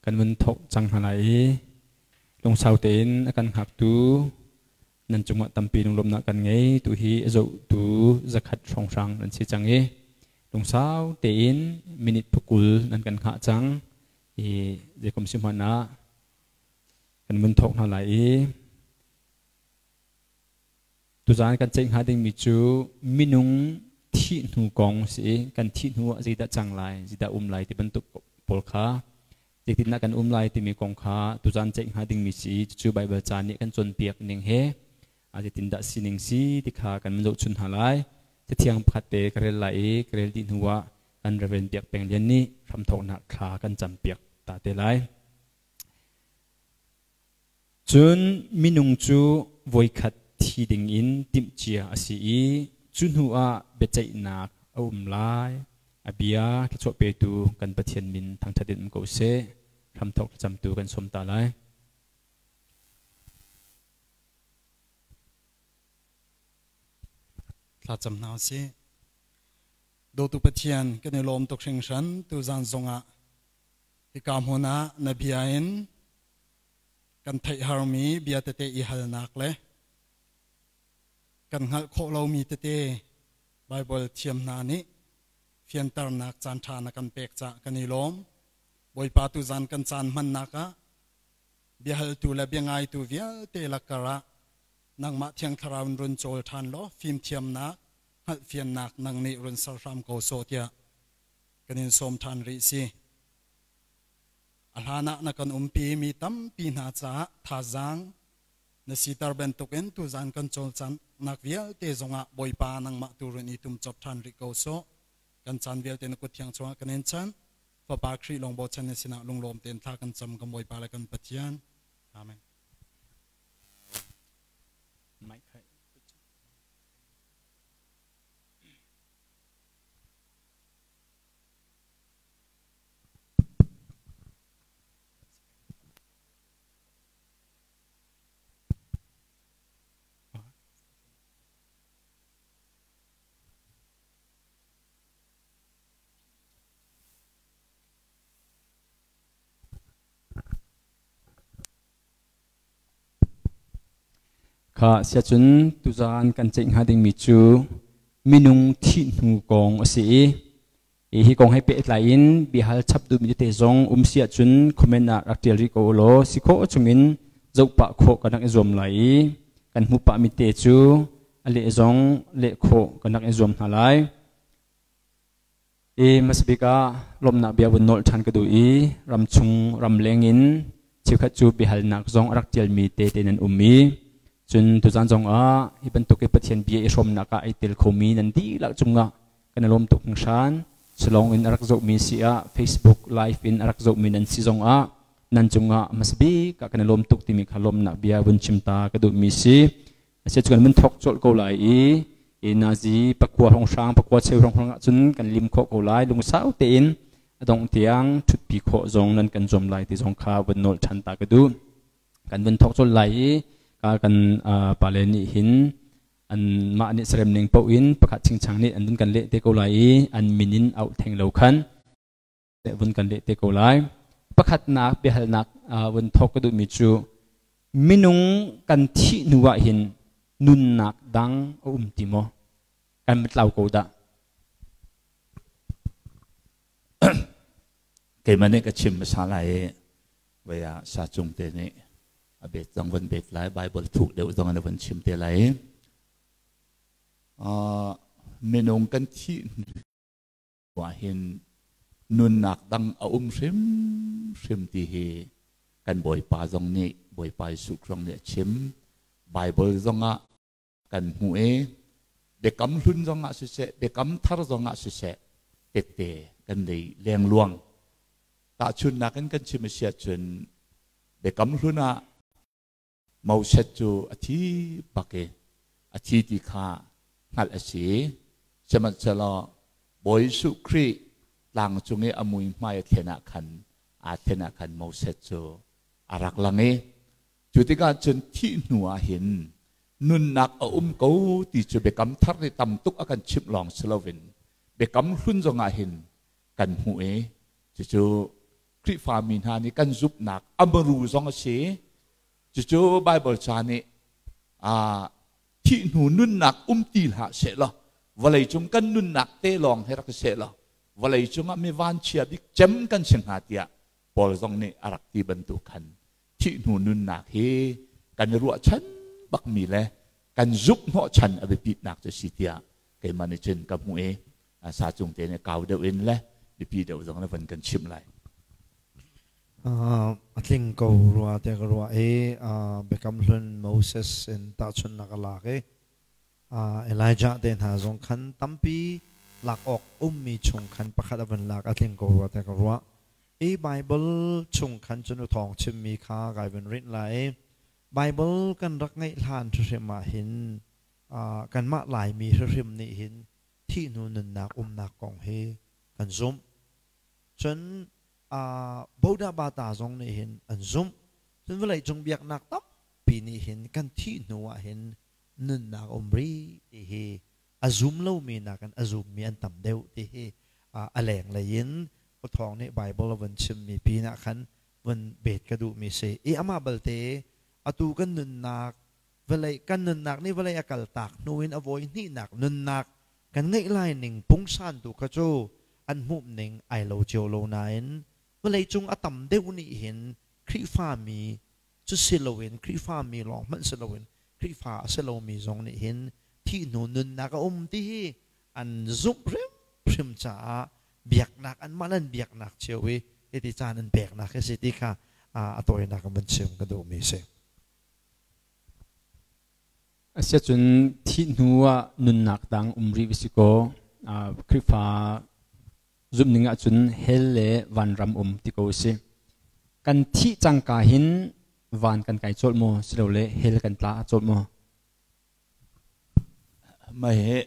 Kan vun thawk cang hna lai i lungsau tein a kan hngaktu nan cungah tampi lunglawmhnak kan ngei. Tu hi a zohtu zakhat hrawnghrang nan si cang i lungsau tein minute phukul nan kan hngah cang i zeikom si hmanh ah kan vun thawk hna lai i Tuzaan kan ceih hnga dingmi cu minung thih hnu kong si i kan thih hnu ah zeidah cang lai, zeidah um lai ti bantuk pawl kha zeitindah kan um lai timi kong kha tuzaan ceih hnga dingmi si i cucu Baibal ca nih kan cawnpiak ning he zeitindah sining si ti kha kan van zohchun hna lai. Cathiang pakhat te ka rel lai i ka rel dih hnu ah kan Reverend Biak Peng Lian nih hramthawknak thla kan campiak ta te lai. Cun minung cu voikhat thi dingin timhcia a si i cu hnuah biaceihnak a um lai. A bia thluachuah petu kan Pathian min thangṭhat in um ko seh. Hramthawk thlacamtu kan sawm ta lai. Thlacam hna usih. Dawtu Pathian, kan i lawm tuk hringhran tuzan zongah hika hmun ah na bia in kan theih harmi bia tete i halnak le kan hngalh khawh lomi tete Baibal thiam hna nih fianternak caanṭha na kan pek caah kan i lawm. Bawipa tuzan kan caan hmannak ah biahaltu le biangaitu vialte lakar ah nangmah Thiang Thlarau in run cawl ṭhan law fimthiamnak, hngalhfiannak nang nih run ser hram ko sawh tiah kan in sawm ṭhan rih si. A hlanah na kan umpi mi tampi hna caah thazaang na siter bantukin tuzan kan cawlcanghnak vialte zongah Bawipa nangmah tu run i tum cop ṭhan rih ko sawh. Kan caan vialte na kut thiang chungah kan in chanh. Fapa Khrih lawng bochan na sinah lunglawm tein thla kan cam kan Bawipa le kan Pathian. Amen. Kha siacun tuzaan kan ceih hnga dingmi cu minung thih hnu kong a si i Hi kong he pehtlai in biahal chap duhmi tete zong um si ahcun comment ah rak ṭial rih ko ulaw si khawh chungin zoh pah khawh kan rak i zuam lai i kan hmuh pahmi te cu a leh zong leh khawh kan rak i zuam hna lai. I hmasabik ah lawmhnak bia vun nolh ṭhan ka duh i ramchung ramleng in cheukhat cu biahalnak zong a rak ṭialmi te te nan um i cun tuzan zong ah hi bantuk i Pathian bia i hrawmnak ah ai tel khomi nan dihlak cungah kan i lawm tuk hringhran. Silong in a rak zohmi si ah Facebook live in a rak zohmi nan si zong ah nan cungah hmasabik ah kan i lawm tuk timi kha lawmnak bia vun chim ta ka duhmi si. Asi cu kan vun thawk colh ko lai i nazi pakua hrawnghrang pakua cheu hrawnghrang ahcun kan lim khawh ko lai lungsau tein a dongh tiang ṭhutpi khawh zong nan kan zuam lai ti zong kha vun nawl ṭhan ta ka duh. Kan vun thawk colh lai i ka kan pale nih hin anmah nih serem ning paoh in pakhat chingchang nih an vun kan leh te ko lai i an min in auh theng lo khan vun kan leh te ko lai. Pakhatnak biahalnak vun thawk ka duhmi cu minung kan thih hnu ah hin nunnak dang a um ti maw? Kan tlau ko dah. Keimah nih ka chim hmasa lai i voi ah sa cung te nih a bet zong van bet lai Bible thuk deuh zong an van chim te lai minung kan thih hnu hin nunnak dang a um hrim hrim ti hi kan Bawipa zong nih Bawipa Jesuh zong nih a chim Bible zong ah kan hmuh i biakam hlun zong ah siseh biakam thar zong ah siseh tette kan nei lengluang tahchunnak in kan chim a si ahcun biakam hlun ah Moses cu a thi bak i a thi ti kha hngalh a si sihmanhsehlaw Bawi Jesuh Khrih tlang cung i a mui hmai a thlen ah khan aa thlen ah khan Moses cu a rak lang i Cu tikah cun thih hnu ah hin nunnak a um ko ti cu biakam thar nih tam tuk a kan chimh lawng si loin biakam hlun zongah hin kan hmuh i cucu Khrihfami hna nih kan zumhnak a muru zong a si. Cucu Bible ca nih thih hnu nunnak um ti hlah sehlaw vawlei cung kan nunnak te lawng he rak si sehlaw vawlei cungah mi vanchia bik cem kan si hnga tiah Paul zong nih a rak ti bantuk khan thih hnu nunnak hi kan i ruahchan bakmi le kan zumh hnawhchan a biapitnak cu si tiah keimah nih cun ka hmuh i sa cung te nih kau deuh in le biapi deuh zong na van kan chimh lai. A tling ko rua tiah ka ruah i Biakam Hlun Moses in tahchunhnak a lak i Elijah te hna zong khan tampi lak awk ummi chung khan pakhat a vun lak, a tling ko rua tiah ka ruah. I Bible chung khan cun u thawng chimmi kha kai vun rinh lai i Bible kan rak ngeih hlan hrimhrim ah hin kanmah Laimi hrimhrim nih hin thih hnu nunnak umnak kong hi kan zumh. Cun Bodah Bata zong nih hin an zumh. Cun vawleicung biaknak tampi nih hin kan thih hnu ah hin nunnak a um rih ti hi a zum lomi nakin a zummi an tam deuh ti hi a lenglei in Uthawng nih Bible a vun chimmi pinah khan vun bet ka duhmi si. I amah balte atu kan nunnak vawlei kan nunnak nih vawlei a kaltak hnu in a vawi hnihnak nunnak kan ngeih lai ning pungsan tu kha cu an hmuh ning ai lo cio lo nain vawlei cung a tam deuh nih hin Khrihfami cu si loin Khrihfami lawng hmanh si loin Khrihfa a si lomi zong nih hin thih hnu nunnak a um ti hi an zumh hrimhrim caah biaknak anmah le an biaknak cio i hiti caan an peknak hi si ti kha a tawinak in vun chim ka duhmi a si. Asiahcun thih hnu ah nunnak dang um rih va si kaw Khrihfa zumhning ahcun hell le vanram um ti ko a si. Kan thih cangka hin van kan kai colh maw silole hell kan tla colh maw? Mah hi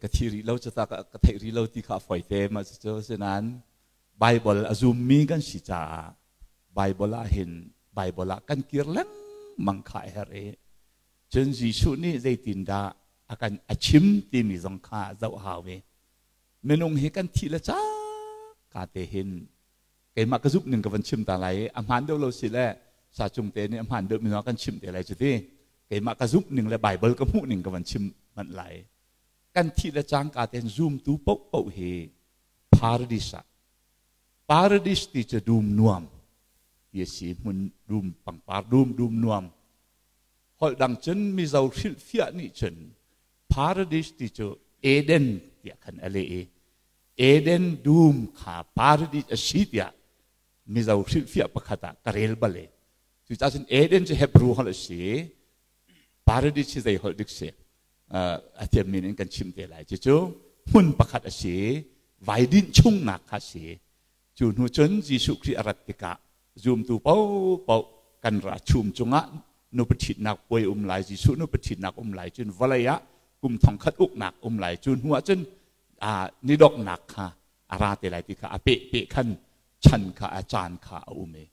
ka thi rih lo cu ta ka theih rih lo ti kha a fawi te mah cucu asinain Bible a zummi kan si caah Bible ah hin Bible ah kan kir lengmang kha a herh i cun Jesuh nih zeitindah a kan a chim timi zong kha zoh hau i minung hi kan thih le cangka te hin keimah ka zumh ning ka van chim ta lai i a hmaan deuh lo si le sa cung te nih a hmaan deuh mi kan chim te lai cu ti keimah ka zumh ning le Bible ka hmuh ning ka van chim manh lai. Kan thih le cangka ten zumtu paohpaoh hi paradis ah, paradis ti cu dum nuam ti a si, hmun dum, pangpar dum, dum nuam. Holh dang cun Mizo hrilhfiah nih cun paradis ti cu Eden tiah khan a leh i Eden dum kha paradis a si tiah Mizo hrilhfiah pakhat ah ka rel bal i cucaah cun Eden cu Hebrew holh a si, paradis hi zei holh dik si a thiammi in kan chim te lai. Cucu hmun pakhat a si, vaidinh chungnak kha a si. Cu hnu cun Jesuh Khrih a rat tikah zumtu paohpaoh kan ra chum cungah nupi ṭhitnak puai um lai, Jesuh nupi ṭhitnak um lai, cun vawlei ah kum thongkhat uknak um lai. Cu hnu ah cun ni donghnak kha a ra te lai ti kha a peh peh khan chan kha a caan kha a um i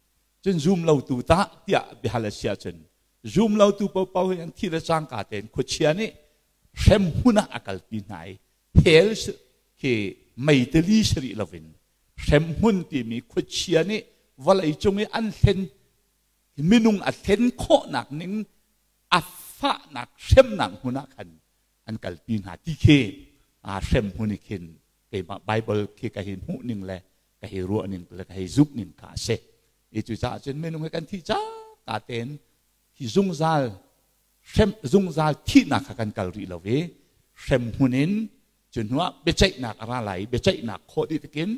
cun zum lotu tah tiah biahal a si ahcun zum lotu paohpaoh hi an thi le cangka tein khuachia nih hrem hmun ah a kalpi hna i hell khi meiteli si rih loin hrem hmun timi khuachia nih vawlei cung i an hlen minung a hlen khawhnak ning a fahnak hremnak hmun ah khan an kalpi hna ti khi hrem hmun i khin keimah Bible khi ka hi hmuh ning le ka hi ruah ning le ka hi zumh ning kha a si. I cucaah cun minung hi kan thih cangka tein hi zungzal hrem zungzal thihnak kha kan kal rih lo i hrem hmun in cu hnuah biaceihnak a ra lai i biaceihnak khawh dih tikin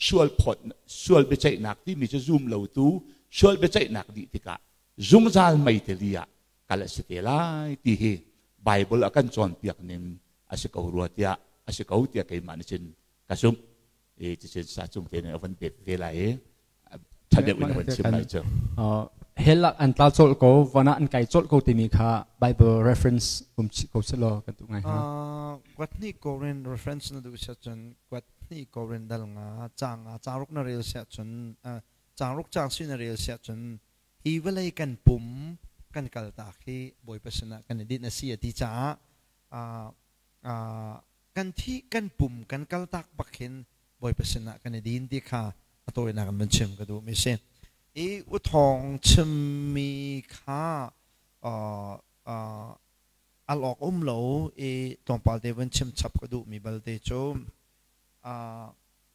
sual phawt sual biaceihnak timi cu zum lotu sual biaceihnak dih tikah zungzal meiteli ah kal a si te lai ti hi Bible a kan cawnpiak ning a si ko rua tiah a si ko tiah keimah nih cun ka zumh i cucun sa cung te nih a van pek ve lai i ṭha deuh in a van chim lai cu. Hell ah an tla colh ko, van ah an kai colh ko timi kha Bible reference um chih ko selaw kan duh ngai hnga. Kuat hnih Korin reference na duh siah cun kuat hnih Korin dal nga caang nga caang ruk na rel siah cun caang ruk caang si na rel siah cun hi vawlei kan pum kan kaltak hi Bawipa sinah kan i dinh a si a ti caah kan thi kan pum kan kaltak bak hin Bawipa sinah kan i din ti kha a tawinak in van chim ka duhmi a si. I uthawng chimmi kha al awk um lo i tlawmpal te van chim chap ka duhmi balte cu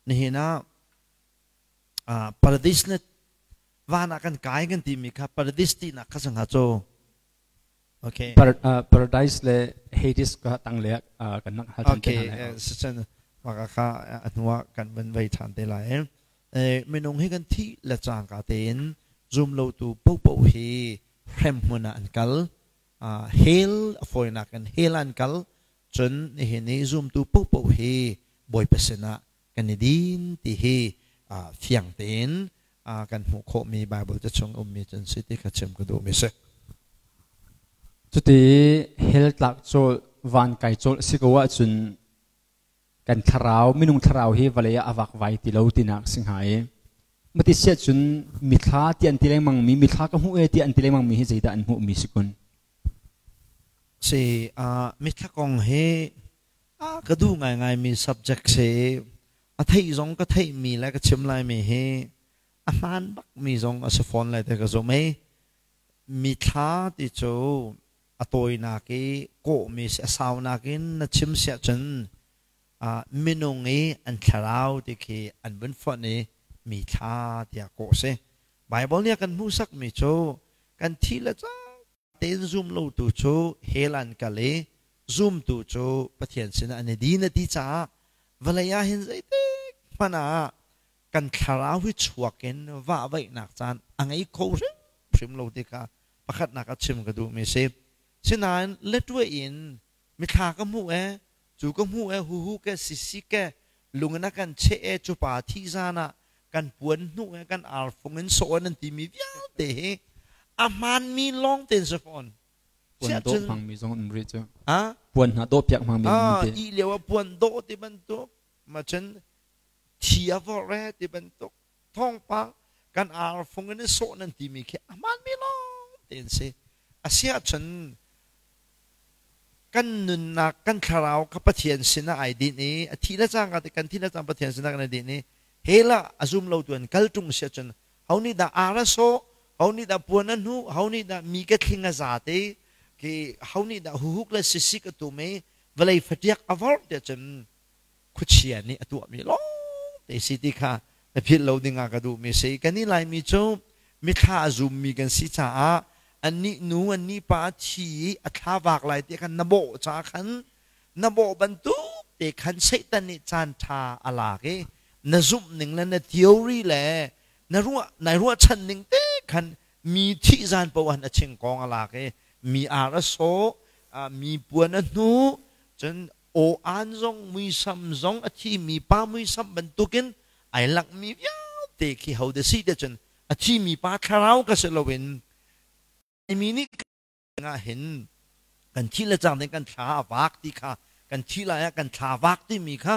nihin ah paradis le van ah kan kai kan timi kha paradis tinak kha sangha cu okay. Paradise le Hades ka tang le kan nak hal okay sicun maka kha a hnuah kan van vei than te lai. Minung hi kan thi le cangka tein zum lo tu popo hi hrem hmun ah an kal, hell a fawinak in hell an kal. Cun nihin i zumtu popo hi Bawipa sinah kan i din ti hi fiang tein kan hmuh khawhmi Bible ca chung ummi cun si ti kha chim ka duhmi si. Cuti hell tlak cawl van kai cawl si ko ahcun kan thlarau, minung thlarau hi vawlei ah a vakvai ti lo tinak si hnga i mati siah cun mithla ti an ti lengmang mi, mithla ka hmuh e ti an ti lengmang mi hi zeidah an hmuh mi si kun? Si mithla kong hi ka duh ngaingai mi subject si. A theih zong ka theih mi le ka chim lai mi hi a hmaan bak mi zong a si fawn lai te ka zum i mithla ti cu a tawinak i kawhmi si, a saunak in na chim siah cun minung i an thlarau ti khi an vun fonh i mi thla tiah kawh si. Bible nih a kan hmuhsakmi cu kan thi le cang tein zum lo tu cu hell an kal i zumtu cu Pathian sinah an i din a ti caah vawlei ah hin zeitik hmanh ah kan thlarau hi chuak in vahvaihnak caan a ngei kho hrimhrim lo ti kha pakhatnak ah chim ka duhmi si. Sinain letwe in mithla ka hmuh e, cu ka hmuh e, huhu ke, sisi ke, lung in a kan cheh e, cu pa thi zan ah kan puan hnuh e, kan arfung in sawh nan timi vialte hi a hmaanmi lawng tein si fawn. Puan dawh hmangmi zong um rih cu. Puan hna dawh piak hmangmi um ti. I lio ah puan dawh ti bantuk, ma cun thi a vorh e ti bantuk thawngpang kan arfung in sawh nan timi khi a hmaanmi lawng tein si. Asiahcun kan nunnak, kan thlarau kha Pathian sinah ai dinh i a thi le cangka te kan thi le cang Pathian sinah kan i dinh i hell ah a zum lo tu an kal ṭung si ahcun ho nih dah ar a sawh, ho nih dah puan a hnuh, ho nih dah mi ka thling a za te ki, ho nih dah huhuk le sisik a tum i vawlei fatiak a vorh tiah cun khuachia nih a tuahmi lawngte si ti kha na philh lo ding ah ka duhmi si. Kan i Laimi cu mithla a zummi kan si caah annih nu annih pa thi i a thla vak lai ti khan na bawh ca khan na bawh bantuk te khan Satan nih caan ṭha a lak i na zumh ning le na theory le na ruah nai ruahchan ning te khan mi thih zan paoh han a chingkawng a lak i mi ar a sawh, mi puan a hnuh, cun aw-aan zong muisam zong a thimi pa muisam bantukin ai langhmi vialte khi ho da si te cun a thimi pa thlarau ka si loin mi nih ah hin kan thi le cang ding kan thla a vak ti kha, kan thi lai ah kan thla vak timi kha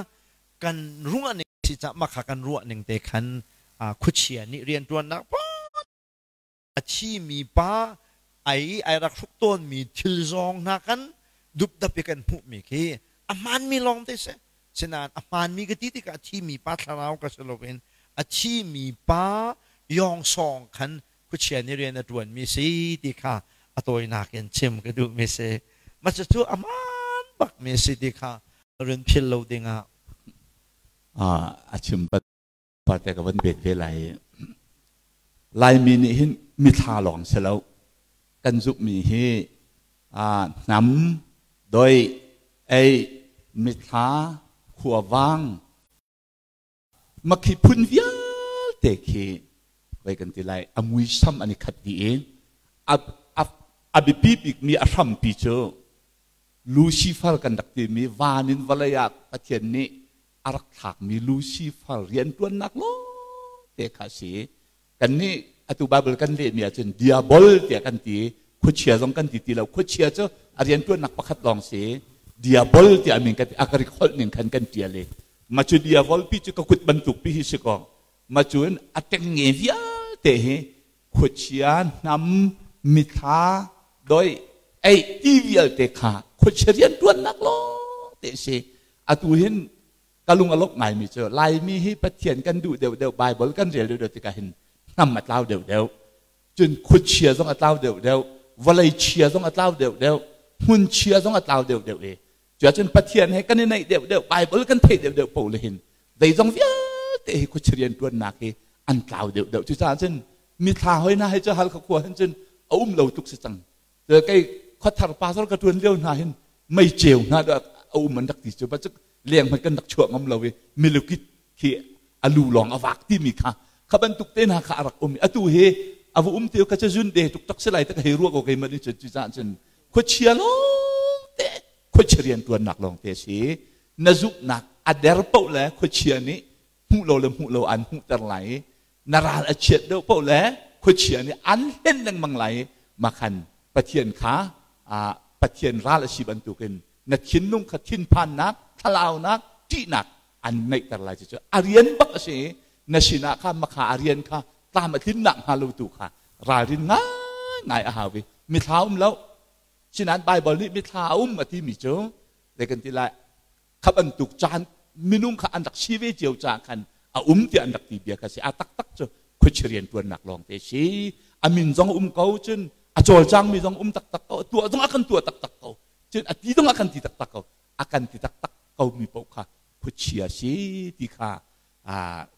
kan ruah ning si ca mah kha kan ruah ning te khan khuachia nih rianṭuannak a thimi pa ai ai rak hruk tawnmi thil zawng hna kan dupdap i kan hmuhmi khi a hmaanmi lawng te si. Sinain a hmaanmi ka ti tikah a thimi pa thlarau ka si loin a thimi pa yawngsawng khan khuachia nih rian a ṭuanmi si ti kha a tawinak in chim ka duhmi si. Mah cucu a hmaan bakmi si ti kha run philh lo dingah. A chim pate ka van bet ve lai. Laimi nih hin mithla lawng si lo. Kan zumhmi hi hnam, doi, ei, mithla, khuavang, makhi phun vialte khi voi kan ti lai a muisam an i khat dih i a biapi bikmi a hrampi cu Lucifer kan rak timi van in vawlei ah Pathian nih a rak thlakmi Lucifer rianṭuannak lawngte kha a si. Kannih atu Bible kan lehmi ahcun diabol tiah kan ti, khuachia zong kan ti ti lo. Khuachia cu a rianṭuannak pakhat lawng si. Diabol tiah min kan ti, a ka rik holh ning khan kan ṭial i ma cu diabol pi cu ka kut bantuk pi hi si kaw ma cun a tengnge vialte hi khuachia, hnam, mithla, doi, ei ti vialte kha khuachia rianṭuannak lawng te si. Atu hin Ka lung a lawmh ngaimi cu Laimi hi Pathian kan duh deuhdeuh, Bible kan rel deuhdeuh tikah hin hnam a tlau deuhdeuh. Cun khuachia zong a tlau deuhdeuh, vawlei chia zong a tlau deuhdeuh, hmun chia zong a tlau deuhdeuh i cuahcun Pathian he kan i naih deuhdeuh, Bible kan theih deuhdeuh paoh le hin zeizong vialte hi khuachia rianṭuannak hi an tlau deuhdeuh. Cucaah cun mithla hoi hna hi cu Halkha khua hin cun a um lo tuk si cang. Kei khuathar pastor ka ṭuan lio hna hin mei ceu hna a um an rak ti cu ba cu leng hmanh kan rak chuah ngam lo i milukit khi a lu lawng a vak timi kha kha bantuk te hna kha a rak um i atu hi a va um ti ka cu zun de tuk tak si lai te ka hei ruah ko keimah nih cun cucaah cun khuachia lawng te khuachia rianṭuannak lawng te si na zumhnak a der paoh le khuachia nih hmuh lo le hmuh lo an hmuhter lai i na ral a chiat deuh paoh le khuachia nih an hlen lengmang lai i makhan Pathian kha Pathian ral a si bantukin na thinlung kha thinphannak thlalaunak ṭihnak an ngeihter lai cucu a rian bak a si na sinah kha makha a rian kha tlam a tlinnak hnga lo tu kha ralrin ngaingai a hau i mithla um lo sinain Bible nih mithla a um a timi cu zei kan ti lai kha bantuk caan minung kha an rak si ve cio caah khan a um tiah an rak ti bia kha si a taktak cu khuachia rian ṭuannak lawng te si a min zong um ko cun a cawlcangmi zong um taktak ko tuah zong a kan tuah taktak ko cun a ti zong a kan ti taktak ko a kan ti taktak ko mi paoh kha khuachia si ti kha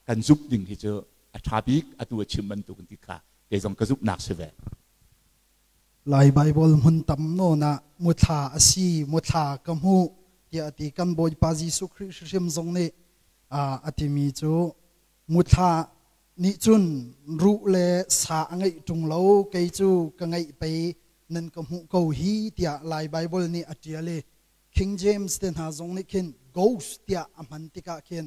kan zumh ding hi cu a ṭha bik atu a chim bantuk ti kha kei zong ka zumhnak si ve. Lai Baibal hmun tam nawn ah muthla a si, muthla ka hmuh tiah a ti. Kan Bawipa Jesuh Khrih hrimhrim zong nih a timi cu muthla nih cun ruh le sa a ngeih ṭung lo, kei cu ka ngeih pei nan ka hmuh ko hi tiah Lai Baibal nih a ṭial i King James te hna zong nih khin ghost tiah a hman tikah khin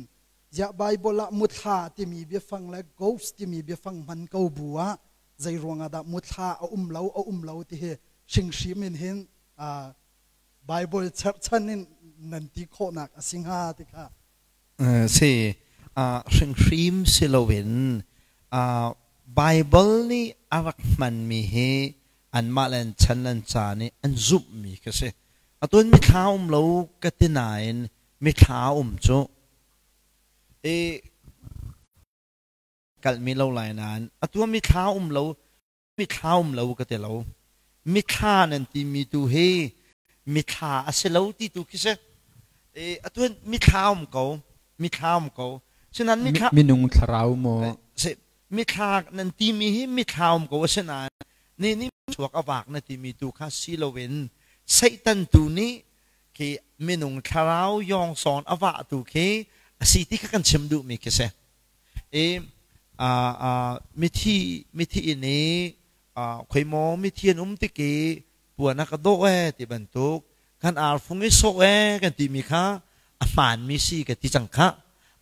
ziah Baibal ah muthla timi biafang le ghost timi biafang hman ko bu ah zei ruangah dah muthla a um lo a um lo ti hi hringhrim in hin Bible cherhchan in nan ti khawhnak a si hnga ti kha. Si hringhrim si loin Bible nih a rak hmanmi hi anmah le an chan le an ca nih an zumhmi kha si. Atu in mithla um lo ka ti nain mithla um cu i kalhmi lo lai nain atu ah mithla um lo mithla um lo ka ti lo mithla nan timi tu hi mithla a si lo ti tu khi si e atu mithla um ko mithla um ko sinan mithla minung thlarau maw si mithla nan timi hi mithla um ko asinain ni ni chuak a vak na timi tu kha si loin Satan tu nih khi minung thlarau yong sawn a vah tu khi a si ti kha kan chim duhmi khi si I mithi mithi inn i khoimaw mithi an um tik i puan a ka dawh ee ti bantuk kan arfung i sawh ee kan timi kha a hmaanmi si ka ti cang khah.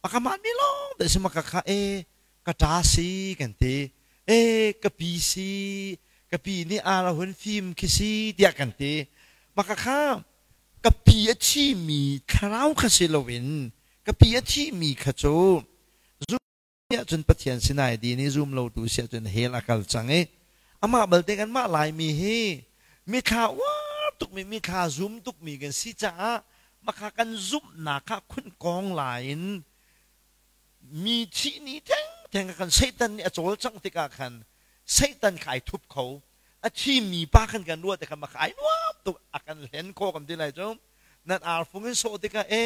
Maka hmaanmi lawng te si maka kha ee ka ṭa si kan ti ee ka pi si ka pi nih ar a hun fim khi si tiah kan ti. Maka kha ka pi a thimi thlarau kha si loin ka pi a thimi kha cu zum ahcun Pathian sinai din i zum lotu si ahcun hell a kal cang i amah balte kanmah Laimi hi mithla uar tukmi mithla zum tukmi kan si caah maka kan zumhnak kha khun kong lai in mi thih ni thengtheng kan Satan nih a cawlcangh tikah khan Satan kha ai thup kho a thimi pa khan kan ruah tikah maka ai nuam tuk a kan hlen kho kan ti lai cu nan arfung in sawh tikah e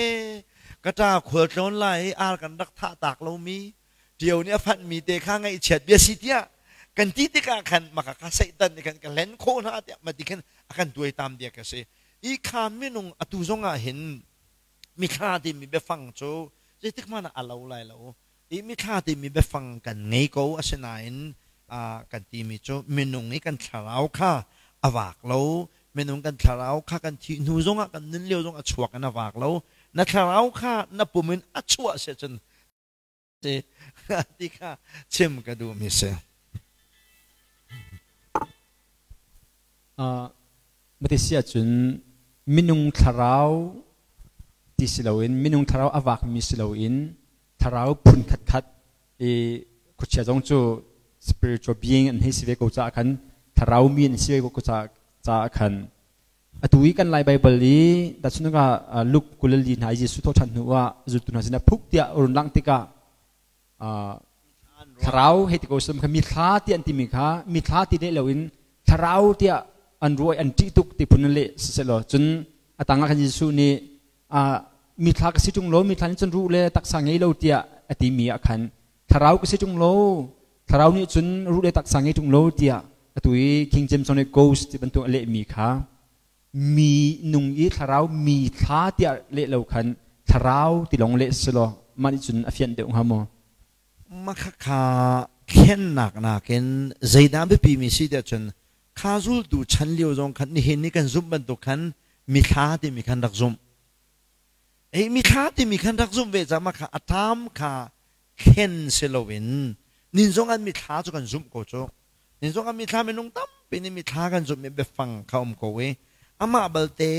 ka ṭa khual tlawn lai i ar kan rak thah tak lomi ṭio nih a fanhmi te kha ngaihchiat bia si tiah kan ti tikah khan maka kha Satan nih khan ka hlen khawh hna tiah mati khan a kan tuaitam bia ka si i kha minung atu zong ah hin mithla timi biafang cu zeitik hmanh ah a lo lai lo i mithla timi biafang kan ngei ko asinain kan timi cu minung i kan thlarau kha a vak lo minung kan thlarau kha kan thih hnu zongah kan nun lio zong a chuak in a vak lo na thlarau kha na pum in a chuah si cun ti kha chim ka duhmi si. Mati si ahcun minung thlarau ti si loin minung thlarau a vakmi si loin thlarau phun khatkhat i khuachia zong cu spiritual being an hei si ve ko caah khan thlarau mi an si ve ko caah khan. Atu i kan Lai Baibal i tahchunhnak ah Luke 24 hna i Jesuh thawhṭhan hnu ah zultu hna sinah phuk tiah a run langh tikah thlarau hei ti ko sum kha mithla tiah an timi kha mithla ti leh loin thlarau tiah an ruah an ṭih tuk ti phun in leh siselaw cun a tangah khan Jesuh nih mithla ka si ṭung lo mithla nih cun ruh le taksa ngei lo tiah a timi ah khan thlarau ka si ṭung lo thlarau nih cun ruh le taksa ngei ṭung lo tiah atu i King James nih ghost ti bantuk a lehmi kha mi nung i thlarau mi thla tiah leh lo khan thlarau ti lawng leh silaw mah nih cun a fianh deuh hnga maw? Makhakha thlennak nakin zeidah biapi mi si tiah cun kha zultu chan lio zong khan nihin ni kan zumh bantuk khan mithla timi khan rak zumh. Ei mithla timi khan rak zumh ve caah kha a tam kha thlen si loin nin zong an mithla cu kan zumh ko cu. Nin zong an mithla minung tampi nih mithla kan zumh i biafang kha um ko i amah balte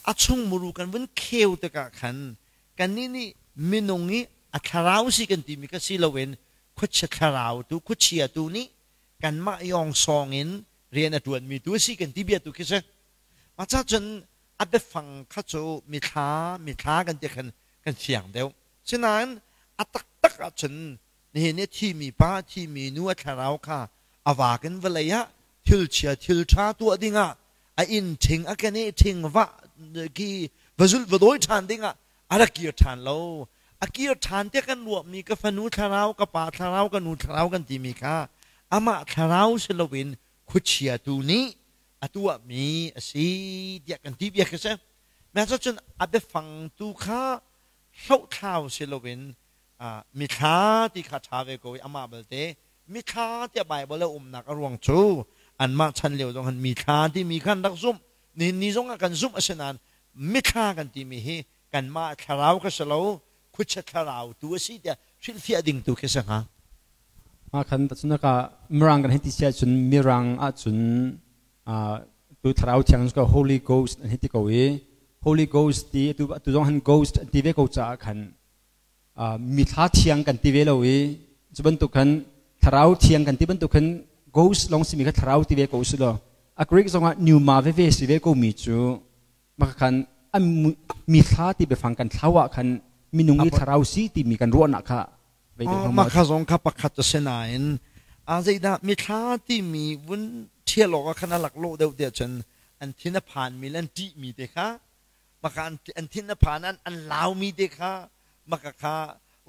a chung muru kan vun kheu tikah khan kannih nih minung i a thlarau si kan timi kha si loin khuachia thlarau tu khuachia tu nih kanmah yawng sawng in rian a ṭuanmi tu a si kan ti bia tu khi si. Mah ca cun a biafang kha cu mithla mithla kan ti khan kan fiang deuh. Sinain a taktak ahcun nihin i thimi pa thimi nu a thlarau kha a vak in vawlei ah thil chia thil ṭha tuah dingah a inn ṭhing a keneh ṭhing va ki va zulh va dawi ṭhan dingah a rak kir ṭhan lo. A kir ṭhan tiah kan ruahmi ka fanu thlarau, ka pa thlarau, ka nu thlarau kan timi kha amah thlarau si loin khuachia tu nih a tuahmi a si tiah kan ti bia khi si. Cun a biafang tu kha hlohthlau si loin mithla ti kha ṭha ve ko i amah balte mithla tiah Baibal a umnak a ruang cu anmah chan lio zong han mithla timi khan rak zumh nihin ni zong ah kan zumh a si nain mithla kan timi hi kanmah thlarau ka si lo khuachia thlarau tu a si tiah hrilhfiah ding tu khi si hnga. Ma khan tacunaka mirang kan hei ti sia cun mirang ahcun tu thlarau thiang ka Holy Ghost an hei ti ko i Holy Ghost ti tu tu zong han ghost an ti ve ko caah khan mithla thiang kan ti ve lo i cu bantuk khan thlarau thiang kan ti bantuk khan ghost long simi kha thlarau ti ve ko si lo a Greek zongah pneuma veve si ve ko mi cu maka khan mithla ti biafang kan thlau ah khan minung i thlarau si timi kan ruahnak kha mah kha zong kha pakhat a si nain a zeidah mithla timi vun ṭhial awk ah khan a laklawh deuh tiah cun an thin a phanmi le an ṭihmi te kha maka an thin a phan an laumi te kha maka kha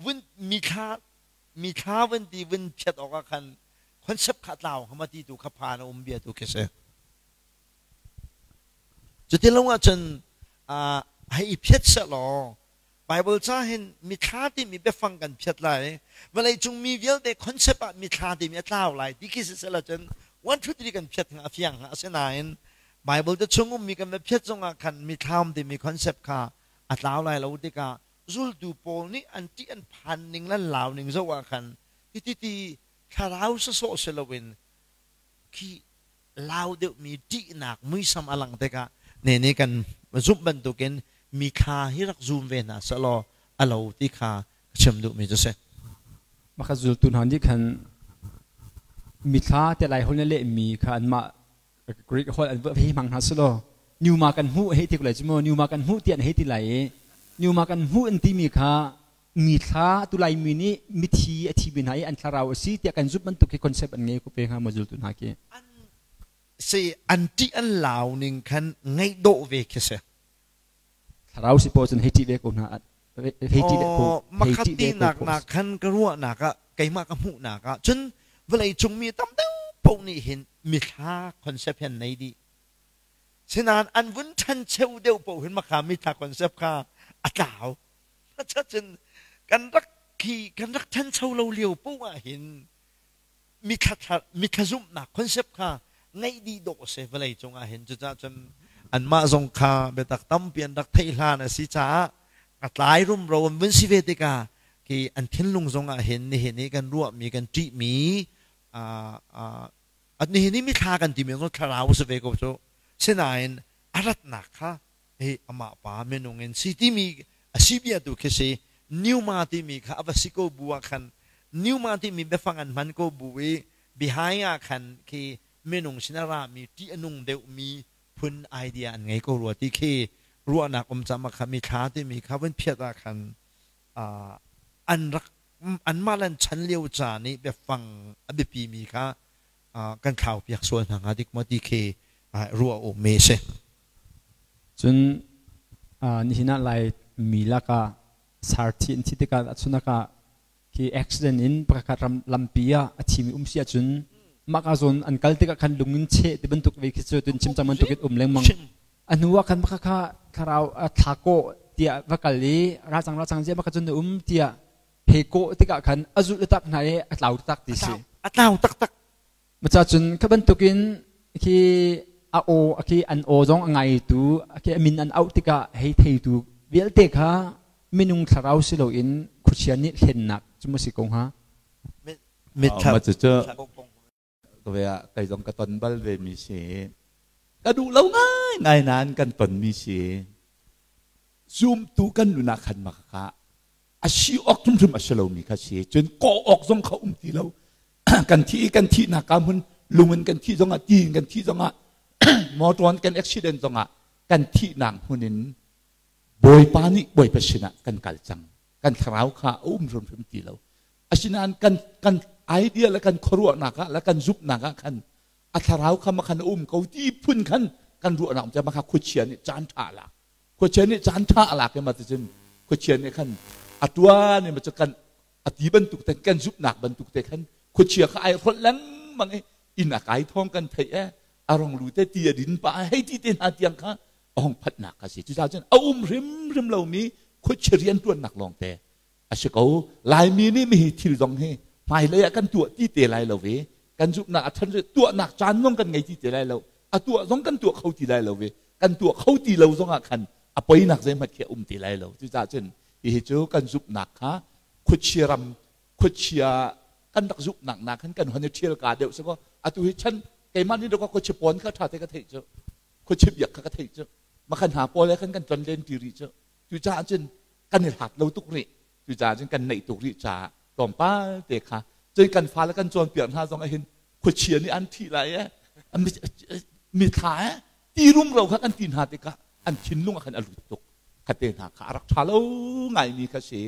vun mithla mithla vun ti vun phiat awk ah khan concept kha tlau hama ti tu kha phan a um bia tu khi si. Cuti lo ahcun hei i phiat sehlaw Bible ca hin mithla timi biafang kan phiat lai. Vawleicung mi vialte concept ah mithla timi a tlau lai ti khi siseh cun 1 2 3 kan phiat hnga a fiang hnga. Asinain Bible te chung ummi kan va phiat zongah khan mithla um timi concept kha a tlau lai lo tikah zultu pawl nih an ṭih an phan ning le lau ning zoh ah khan hiti ti thlarau sawsawh si loin khi lau deuhmi ṭihnak muisam a lang tikah nene kan zumh bantukin mi thla hi rak zum ve hna sehlaw a lo ti kha ka chim duhmi cu si. Maka zultu hna nih khan mithla te lai hol na lehmi kha anmah Greek holh an hei hmang hna selaw Newma kan hmuh hei ti ko lai cu mu Newma kan hmuh ti an hei ti lai i Newma kan hmuh an timi kha mi thla tu Laimi nih mithi a thi mi hna i an thlarau a si tiah kan zumh bantuk hi concept an ngei ko pe hnga maw zultu hna khi? An si an ṭih an lau ning khan ngaih dawh ve khi si. Thlarau si paw cun hei ṭih ve ko hna hei ṭih ve ko hei ṭih ve ko nak khan ka ruahnak ah keimah ka hmuhnak ah cun vawlei cung mi tam deuh paoh nih hin mithla concept hi an nei dih. Sinain an vun ṭhancheu deuh paoh hin makha mithla concept kha a tlau. Cun kan rak khi kan rak ṭhancho lo lio poh ah hin mithla mithla zumhnak concept kha ngeih dih dawh a si vawlei cungah hin. Cucaah cun anmah zong kha biatak tampi an rak theih hlan a si caah a tlai rumro an vun si ve tikah khi an thinlung zongah hin nihin i kan ruahmi kan ṭihmi nihin i mithla kan timi zong thlarau a si ve ko cu. Sinain a ratnak kha hi amah pa minung in si timi a si bia tu khi si. Pneuma timi kha a va si ko bu ah khan pneuma timi biafang an hman ko bu i behind ah khan khi minung sin a rami ṭih a nung deuhmi phun idea an ngei ko rua ti khi ruahnak um cam kha mi thla timi kha vun phiat ah khan an rak anmah le an chan lio caan i biafang a biapi mi kha kan thlau piak sual hna hnga dik maw ti khi ruah um mi si. Cun nihin ah Lai mi lakah sarthi an thi tikah ahcun ah khi accident in pakhat ram lampi ah a thimi um si ahcun mah ka zawn an kal tikah khan lung in cheh ti bantuk ve khi cu tun chim cang bantuk in um lengmang. A hnu ah khan maka kha thlarau thla kawh tiah va kal i racang racang zia maka cun na um tiah he kawh tikah khan a zulh tak hna i a tlau tak ti si. A tlau taktak. Maca cun kha bantukin khi a aw khi an aw zong a ngaitu khi a min an auh tikah hei theitu vialte kha minung thlarau si loin khuachia nih hlennak cu maw si ko hnga? Mithla. Ma cu ve ah kei zong ka ton bal ve mi si. Ka duh lo ngai ngai nain kan ton mi si. Zumtu kan nun ah khan maka a si awk hrimhrim a si lomi kha si. Cun kawh awk zong kha um ti lo. Kan thi i kan thihnak ka hmun lung in kan thih zongah, ti in kan thih zongah, motor in kan accident zongah kan thihnak hmun in Bawipa nih Bawipa sinah kan kal cang. Kan thlarau kha a um hrimhrim ti lo. Asinain kan kan idea le kan khuaruahnak ah le kan zumhnak ah khan a thlarau kha makhan a um ko ti phun khan kan ruahnak um makha khuachia nih caan ṭha a lak. Khuachia nih caan ṭha a lak i ma ticun khuachia nih khan a ṭuan i ma cu kan a ti bantuk te kan zumhnak bantuk te khan khuachia kha ai hrolh lengmang i inn a kai thawng kan theih e a rong lu te ti a din pa hei ti te hna tiang kha a hong phatnak kha si. Cucaah cun a um hrimhrim lomi khuachia rianṭuannak lawngte a si ko. Laimi nih mihi thil zong hi hmailei ah kan tuah ti te lai lo ve. Kan zumhnak a ṭhan tuahnak caan zong kan ngei ti te lai lo. A tuah zong kan tuah kho ti lai lo ve. Kan tuah kho ti lo zong ah khan a poinak zeihmanh khi a um ti lai lo. Cucaah cun hihi cu kan zumhnak kha khuachia ram khuachia kan rak zumhnak nak khan kan hon i ṭhial ka deuh si kaw atu hi chan keimah nih dawk khuachia pawn kha ṭha te ka theih cu khuachia biak kha ka theih cu makhan hna pawl he khan kan ton len ti rih cu. Cucaah cun kan i hlat lo tuk rih. Cucaah cun kan neih tuk rih caah tlawmpal te kha cun kan fale kan cawnpiak hna zong ahhin khuachia nih an thih lai e mithla e ti rumro kha kan ti hna tikah an thinlung ah khan a lut tuk. Kha te hna kha a rak ṭha lo ngaimi kha si.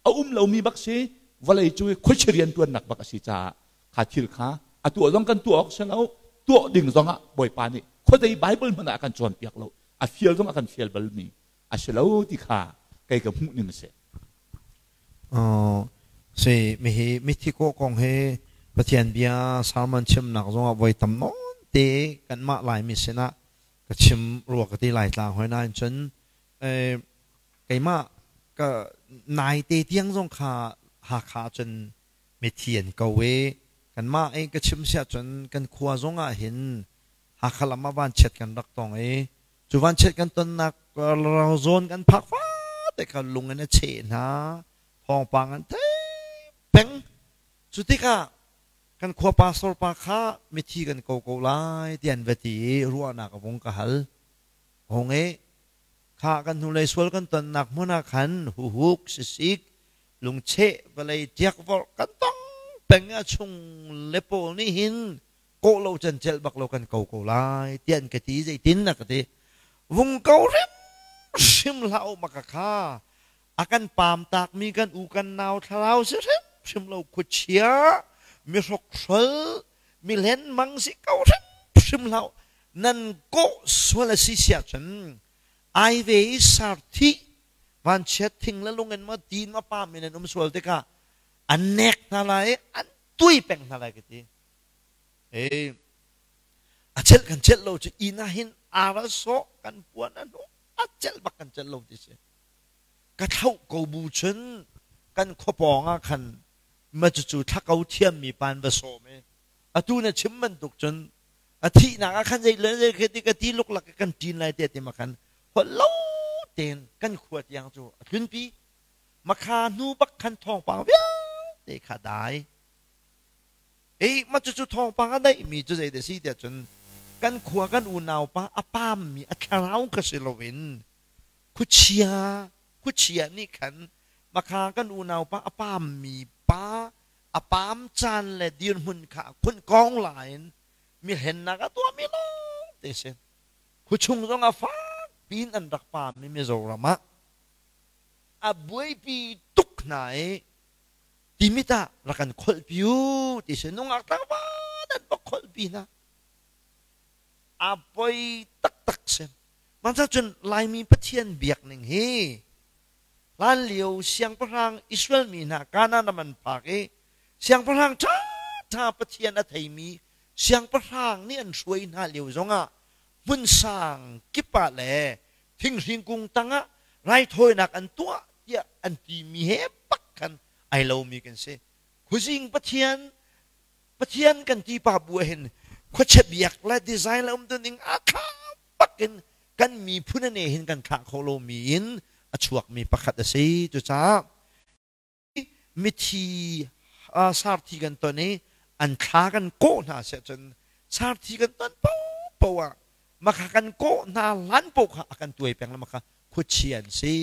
A um lomi bak si. Vawlei cu khuachia rianṭuannak bak a si caah kha thil kha a tuah zong kan tuah awk si lo. Tuah ding zong ah Bawipa nih khuadei Bible hmanh ah a kan cawnpiak lo. A fial zong a kan fial balmi a si lo ti kha kei ka hmuh ning a si. Si mihi mithi kawh kong hi Pathian bia sermon chimnak zongah voi tam nawn te kanmah Laimi sinah ka chim rua ka ti lai tlang hoi nain cun keimah ka naite tiang zong kha Hakha cun mithi an ko i kanmah i ka chim siah cun kan khua zong ah hin Hakha lam ah vanchiat kan rak tong i cu vanchiat kan tonnak zawn kan phak fate kha lung in a cheh hna, thawngpang an thei peng. Cu tikah kan khua pastor pa kha mithi kan ko ko lai ti an va ti i ruahnak a vung ka hal. Hong i kha kan hnulei sual kan tonnak hmun ah khan huhuk sisik lungcheh vawlei tiakvorh kan tong peng a chung le pawl nih hin kawh lo can celh bak lo kan ko ko lai tiah an ka ti. Zeitin na ka ti? Vung ko hrim hrim hlah u maka kha a kan pam takmi kan u kan nau thlarau si hrim hrim lo, khuachia mi hrokhrol mi hlen mang si ko hrim hrim hlah u. Nan kawh sual a si siah cun ai ve i sarthi vanchiat thing le lung in ma tin ma pam in an um sual tikah an nek hna lai, an tui peng hna lai ka ti. E a celh kan celh lo cu inn ah hin ara sawh kan puan a hnu a celh bak kan celh lo ti si. Ka thlauh ko bu cun kan khuapawng ah khan ma cucu thlako thiammi pan va sawm i atu na chim bantuk cun a thihnak ah khan zei le zei khi ti ka ti luklak kan ṭin lai te ti ma khan holh lo tein kan khua tiang cu a tlunpi. Makha hnu bak khan thawngpang vialte kha dai. Ei ma cucu thawngpang a daihmi cu zei dah si tiah cun kan khua kan unau pa a pammi a thlarau kha si loin khuachia khuachia nih khan makha kan unau pa a pammi pa a pam caan le dirhmun kha khun kong lain mi hlennak a tuahmi lawng te si. Khuachung zong ah fak piin an rak paam i Mizoram ah a buaipi tuk hna i Timit ah rak kan kholhpi u ti si. Nungak tlangval an va kholhpi hna. A poi taktak si. Mah cun Laimi Pathian biak ning hi hlanlio siangpahrang Israel mi hna Kanaan ram an phak i siangpahrang ṭhaṭha Pathian a theimi siangpahrang nih an hruai hna lio zongah hmun sang kip ah le thinghring kung tangah raithawinak an tuah tiah an timi he bak khan ai lomi kan si. Khuazing Pathian Pathian kan ti pa bu ah hin khuachia biak le design le um ning a thla bak in kan miphun ane hin kan thlah kho lomi in a chuakmi pakhat a si. Cucaah mithi sarthi kan ton i an thla kan kawh hna siah cun sarthi kan ton paohpaoh ah makha kan kawh hna hlan paoh kha a kan tuai peng le makha khuachia an si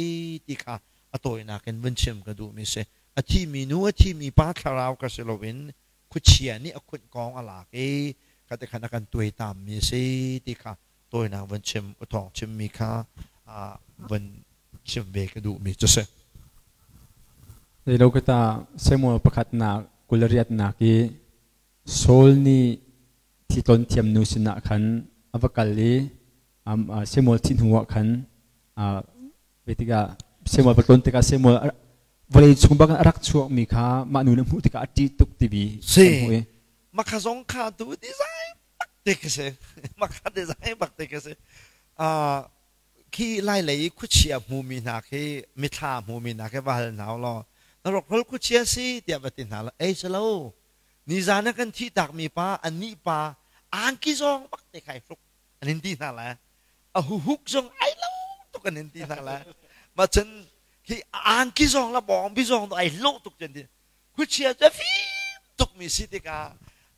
ti kha a tawinak in vun chim ka duhmi si. A thimi nu a thimi pa thlarau ka si loin khuachia nih a khunh kong a lak i kha ti khan a kan tuaitammi a si ti kha tawinak vun chim uthawng chimmi kha vun chim ve ka duhmi cu si. Zeilo kata Samuel pakhatnak 28nak i Saul nih thi tlawn thiam nu sinah khan a va kal i Samuel thi hnuah khan tikah Samuel va tlawn tikah Samuel vawlei chung bak a rak chuakmi kha mah nu nih hmuh tikah a ṭih tuk timi si makha zong kha tu design bak te ka si makha design bak te ka si khi lai lei khuachia hmumi hna khi mithla hmumi hna khi va hal hna law na rokrol khuachia si tiah va ti hna la ei si lo nizan ah kan thih takmi pa anih pa angki zong bak te khai hruk an in ti hna la a huhuk zong ai lo tuk an in ti hna la ma cun hi angki zong la bawng bi zong ai lo tuk chen ti khuachia cu fim tuk mi si tikah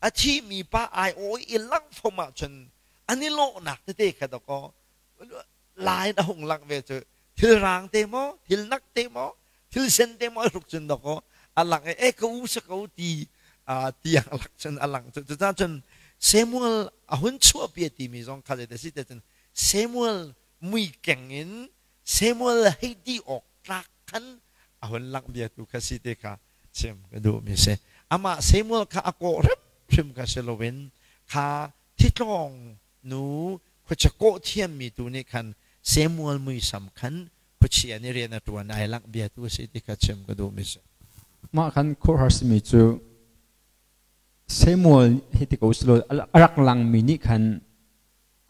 a thi mi pa ai oi i lang fom ah cun an i lawhnak tete kha dakaw lai a hung lang ve cu thil rang te maw thil nak te maw thil sen te maw hruk cun dakaw a lang e ka u sa ko ti tiang lak cun a lang cu cucah cun Samuel a hun chuahpi timi zong kha te si te cun Samuel mui keng in Samuel hei ti awk tlak khan a hun langh bia tu kha si te kha chim ka duh mi si. Amah Samuel kha a kawh hrimhrim kha si loin kha thitlawng nu khuachia kawh thiammi tu nih khan Samuel muisam khan khuachia nih rian a ṭuan ai langh bia tu si ti kha chim ka duh mi si. Mah khan khuaruahhar simi cu Samuel hi ti ko silo a rak langmi nih khan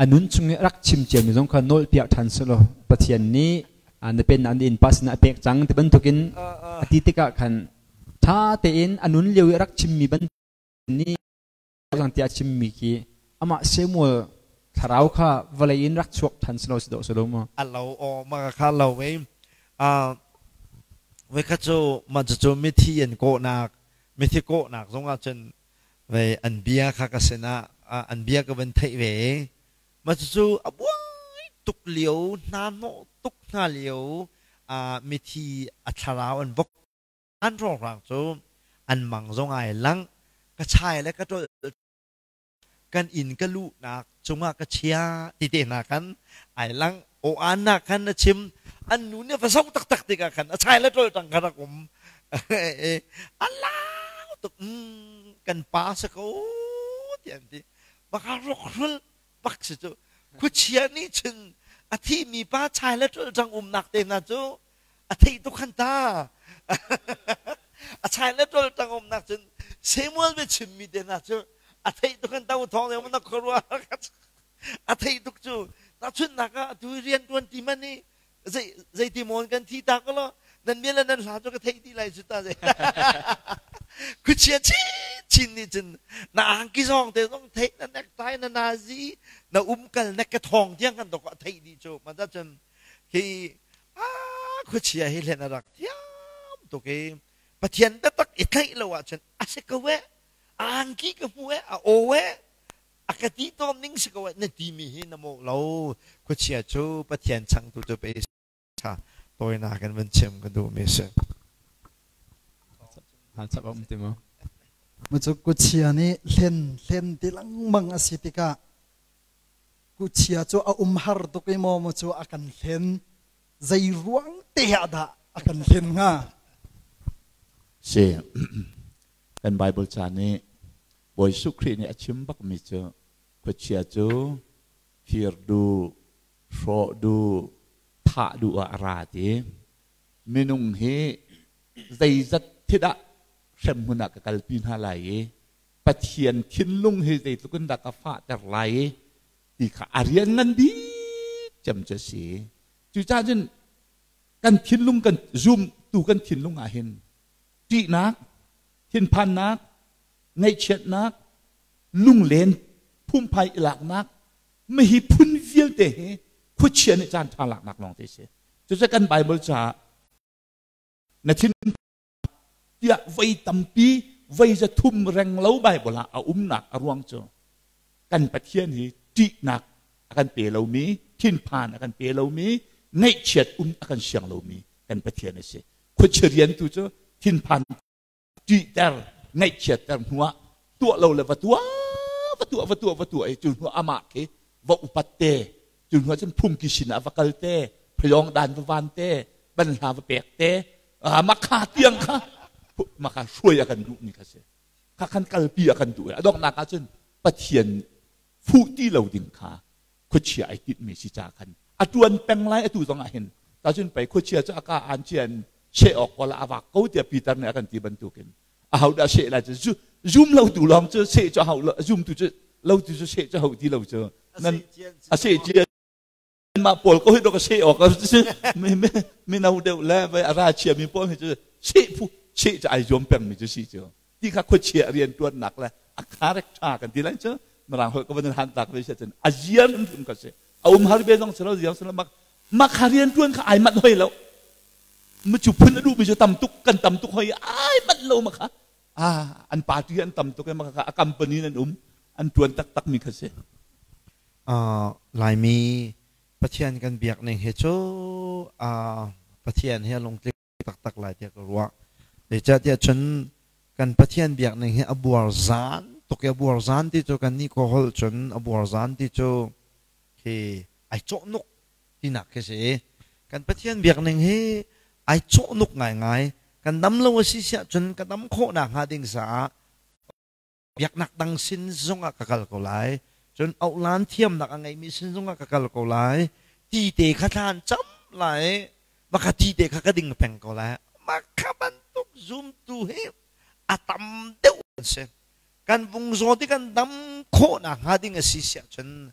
a nun chung i rak chim ciami zong kha nawlpiak ṭhan selaw Pathian nih na pennak na innpa sinah a pek cang ti bantukin a ti tikah khan ṭha tein a nun lio i a rak chimmi bantuk nih tiah a chimmi khi amah Samuel thlarau kha vawlei in rak chuak ṭhan selaw si dawh si lo maw? A lo aw ma kha lo ve. Voi khat cu mah cucu mithi an kawhnak mithi kawhnak zongah cun ve an bia kha ka sinah an bia ka van theih ve i mah cucu a buai tuk lio hna hnawh tuk hna lio mithi a thlarau an vok an hrawnghrang cu an mang zong ai lang ka chai le ka ṭolh kan inn ka luhnak cungah ka chia ti te hna khan ai lang aw an nak khan a chim an nu nih va zoh taktak tikah khan a chai le ṭol tang kha rak um a lau tuk kan pa sa ko ti an ti baka rokrul bak si cu khuachia nih cun a thi mi pa chai le ṭol tang umnak te hna cu a theih tuk khan ta a chai le ṭol tang umnak cun Samuel bia chimmi te hna cu a theih tuk khan ta thawng ne na khuarua a theih tuk cu tahchunhnak ah atu rian ṭuan ti man i zei zeiti mawn kan thi ta ko lo nan bia le nan hla cu ka theih ti lai cu ta zei khuachia chin chin nih cun na angki zong te zong theih na necktie na nazi na umkal na ka thawng tiang kan dok a theih dih cu ma cun khi khuachia hi hlen a rak thiam tuk i Pathian biatak i tlaih lo ahcun a si ko eh angki ka hmu eh a aw eh a ka ti tawn ning si ko eh na timi hi na mawh lo khuachia cu Pathian changtu cu pe tha tawinak in van chim ka duhmi si. Chap um ti maw? Mu cu kuchia nih hlen hlen ti lengmang a si tikah. Kuchia cu a um har tuk i maw maw cu a kan hlen. Zei ruang te ah dah a kan hlen hnga? Si. Kan Bible ca nih Bawi Jesuh Khrih nih a chim bakmi cu khuachia cu fir duh, hrawh duh, thah duh ah a ra ti. Minung hi zeizat thidah hremhmun ah ka kalpi hna lai i Pathian thinlung hi zeitluk in dah ka fahter lai ti kha a rian ngan bik cem cu a si. Cucaah cun kan thinlung kan zumtu kan thinlung ah hin ṭihnak, thinphannak, ngaihchiatnak, lunglen phumphai i laknak, mihi phun vialte hi khuachia nih caan ṭha laknak lawng te si. Cucu kan Bible caah na thin tiah voi tampi voi za thum reng lo Bible ah a umnak a ruang cu kan Pathian hi ṭihnak a kan pe lomi, thinphan a kan pe lomi, ngaihchiat um a kan siang lomi kan Pathian a si. Khuachia rian tu cu thinphan ṭihter, ngaihchiatter hnuah tuah lo le va tuah, va tuah, va tuah, va tuah i cu hnuah amah khi va upat te, cu hnuah cun phungki sin ah va kal te, phayawng dan va van te, banhla va pek te, makha tiang kha maka hruai a kan duhmi kha si. Kha khan kalpi a kan duh i a donghnak ah cun Pathian fuh ti lo ding kha khuachia ai tinhmi si ca khan a tuan peng lai atu zong ah hin ta cun pei khuachia cu a ka an cian she awk ko la a vak ko tiah Peter nih a kan ti bantukin a ho dah she lai cu zum lo tu lawng cu she cu hau lo zum tu cu lo tu cu she cu hau ti lo cu nan a she cian mah pawl ko hi do ka she awk mino deuh le vai a ra chia mi pawl hi cu she phu she cu ai zuam peng mi cu si cu ti kha khuachia rian tuannak le a character kan ti lai cu mirang holh ka van han tak ve sia cun a ziar hrim ka si a um har be zong selo ziang selo mak mak kha rian tuan kha ai mat hoi lo mu cu phun a duh mi cu tam tuk kan tam tuk hoi ai mat lo ma kha an party an tam tuk ma kha a company nan um an tuan tak tak mi kha si. Laimi Pathian kan biak ning hi cu Pathian hi a lungtling taktak lai tiah ka ruah. Zeicahtiah cun kan Pathian biak ning hi a buar zan tuk i a buar zan ti cu kan nih kaw holh cun a buar zan ti cu khi ai cawhnuk tinak khi si. Kan Pathian biak ning hi ai cawhnuk ngaingai. Kan dam lo a si siah cun ka dam khawhnak hnga ding caah biaknak dang sin zongah ka kal ko lai cun auhlan thiamnak a ngeimi sin zongah ka kal ko lai ti te kha thlan cam lai maka ti te kha ka ding peng ko lai maka bantuk zumtu hi a tam deuh an si kan vung zaw ti kan dam khawhnak hnga ding a si siah cun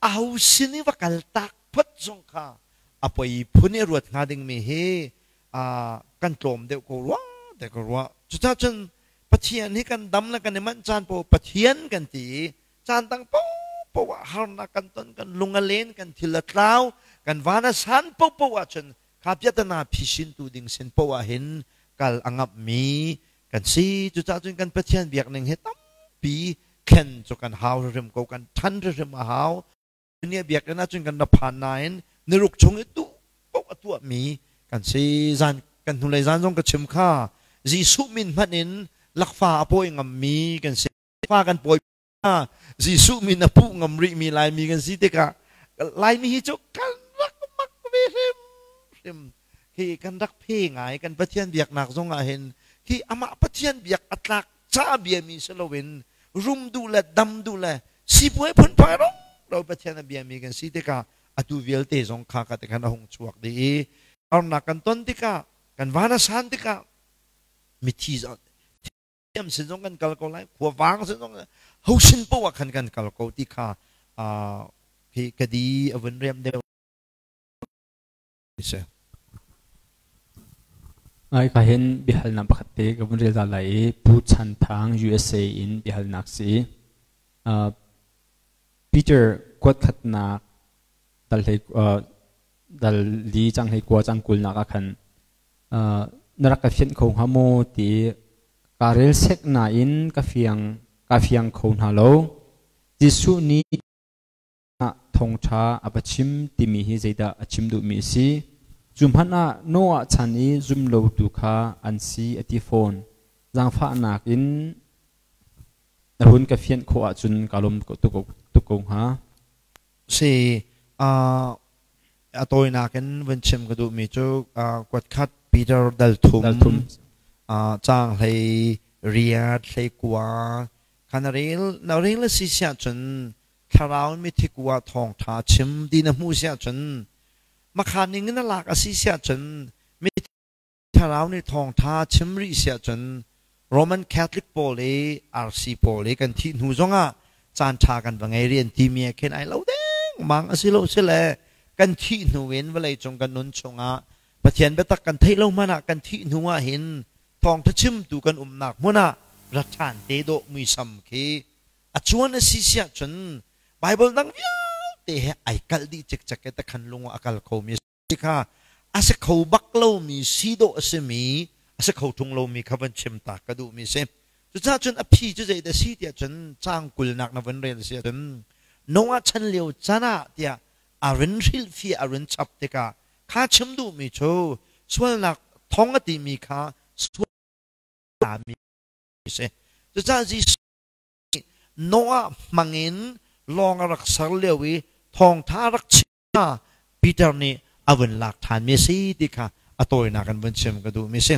aho sin i va kal tak phot zong kha a poi phun i ruat hnga ding mi hi kan tlawm deuh ko rua te ka ruah cucaah cun Pathian hi kan dam le kan i manh caan paoh Pathian kan ti i caan dang paohpaoh ah harnak kan ton, kan lung a len, kan thil a tlau, kan van a san paohpaoh ahcun kha piahtana phisintu ding sin paoh ah hin kal a ngamhmi kan si. Cucaah cun kan Pathian biakning hi tampi thlen cu kan hau hrimhrim ko, kan ṭhan hrimhrim a hau. Nih biakinn ahcun kan ra phan nain niruk chung i duh paoh a tuahmi kan si. Zan kan hnulei zan zong ka chim kha Jesuh min hmanh in lakfa a pawi ngammi kan si. Fa kan pawi Jesuh min a puh ngam rihmi Laimi kan si tikah Laimi hi cu kan rak mak ve hrim hrim. Hi kan rak phe ngai kan Pathian biaknak zong ah hin hi amah Pathian biak a tlak ca biami si loin rum duh le dam duh le sipuai phunphai rong lo Pathian a biami kan si tikah atu vialte zong kha ka tikhan a hung chuak dih i harnak kan ton tikah kan van a san tikah mithi thiam sin zong kan kal ko lai khuavang sin zong ho sin poah khan kan kal ko ti kha hi ka di a vun riam deuh si. Ai ka hin biahalnak pakhat te ka vun rel ta lai i Pu Chan Thang USA in biahalnak si. Peter kuat khatnak dal hlei dal li cang hlei kua cang kulnak ah khan na rak ka fianh kho hnga maw ti ka rel sek nain ka fiang ka fiang kho hna lo. Jesuh nih thawngṭha a va chim timi hi zeidah a chim duhmi a si? Cu hmanh ah Noah chan i zumlotu kha an si a ti fawn. Zaangfahnak in na hun ka fianh khawh ahcun kaa lawm tuk ko hnga. Si a tawinak in vun chim ka duhmi cu kuatkhat Peter dal thum caang hlei riat hlei kua kha na rel na rel a si siah cun thlarau in mithi kua thawngṭha chim ti na hmuh siah cun makha ning in a lak a si siah cun Thlarau nih thawngṭha chim rih siah cun Roman Catholic pawl i RC pawl i kan thih hnu zongah caanṭha kan va ngei rih an timi ah khin ai lo dengmang a si lo sile kan thih hnu in vawlei cung kan nun chungah Pathian biatak kan theih lo hmanh ah kan thih hnu ah hin thawngṭha chimtu kan umnak hmun ah ra ṭhan te dawh muisam khi a cuan a si siah cun Bible dang vialte he ai kalh dih cikcek i takhan lung ah a kal khomi kha a si kho bak lomi si dawh a simi a si kho ṭung lomi kha van chim ta ka duhmi si. Cucaah cun a phi cu zeidah si tiah cun caang kulnak na van rel si ahcun Noah chan lio can ah tiah a rin hrilhfiah a rin chap tikah kha chim duhmi cu sualnak thong a timi kha sual mi si. Cucaah Jesuh nih Noah hmangin lawng a rak ser lio i thawngṭha a rak chim Peter nih a vun lak ṭhanmi a si ti kha a tawinak in vun chim ka duhmi a si.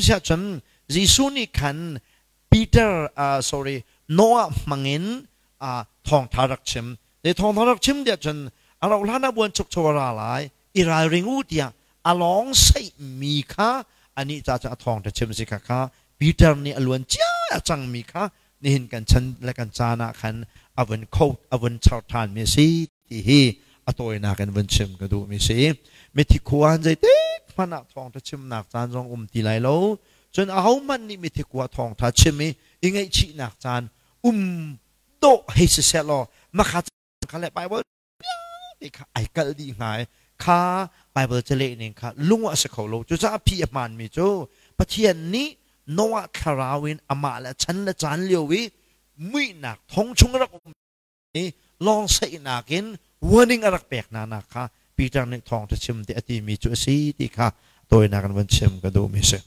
Siah cun Jesuh nih khan Peter sorry Noah hmangin thawngṭha rak chim. Zei thawngṭha rak chim tiah cun a rauh hlan ah buanchukcho a ra lai, i ralring u tiah a lawng saihmi kha anih ca cu a thawngṭha chim si kha kha Peter nih a luan cia a cangmi kha nihin kan chan le kan caan ah khan a vun kho a vun char ṭhanmi a si ti hi a tawinak in vun chim ka duhmi si. Mithi khua an zeitik hmanh ah thawngṭha chimnak caan zong um ti lai lo. Cun ahohmanh nih mithi khua thawngṭha chim i i ngaihchihnak caan um dawh hei si seh law makha kha le Bible vialte kha ai kalh dih hnga i kha Bible caleh ning kha lung ah a si kho lo. Cucaah phi a hmaanmi cu Pathian nih Noah thlarau in amah le chan le caan lio i muihnak thong chung rak um i lawng saihnak in warning a rak pek hna nak kha Peter nih thawngṭha chim ti a timi cu a si ti kha tawinak in van chim ka duhmi si.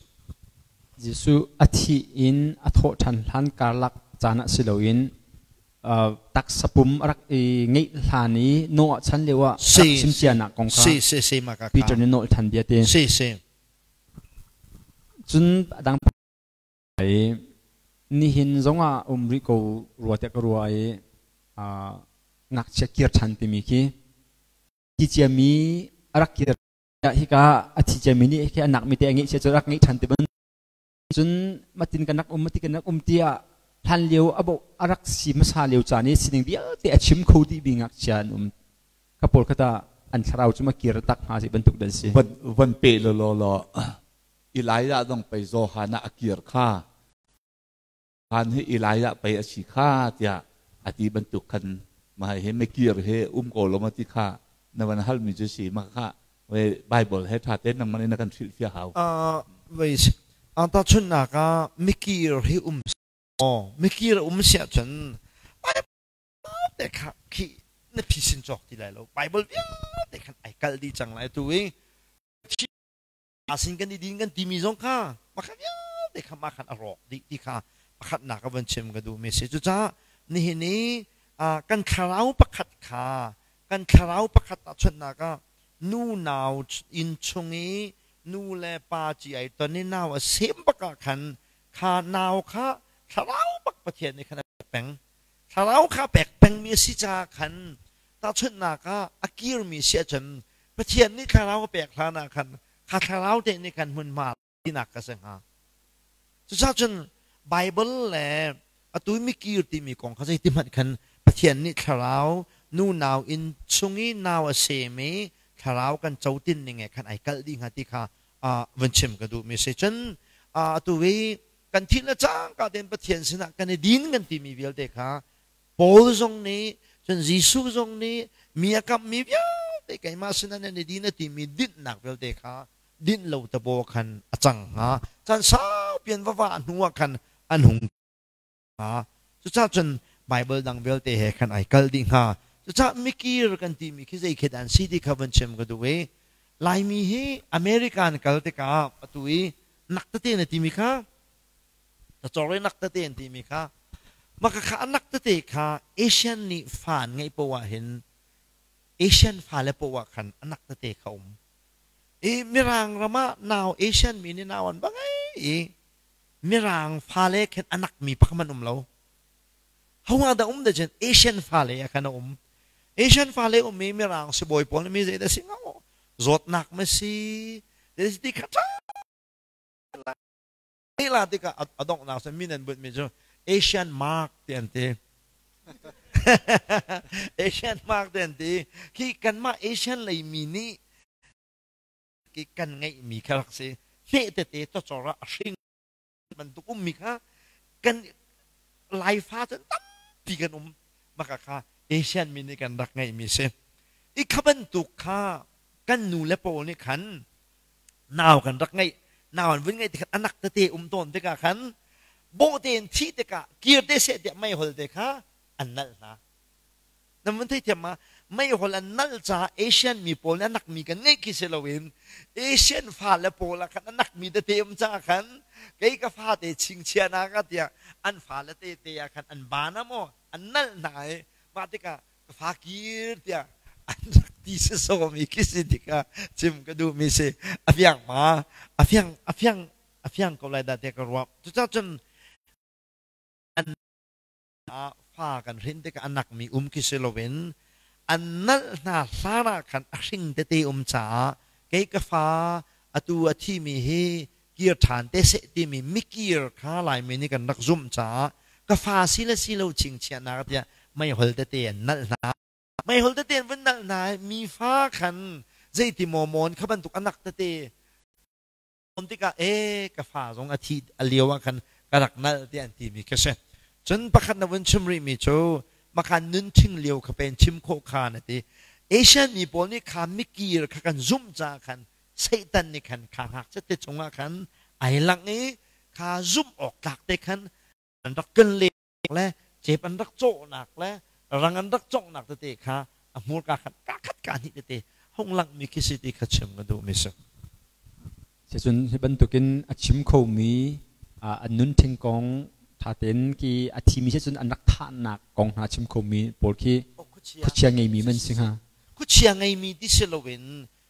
Jesuh a thih in a thawh ṭhan hlan karlak caan ah si loin taksa pum a rak i ngeih hlan i Noah chan lio ah rak chim cianak kong kha Peter nih nawl ṭhan bia ti. Si si. Cun a dang i nihin zongah um rih ko rua tiah ka ruah i ngakchia kir ṭhan timi khi ti ciami a rak kir hika a thi ciami nih khi a nak mi te a ngeih cia cu rak ngeih ṭhan ti ban Cun matin kan rak um mati kan rak um tiah hlan lio abo a rak si hmasa lio caan i sining vialte a chim kho dih mi ngakchia an um. Ka pawl kha an thlarau cu ma kir tak hnga si bantuk dan si. Van van pe lo lo lo Elijah dong pei Johan ah a kir kha Han hi Elijah pei a si kha tiah a ti bantuk khan ma he me kir he um ko lo ma ti kha na van hal mi cu si ma kha Bible he ṭha tein nangmah nih na kan hrilhfiah hau. Vei tahchunhnak ah mikir hi um maw mikir a um si ahcun Bible te kha khi na phisin cawk ti lai lo Bible vialte khan ai kalh dih cang lai tu i asin kan i din kan timi zong kha pakhat vialte kha mah khan a rawk dih ti kha pakhatnak ka van chim ka duhmi si. Cucaah nihin i kan thlarau pakhat kha kan thlarau pakhat tahchunhnak ah nu nau inn chung i nu le pa ci ai ton i nau a sem bak ah khan kha nau kha thlarau bak Pathian nih khan a pek peng. Thlarau kha pek pengmi a si caah khan tahchunhnak ah a kirmi si ahcun Pathian nih thlarau a pek hlan ah khan kha thlarau te nih khan hmunhma tinak ka si hnga. Cucaah cun Bible le atu mikir timi kong kha zeiti hmanh khan Pathian nih thlarau nu nau inn chung i nau a sem i thlarau kan cotin ning he khan ai kalh dih hnga ti kha vun chim ka duhmi si. Cun atu i kan thih le cangka tein Pathian sinah kan i din kan timi vialte kha Paul zong nih cun Jesuh zong nih mi a kamhmi vialte keimah sinah nan i din a timi dinhnak vialte kha dinh lo tabaw khan a cang hnga. Caan saupi an va vah hnu ah khan an hung hnga. Cucaah cun Bible dang vialte he khan ai kal dih hnga. Cucaah mikir kan timi khi zei khi dah an si ti kha van chim ka duh i Laimi hi American kal tikah atu i nak tete na timi kha ta cawr i nak tete an timi kha. Mah khakha anak tete kha Asian nih fa an ngeih poah ah hin Asian fale poah khan anak tete kha um. I Mirang ram ah nau Asian mi nih nau an va ngei i Mirang fale khin anak mi pakhat hmanh um lo. Ho dah um da cun Asian fale ah khan a um. Asian fale um i Mirang sibawi pawl nih mi zeidah si hnga zawtnak ma si ti kha la tikah a donghnak cu min an bunhmi cu Asian Mark ti an ti. Asian Mark ti an ti. Khi kanmah Asian lei mi nih ki kan ngeihmi kha rak si. Hmeh tete cawcor ah a hring bantuk ummi kha kan Laifa cun tampi kan um. Maka kha Asian mi nih kan rak ngeihmi si. I kha bantuk kha kan nu le pawl nih khan nau kan rak ngeih nau an vun ngeih tikhan anak tete um tawn tikah khan bawhte in thih tikah kir te seh tiah meihol te kha an nalh hna nan vun theithiam ma meihol an nalh caah Asian mi pawl nih anak mi kan ngeih khi si loin Asian fale pawl ah khan anak mi tete um caah khan kei ka fate chingchia na ka tiah an fale te te ah khan an baan ah maw an nalh hna i mah tikah ka fa kir tiah an rak ti si sawmi khi si tikah chim ka duhmi si a fiang ma a fiang a fiang a fiang ko lai dah tiah ka ruah cucaah cun an fa kan hrin tikah a nakmi um khi si loin an nalh hna hlan ah khan a hring tete um caah kei ka fa atu a thimi hi kir ṭhan te seh timi mikir kha Laimi nih kan rak zumh caah ka fa si le si lo chingchiahnak tiah meihol tete an nalh hna. Meihol tete an vun nalh hna i mi fa khan zeiti maw mawn kha bantuk anak tete on tikah e ka fa zong a thi a lio ah khan ka rak nalh tiah an timi ka si. Cun pakhat na vun chim rihmi cu makhan nun ṭhing lio kha pen chim khawh kha na ti. Asian mi pawl nih kha mikir kha kan zumh caah khan Satan nih khan kha ngakchia te cungah khan ai langh i kha zumh awk tlak te khan an rak kan le le cep an rak cawhnak le rang an rak cawnghnak tete kha a hmurka khan ka khat ka hnih tete hung langh mi khi si ti kha chim ka duh mi si. Cun hi bantukin a chim khomi an nun ṭhing kong ṭha tein ki a thimi si cun an rak thahnak kong hna chim khomi pawl khi khuachia ngeimi man si hnga. Khuachia ngeimi ti si loin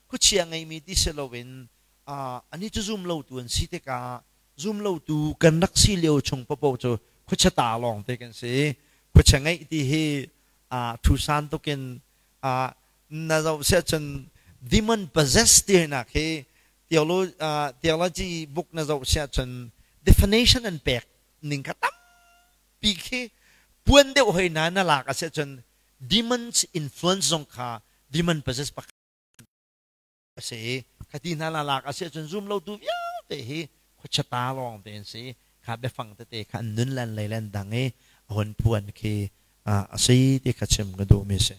khuachia ngeimi ti si loin ani cu zum lotu an si tikah zum lotu kan rak si lio chung paoh cu khuachia ta lawng te kan si. Khuachia ngeih ti hi thusan tukin na zoh siah cun demon possess ti nak hi theology book na zoh siah cun definition an pek ning kha tampi khi puan deuh hoi na na lak a siah cun demons influence zong kha demon possess pakhat a si i khati hna la lak a si ahcun zum lotu vialte hi khuachia ta lawng te an si kha biafang tete kha an nun len lei len dang i a hun phuan khi a si ti kha chim ka duhmi a si.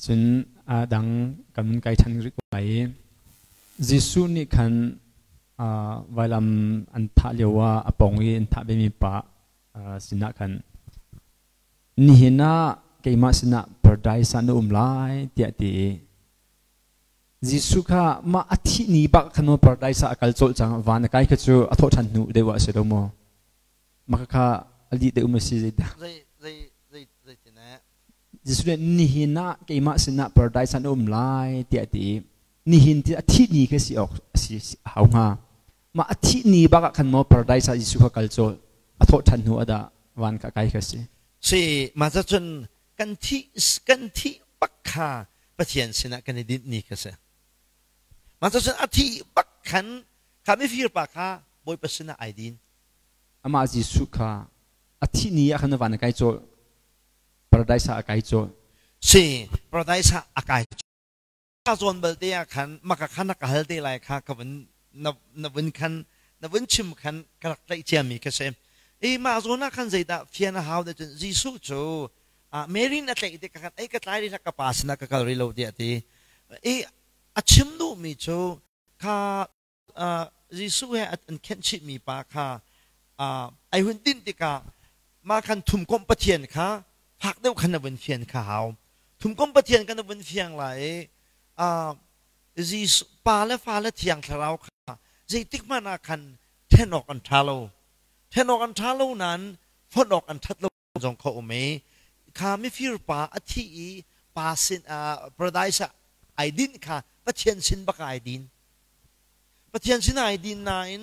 Cun a dang kan kai ṭhan rih ko lai i Jesuh nih khan vailam an thah lio ah a pawng i an thah vemi pa sinah khan Nihin ah keimah sinah paradise ah na um lai tiah ti i Jesuh kha mah a thih ni bak khan maw paradise ah a kal colh cang van a kai kha cu a thawh ṭhan hnu deuh ah a si lo maw? Mah kha a lih deuh ma si zeidah? Zei zei zei zeitin eh? Jesuh nih nihin ah keimah sinah paradise ah na um lai tiah a ti i nihin ti a thih ni kha si awk a si a hau hnga. Mah a thih ni bak ah khan maw paradise ah Jesuh kha kal colh a thawh ṭhan hnu ah dah van kha kai kha si. Si mah cun kan thih bak kha Pathian sinah kan i dinh ni kha si. Mah cun a thih bak khan kha mifir pa kha Bawipa sinah ai din. Amah Jesuh kha a thih ni ah khan van a kai colh paradise ah a kai colh. Si paradise ah a kai ka zawn balte ah khan maka khan na ka hal te lai kha ka vun na na vun khan na vun chim khan ka rak tlaih ciami ka si i mah zawn ah khan zeidah fian a hau de cun Jesuh cu Mary na tlaih te ka khan ei ka tlai ri ka pa sinah ka kal rih lo tiah ti i a chim duhmi cu kha Jesuh he an khenh chihmi pa kha ai hun dinh tikah mah khan thumkomh Pathian kha fak deuh khan na vun fian kha hau. Thumkomh Pathian kan na vun fiang lai i Jesuh pa le fa le Thiang Thlarau kha zeitik hmanh ah khan then awk an ṭha lo. Then awk an ṭha lo nain fonh awk an ṭhat lo zong kha um i kha mifir pa a thi i pa sin paradise ah ai dinh kha Pathian sin bak ai din. Pathian sin ai din nain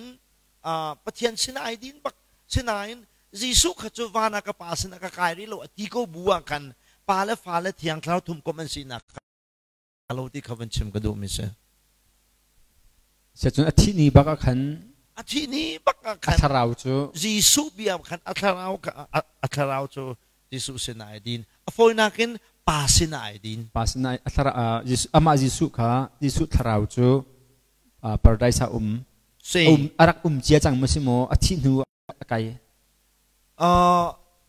Pathian sin ai din bak sinain Jesuh kha cu van ah ka pa sin ah ka kai rih lo a ti ko bu ah khan pa le fa le thiang thlarau thum komh an sinak lo ti kha van chim ka duh mi si. Cun a thih ni bak ah khan a thih ni bak ah khan a thlarau cu Jesuh bia khan a thlarau a thlarau cu Jesuh sin ai din. A fawinak in pa sin ai din. Pa sin a thlarau amah Jesuh kha Jesuh thlarau cu paradise ah um um a rak um cia cang maw si maw a thih hnu a kai?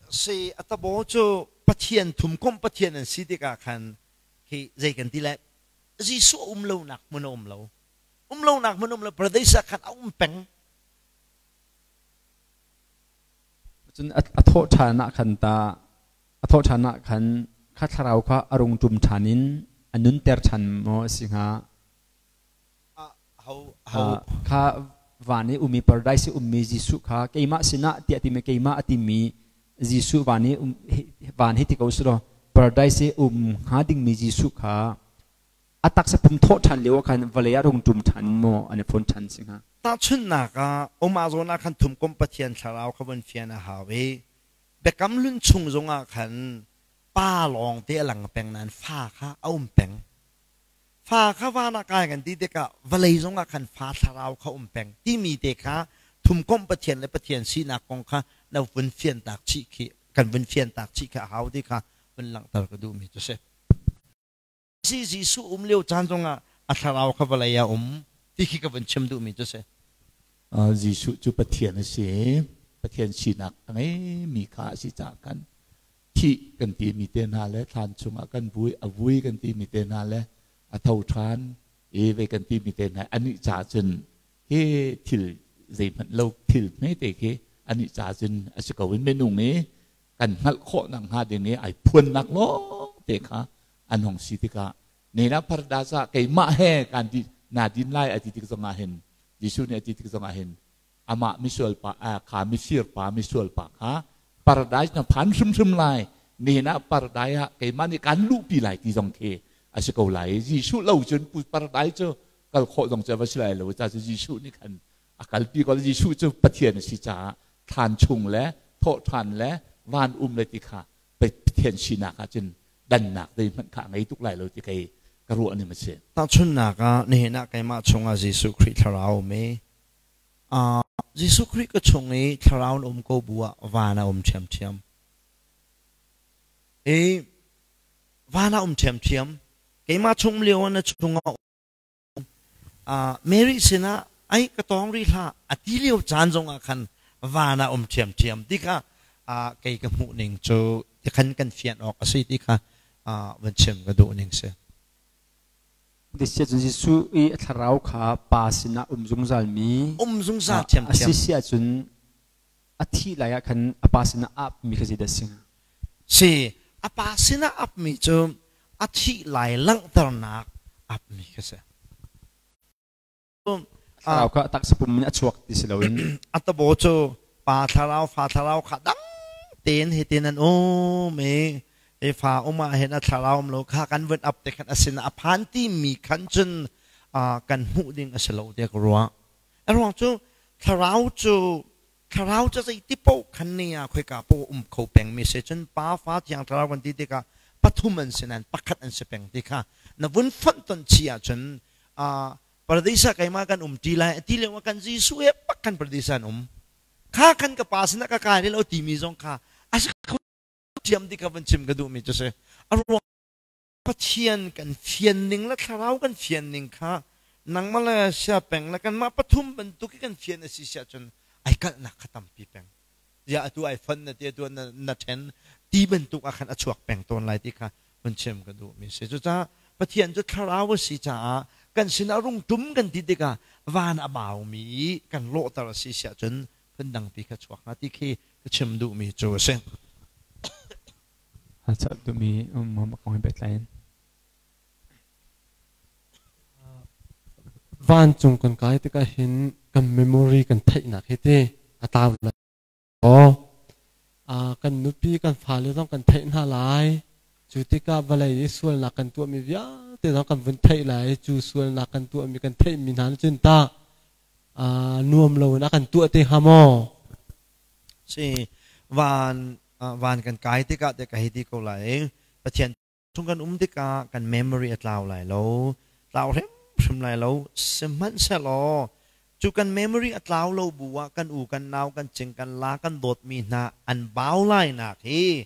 Si a tabo cu Pathian thumkomh Pathian an si tikah khan khi zei kan ti lai Jesuh um lonak hmun a um lo um lonak hmun um lo paradise ah khan a um peng. Cun a thawh ṭhan ah khan ta a thawh ṭhan ah khan kha thlarau kha a rung ṭum ṭhan in a nunter ṭhan maw a si hnga? Kha van i ummi paradise i ummi Jesuh kha keimah sinah tiah timi keimah a timi Jesuh van i um van hi ti ko sulaw paradise i um hnga dingmi Jesuh kha a taksa pum thawh ṭhan lio ah khan vawlei ah rung ṭum ṭhan maw an i phun ṭhan si hnga? Tahchunhnak ah umah zawn ah khan thumkomh Pathian thlarau kha vun fian a hau i biakam hlun chung zongah khan pa lawng te a lang peng nain fa kha a um peng. Fa kha van ah kai kan ti tikah vawlei zongah khan fa thlarau kha um peng timi te kha thumkomh Pathian le Pathian sinak kong kha na vun fiantak chih khi kan vun fiantak chih khi a hau ti kha vun langhter ka duhmi cu si. Si Jesuh um lio caan zongah a thlarau kha vawlei ah um ti khi ka vun chim duhmi cu si. Jesuh cu Pathian a si. Pathian sinak a ngeimi kha a si caah khan thih kan timi te hna le thlan chungah kan vui a vui kan timi te hna le a tho ṭhan i ve kan timi te hna anih caah cun hi thil zeihmanh lo thil hmete khi anih caah cun a si ko in minung i kan hngalh khawh nak hnga ding i ai phuannak lawng te kha an hong si tikah nena paradise ah keimah he kan di na din lai a ti tik zongah hin Jesuh nih a ti tik zongah hin amah misual pa kha mifir pa misual pa kha paradise na phan hrimhrim lai nihin ah paradise ah keimah nih kan luhpi lai ti zong khi a si ko lai. Jesuh lo cun paradise cu kal khawh zong cu va si lai lo ca cu Jesuh nih khan a kalpi ko. Jesuh cu Pathian a si caah thlan chung le thawhṭhan le van um le ti kha Pathian sinak ah cun dannak zeihmanh kha a ngei tuk lai lo ti kei ka ruah ning a si. Tahchunhnak ah nihin ah keimah chungah Jesuh Khrih thlarau um i Jesuh Khrih ka chung i thlarau na um ko bu ah van a um ṭhiamṭhiam. I van a um ṭhiamṭhiam. Keimah chung lio ah na chungah Mary sinah ai ka tawng rih hlah a ti lio caan zongah khan van ah um ṭhiamṭhiam ti kha kei ka hmuh ning cu ti khan kan fian awk a si ti kha van chim ka duh ning si. Sia cun Jesuh i a thlarau kha pa sinah um zungzal mi um zungzal ṭhiamṭhiam a si si ahcun a thih lai ah khan a pa sinah ap mi kha zeidah a si hnga? Si a pa sinah ap mi cu a thih lai langhternak apmi kha si. Thlarau kha taksa pum in a chuak ti si loin a tabo cu pa thlarau fa thlarau kha dang tein hitin an um i i fa um ah hin a thlarau um lo kha kan vun ap te khan a sin a phan ti mi khan cun kan hmuh ding a si lo tiah ka ruah. A ruang cu thlarau cu Thlarau cu zeiti paoh khan ni ah khoika paoh um kho pengmi si. Cun Pa, Fa, Thiang Thlarau kan ti tikah pathum an si nain pakhat an si peng ti kha na vun fonh ton chih ahcun paradis ah keimah kan um ṭi lai a ti lio ah kan Jesuh he bak kan paradis ah an um. Kha khan ka pa sinah ka kai lo timi zong kha a si kho ṭhiam ti kha van chim ka duhmi cu si. A ruang Pathian kan fian ning le thlarau kan fian ning kha nangmah le sia peng le kanmah pathum bantuk i kan fian a si siah cun ai kalhnak kha tampi peng. Ziah atu ai fon na ti atu na ṭhen ti bantuk ah khan a chuak peng tawn lai ti kha hun chim ka duhmi si. Cucaah Pathian cu thlarau a si caah kan sinah rung ṭum kan ti tikah van a baumi i kan lawhter a si siah cun phundangpi kha chuak hnga ti khi ka chim duhmi cu a si. A chalh duhmi um kong he pehtlai in. Vancung kan kai tikah hin kan memory kan theihnak hi ti a tlau lai. Kan nupi kan fale zong kan theih hna lai. Cu tikah vawlei i sualnak kan tuahmi vialte zong kan vun theih lai. Cu sualnak kan tuahmi kan theihmi hna nih cun tah nuam loin a kan tuah te hnga maw? Si van van kan kai tikah te ka hei ti ko lai. Pathian chung kan um tikah kan memory a tlau lai lo. Tlau hrimhrim lai lo. Sihmanhsehlaw cu kan memory a tlau lo bu ah kan u kan nau kan cing kan la kan dawtmi hna an bau lai nak hi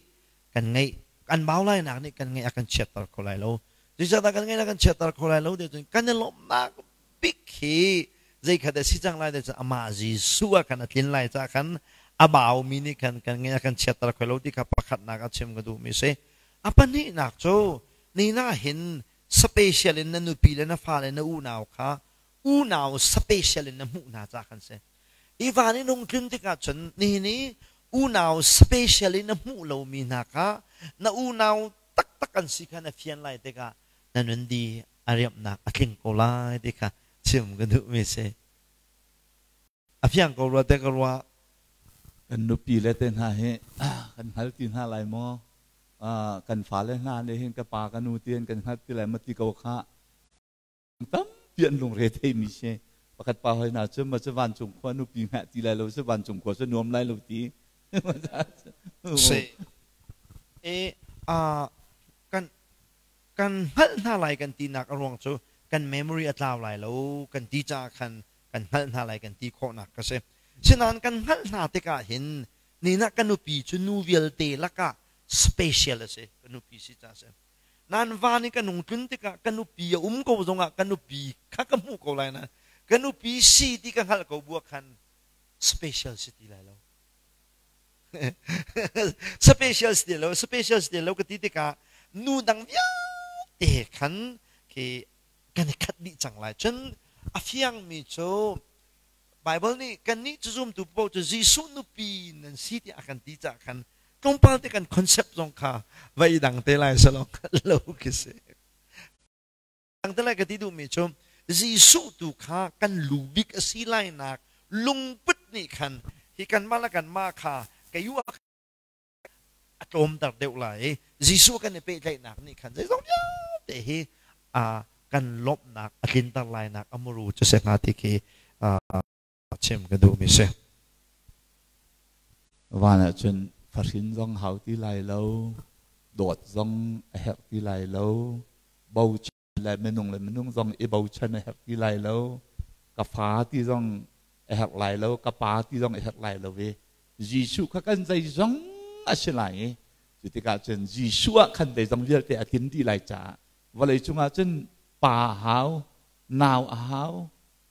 kan ngeih kan bau lai nak nih kan ngeih a kan chiatter kho lai lo. Zeicahtiah kan ngeih a kan chiatter kho lai lo ti cun kan i lawmhnak bik hi zeikhat a si cang lai ti cun amah Jesuh ah khan a tlin lai caah khan a baumi nih khan kan ngeih a kan chiatter kho lo ti kha pakhatnak a chim ka duhmi si. A pahnihnak cu nina hin special in na nupi le na fale na unau kha unau special in na hmuh hna caah khan si. I van in hung tlun tikah cun nihin i unau special in na hmuh lomi hna kha na unau taktak an si kha na fian lai tikah na nun di a riamhnak a tling ko lai ti kha chim ka duhmi si. A fiang ko rua te ka ruah. Kan nupi le te hna hi kan hngal ti hna lai maw? Kan fale hna nih hin ka pa ka nu ti in kan hngal ti lai maw ti ko kha tampi an lungre theimi si. Pakhat pa hoi hna cu ma cu vancung khua nupi hngah ti lai lo si vancung khua cu nuam lai lo ti. Si. E kan kan hngalh hna lai kan tinak a ruang cu kan memory a tlau lai lo kan ti caah khan kan hngalh hna lai kan ti khawhnak ka si. Sinain kan hngalh hna tikah hin nina ka nupi cu nu vialte lakah special a si, ka nupi si ca si. Nan van i ka nung tlun tikah ka nupi a um ko zongah ka nupi kha ka hmuh ko lai na ka nupi si ti ka hngalh ko bua khan special si ti lai lo. Special si ti lo, special si ti lo ka ti tikah nu dang vialte khan khi kan i khat dih cang lai. Cun a fiangmi cu Bible nih kannih cu zumtu paoh cu Jesuh nupi nan si tiah a kan ti caah khan tlawmpal te kan concept zong kha va i dang te lai salong lo khi si. Dang te lai ka ti duhmi cu Jesuh tu kha kan lu bik a si lai nak lungput nih khan hi kanmah le kanmah kha kei u a tlawmter deuh lai i Jesuh kan i pehtlaihnak nih khan zeizong vialte hi kan lawmhnak a tlinter lainak a muru cu si hnga ti khi chim ka duhmi si. Van ah cun fahrin zong hau ti lai lo, dawt zong a herh ti lai lo, bochan le minung zong i bochan a herh ti lai lo, ka fa ti zong a herh lai lo, ka pa ti zong a herh lai lo i Jesuh kha kan zeizong a si lai i cu tikah cun Jesuh ah khan zeizong vialte a tlin dih lai caah vawlei cungah cun pa a hau, nau a hau,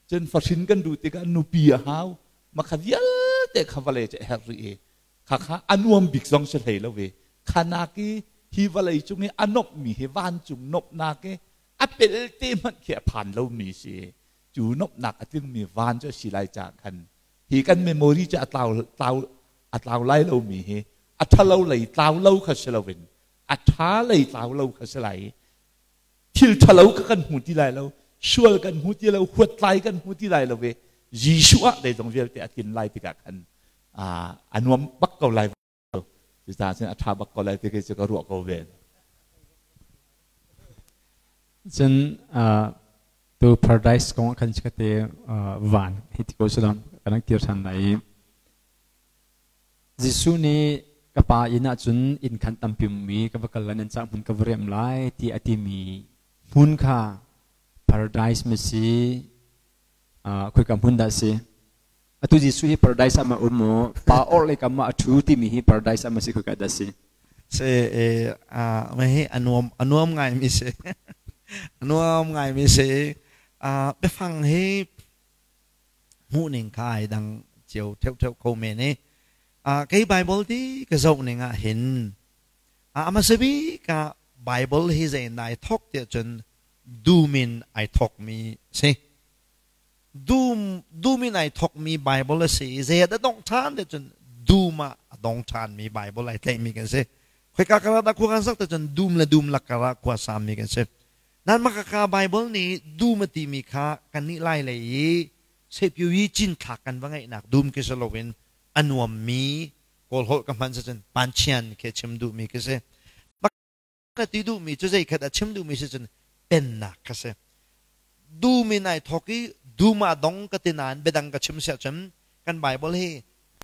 cun fahrin kan duh tikah nupi a hau, makha vialte kha vawlei cu a herh rih i khakha a nuam bik zong si hlei lo ve. Khanak i hi vawlei cung i a nomhmi hi vancung nomhnak i a pelte hmanh khi a phan lomi si. Cu nomhnak a tlingmi van cu a si lai caah khan hi kan memory cu a tlau tlau a tlau lai lomi hi a ṭhalo lei tlau lo kha si loin a ṭha lei tlau lo kha si lai i thil ṭhalo kha kan hmu ti lai lo, sual kan hmu ti lo, huattlai kan hmu ti lai lo i Jesuh ah zeizong vialte a tlin lai tikah khan a nuam bak ko lai. Cucaah cun a ṭha bak ko lai ti khi cu ka ruah ko ve. Cun tu paradise kong ah khan chikkhatte van hi ti ko salam kan rak kir ṭhan lai i Jesuh nih ka pa inn ah cun inn khan tampi ummi ka va kal lai nan cah hmun ka va riam lai ti a timi hmun kha paradise ma si khoika hmun dah si? Atu Jesuh hi paradise ah ma um maw? Pa orhlei kam ah a ṭhu timi hi paradise ah ma si khoika dah si? Si a hi a nuam ngai mi si. A nuam ngai mi si. Biafang hi hmuh ning kha ai dang cio theutheu kho men i kei Bible ti ka zoh ning ah hin a hmasa bik ah Bible hi zei nai thok tiah cun dum in ai thokmi si. Dum dum in ai thokmi Bible a si i zei ah dah dongh ṭhan te cun dum ah a dong ṭhanmi Bible ai tlaihmi kan si. Khoika kar ah dah khua kan sak te cun dum le dum lak kar ah khua sammi kan si. Nan maka Bible nih dum a timi kha kannih lai lei i sepyu yi cinthlak kan va ngeihnak dum khi si loin a nuammi Kawl holh ka hman cun panchian khi chim duhmi khi si. Ka ti duhmi cu zeikhat a chim duhmi si cun pennak kha si. Dum in ai thawk i dum ah dong ka ti nain biadang ka chim siah cun kan Bible hi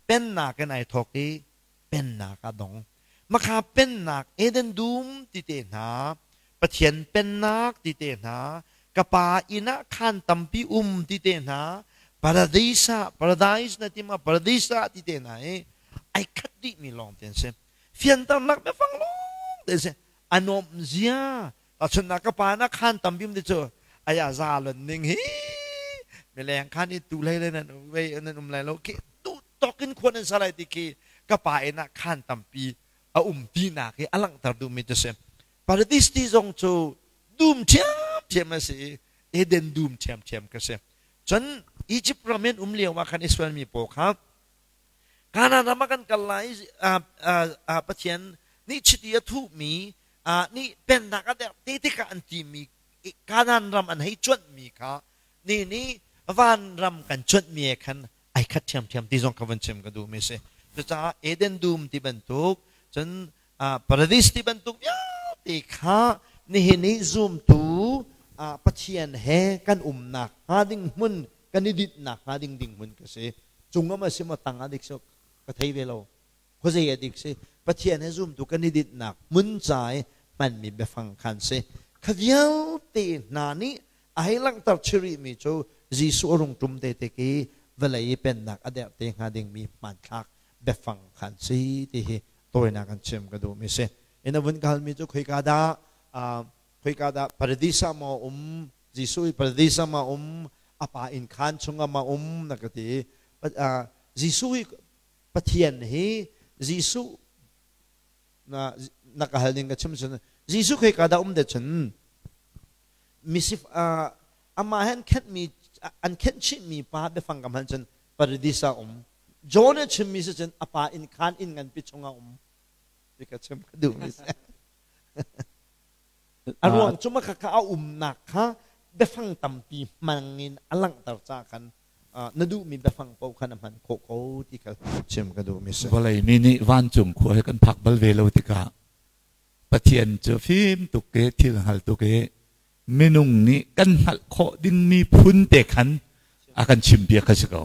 pennak in ai thawk i pennak ah dong. Makha pennak Eden dum ti te hna, Pathian pennak ti te hna, ka pa inn ah khaan tampi um ti te hna, paradise ah paradise na ti ma paradise ah ti te hna hi ai khat dihmi lawng te an si. Fianternak biafang lawng te an si. A nuamh zia tahchunhnak ka pa na khaan tampi um ti cu aya za lon ning hi mileng khan i tu hlei le nan vei nan um lai lo khi tu tawk in khua nan sa lai ti khi ka pa inn ah khaan tampi a um tinak hi a langhter duhmi cu si. Paradis ti zong cu dum ṭhiamṭhiam a si i Eden dum ṭhiamṭhiam ka si. Cun Egypt ram in um lio ah khan Israel mi pawl kha Kanaan ram ah kan kal lai i Pathian nih chiti a thuhmi nih pennak a derh te tikah an timi Kanaan ram an hei cuanhmi kha ni nih van ram kan cuanhmi he khan ai khat ṭhiamṭhiam ti zong kha van chim ka duhmi a si. Cucaah Eden dum ti bantuk cun paradis ti bantuk vialte kha nihin i zumtu Pathian he kan umnak hnga ding hmun kan i dinhnak hnga ding ding hmun ka si. Cung am a si maw tang ah dik si ka thei ve lo. Khuazei a dik si. Pathian he zumtu kan i dinhnak hmun ca i hmanmi biafang khan si. Kha vialte hna nih a hei langhter chirihmi cu Jesuh a rung ṭum te tik i vawlei i pennak a derh te hnga dingmi hmanthlak biafang khan si ti hi tawinak an chim ka duhmi si. In a vun ka halmi cu khoika dah khoika dah paradis ah maw um Jesuh i paradis ah ma um a pa inn khaan chungah ma um na ka ti. Jesuh i Pathian hi Jesuh na na ka hal ning ka chim cun Jesuh khoika dah um de cun misif amah he an khenhmi an khenh chihmi pa biafang kam han cun paradis ah um John a chimmi si cun a pa inn khaan inn nganpi chungah um ti ka chim ka duhmi si. A ruang cu maka kha a umnak kha biafang tampi hmang in a langhter ca khan na duhmi biafang paoh khan a hman khawh ko ti kha chim ka duhmi si. Vawlei mi nih vancung khua he kan phak bal ve lo tikah Pathian cu fim tuk i thil hngal tuk i minung nih kan hngalh khawh dingmi phun te khan a kan chimpiak kha si ko.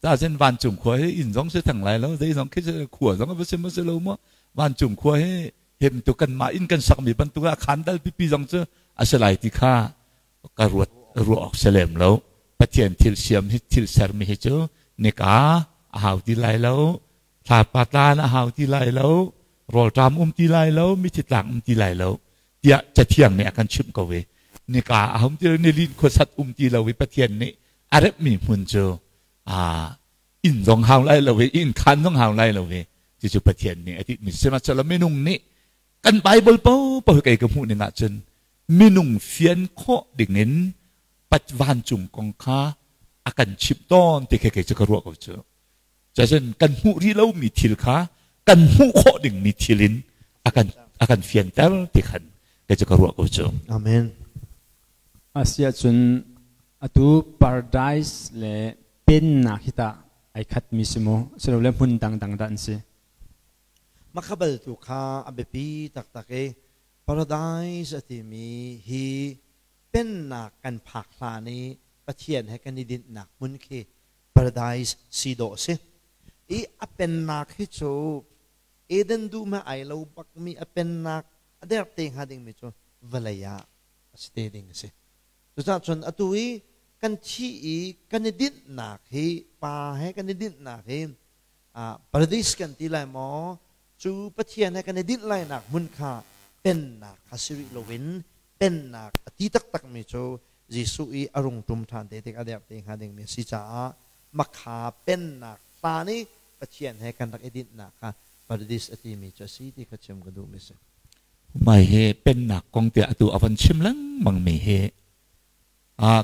Cacun vancung khua hi inn zong si theng lai lo, zei zong khi si khua zong a va si ma si lo maw? Vancung khua hi hem tu kanmah inn kan sakmi bantuk ah khan dal pipi zong cu a si lai ti kha ka ruat ruah awk si lem lo. Pathian thil siam hi thil sermi hi cu nika a hau ti lai lo, thlapa tlan a hau ti lai lo, rawlṭam um ti lai lo, mithi tlang um ti lai lo tiah Cathiang nih a kan chimh ko i nika a hum ti lo, nilin khuasat um ti lo i Pathian nih a remhmi hmun cu inn zong hau lai lo i inn khaan zong hau lai lo i cucu Pathian nih a ti mi sihmanhsehlaw minung nih kan Bible paohpaoh kei ka hmuh ning ahcun minung fian khawh dingin pat vancung kong kha a kan chimh tawn ti khi kei cu ka ruah ko cu. Cacun kan hmuh rih lomi thil kha kan hmuh khawh dingmi thil in a kan fianter ti khan kei cu ka ruah ko cu. Amen. Asiahcun atu paradise le pennak hi tah ai khatmi si maw silole hmun dangdang dah an si? Makhabal tu kha a biapi taktak i paradise a timi hi pennak kan phak hlan i Pathian he kan i dinhnak hmun khi paradise si dawh a si. I a pennak hi cu Eden dum he ai lo bakmi a pennak a der te hnga dingmi cu vawlei ah a si te ding a si. Cucaah cun atu i kan thi i kan i dinhnak hi pa he kan i dinhnak hi paradise kan ti lai maw cu Pathian he kan i dinh lainak hmun kha pennak kha si rih loin pennak a ti taktakmi cu Jesuh i a rung ṭum ṭhan te tik a derh te hnga dingmi a si caah makha pennak hlan i Pathian he kan rak i dinhnak kha paradis a timi cu a si ti kha chim ka duhmi a si. Mai hi pennak kong tiah atu a van chim lengmang mi hi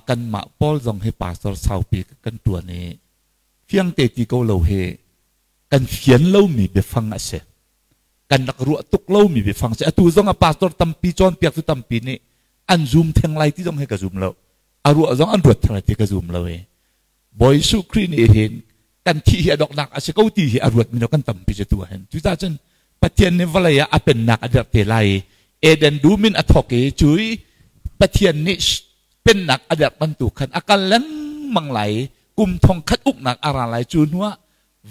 kanmah Paul zong hi pastor saupi kan ṭuan i fiangte ti ko lo hi kan fian lomi biafang a si. Kan rak ruah tuk lomi biafang a si. Atu zong ah pastor tampi cawnpiaktu tampi nih an zum theng lai ti zong hi ka zum lo. A ruah zong an ruat theng lai ti ka zum lo i Bawi Jesuh Khrih nih hin Kan thih hi a donghnak a si ko ti hi a ruat mi kan tampi cu tu ahhin. Cucaah cun Pathian nih vawlei ah a pennak a dirh te lai i Eden dum in a thawk i cu i Pathian nih pennak a dirh bantuk khan a kal lengmang lai i kum thongkhat uknak a ra lai. Cu hnuah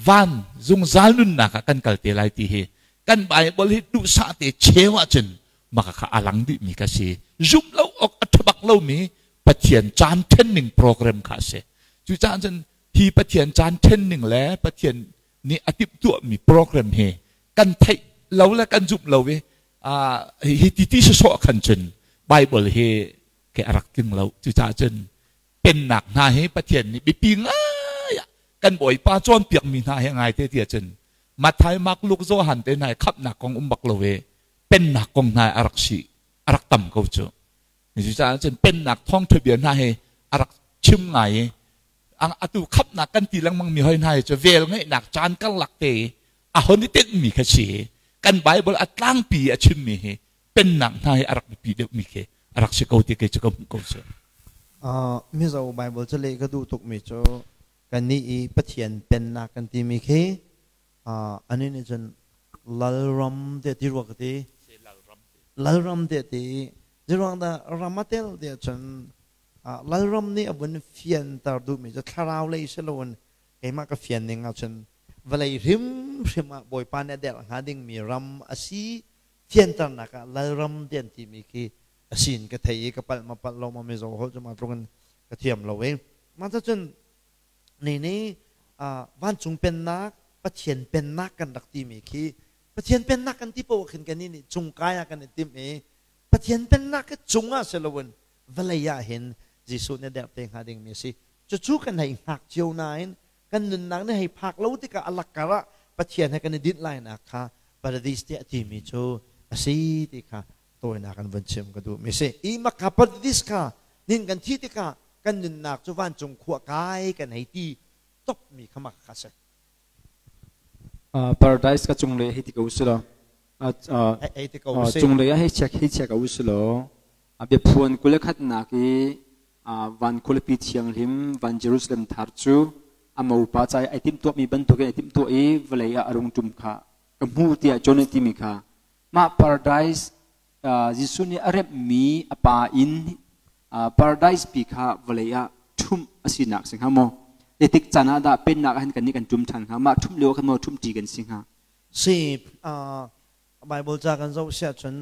van zungzal nunnak ah kan kal te lai ti hi kan Bible hi duhsah te cheu ahcun maka kha a lang dihmi ka si. Zumh lo awk a ṭha bak lomi Pathian caan ṭhenning program kha a si. Cucaah cun hi Pathian caan ṭhenning le Pathian nih a timhtuahmi program hi kan theih lo le kan zumh lo i hi ti ti sawsawh khan cun Bible hi ke a rak tling lo. Cucaah cun pennak hna hi Pathian nih biapi ngai ah kan Bawipa cawnpiakmi hna hi ngai te tiah cun Matthai, Mark, Luke, Johan te hna hi khamhnak kong um bak lo i pennak kong hna a rak si a rak tam ko cu. Cucaah cun pennak thawngṭha bia hna hi a rak chim ngai i atu khamhnak kan ti lengmang mi hoi hna hi cu vel ngeihnak caan karlak te i a hon i tenhmi kha si. Kan Bible a tlangpi a chimmi hi pennak hna hi a rak biapi deuhmi khi a rak si ko ti kei cu ka hmuh ko si. Mizo Bible cu leh ka duh tukmi cu kannih i Pathian pennak kan timi khi ani nih cun lalram te ti rua ka ti. Lalram te ti ziruang dah ram a tel tiah cun lalram nih a vun fianter duhmi cu thlarau lei si loin keimah ka fian ning ahcun vawlei hrimhrim ah Bawipa nih a derh hnga dingmi ram a si fianternak ah lalram ti an timi khi a si in ka thei i ka palh ma palh lo ma Mizo holh cu ma tluk in ka thiam lo i mah cun ni nih vancung pennak, Pathian pennak kan rak timi khi, Pathian pennak kan ti paoh khin kan nih cung kai ah kan i timh i Pathian pennak hi cung ah si loin vawlei ah hin Jesuh nih derh te hnga dingmi a si. Cucu kan hei hngak cio nain kan nunnak nih hei phak lo tikah a lakkar ah Pathian he kan i dinh lainak kha paradis tiah timi cu a si ti kha tawinak an vun chim ka duhmi si. I maka paradis kha nin kan thi tikah kan nunnak cu vancung khua kai kan hei ti topmi kha maka kha si. Paradise ka cunglei hei ti ko si law hei ti ko si. Cunglei ah hei check hei check u si law a biaphuan 21nak i van khualipi thianghlim van Jerusalem thar cu a mopa ca i ai timhtuahmi bantukin ai timhtuah i vawlei ah a rung ṭum kha ka hmu tiah John nih timi kha mah paradise Jesuh nih a remhmi a pa inn paradise pi kha vawlei ah ṭhumh a sinak si hnga maw? Zeitik caan ah dah pennak ah hin kannih kan ṭum ṭhan hnga? Mah ṭhumh lio ah khan maw ṭhumhṭi kan si hnga? Si, Bible ca kan zoh siah cun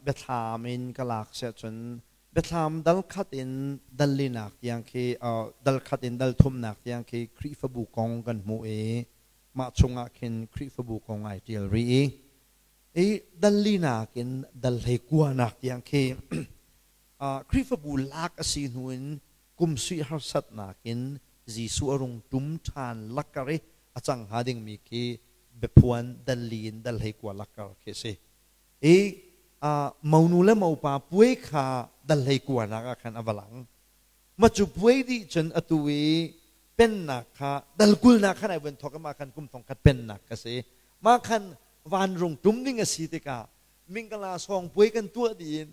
biathlam in ka lak siah cun biathlam dal khat in dal linak tiang khi dal khat in dal thumnak tiang khi Khrihfabu kong kan hmuh i mah chungah khin Khrihfabu kong ai ṭial rih i i dal linak in dal 19nak tiang khi Khrihfabu lak a si hnu in kum sui harsatnak in Jesuh a rung ṭum ṭhan lakar i a cang hnga dingmi khi biaphuan dal li in dal 19 lakar khi a si. I monu le mopa puai kha dal 19nak ah khan a va lang. Mah cu puai dih cun atu i pennak kha dal 20nak khan ai vun thawk i mah khan kum thongkhat pennak ka si. Mah khan vanrung ṭum ding a si tikah mingkala sawng puai kan tuah dih in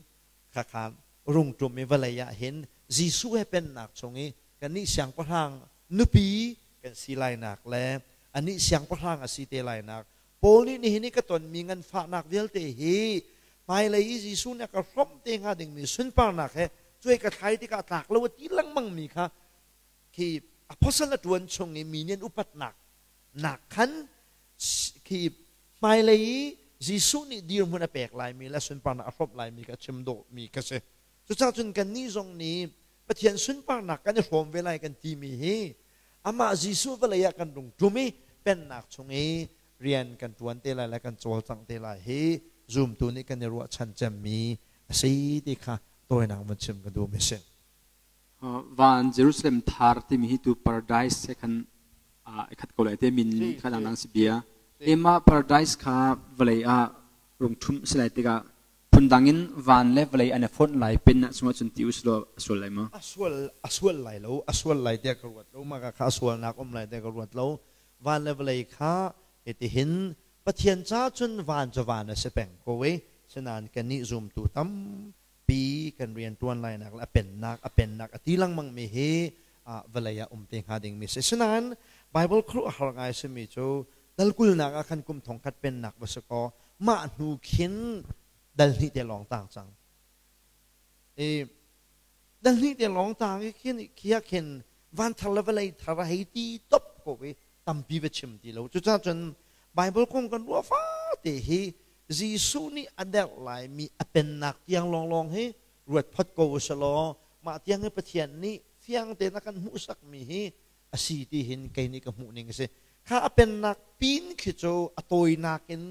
khakhan rungṭum i vawlei ah hin Jesuh he pennak chung i kannih siangpahrang nupi kan si lainak le anih siangpahrang a si te lainak. Paul nih nihin i ka tonmi nganfahnak vialte hi hmailei i Jesuh nih a ka hrawmh te hnga dingmi sunparnak he cuai ka thlai tikah tlak lo a ti lengmangmi kha khi apostle a ṭuan chung i mi nih an upatnak nak khan khi hmailei i Jesuh nih dirhmun a pek laimi le sunparnak a hrawmh laimi kha a chim dawhmi kha si. Cucaah cun kannih zong nih Pathian sunparnak kan i hrawm ve lai kan timi hi amah Jesuh vawlei ah kan rung ṭum i pennak chung i rian kan ṭuan te lai le kan cawlcangh te lai hi zumtu nih kan i ruahchan cemmi a si ti kha tawinak vun chim ka duhmi a si. Van Jerusalem thar timi hi tu paradise he khan i khat ko lai te min kha dangdang si bia. Emah paradise kha vawlei ah rung ṭhum si lai tikah phundang in van le vawlei an i fonh lai pen ah chungah cun ti usulaw a sual lai maw? A sual a sual lai lo, a sual lai tiah ka ruat lo. Mah kha a sualnak um lai tiah ka ruat lo. Van le vawlei kha hitihin Pathian ca cun van cu van a si peng ko i sinain kannih zumtu tampi kan rianṭuan lainak le a pennak a pennak a ti lengmangmi hi vawlei ah um te hnga dingmi a si. Sinain Bible khuaruahhar ngai simi cu dal kulnak ah khan kum thongkhat pennak va si kaw mah hnu khin dal hnih te lawng tang cang. I dal hnih te lawng tang i khin khi ah khin van thar le vawlei thar a hei ti top ko i tampi va chim ti lo. Cucaah cun Bible kong kan ruah fate hi Jesuh nih a derh laimi a pennak tiang lawnglawng hi ruat phot ko u selaw mah tiang hi Pathian nih fiang tein a kan hmuhsakmi hi a si ti hin kei nih ka hmuh ning a si. Kha a pennak pin khi cu a tawinak in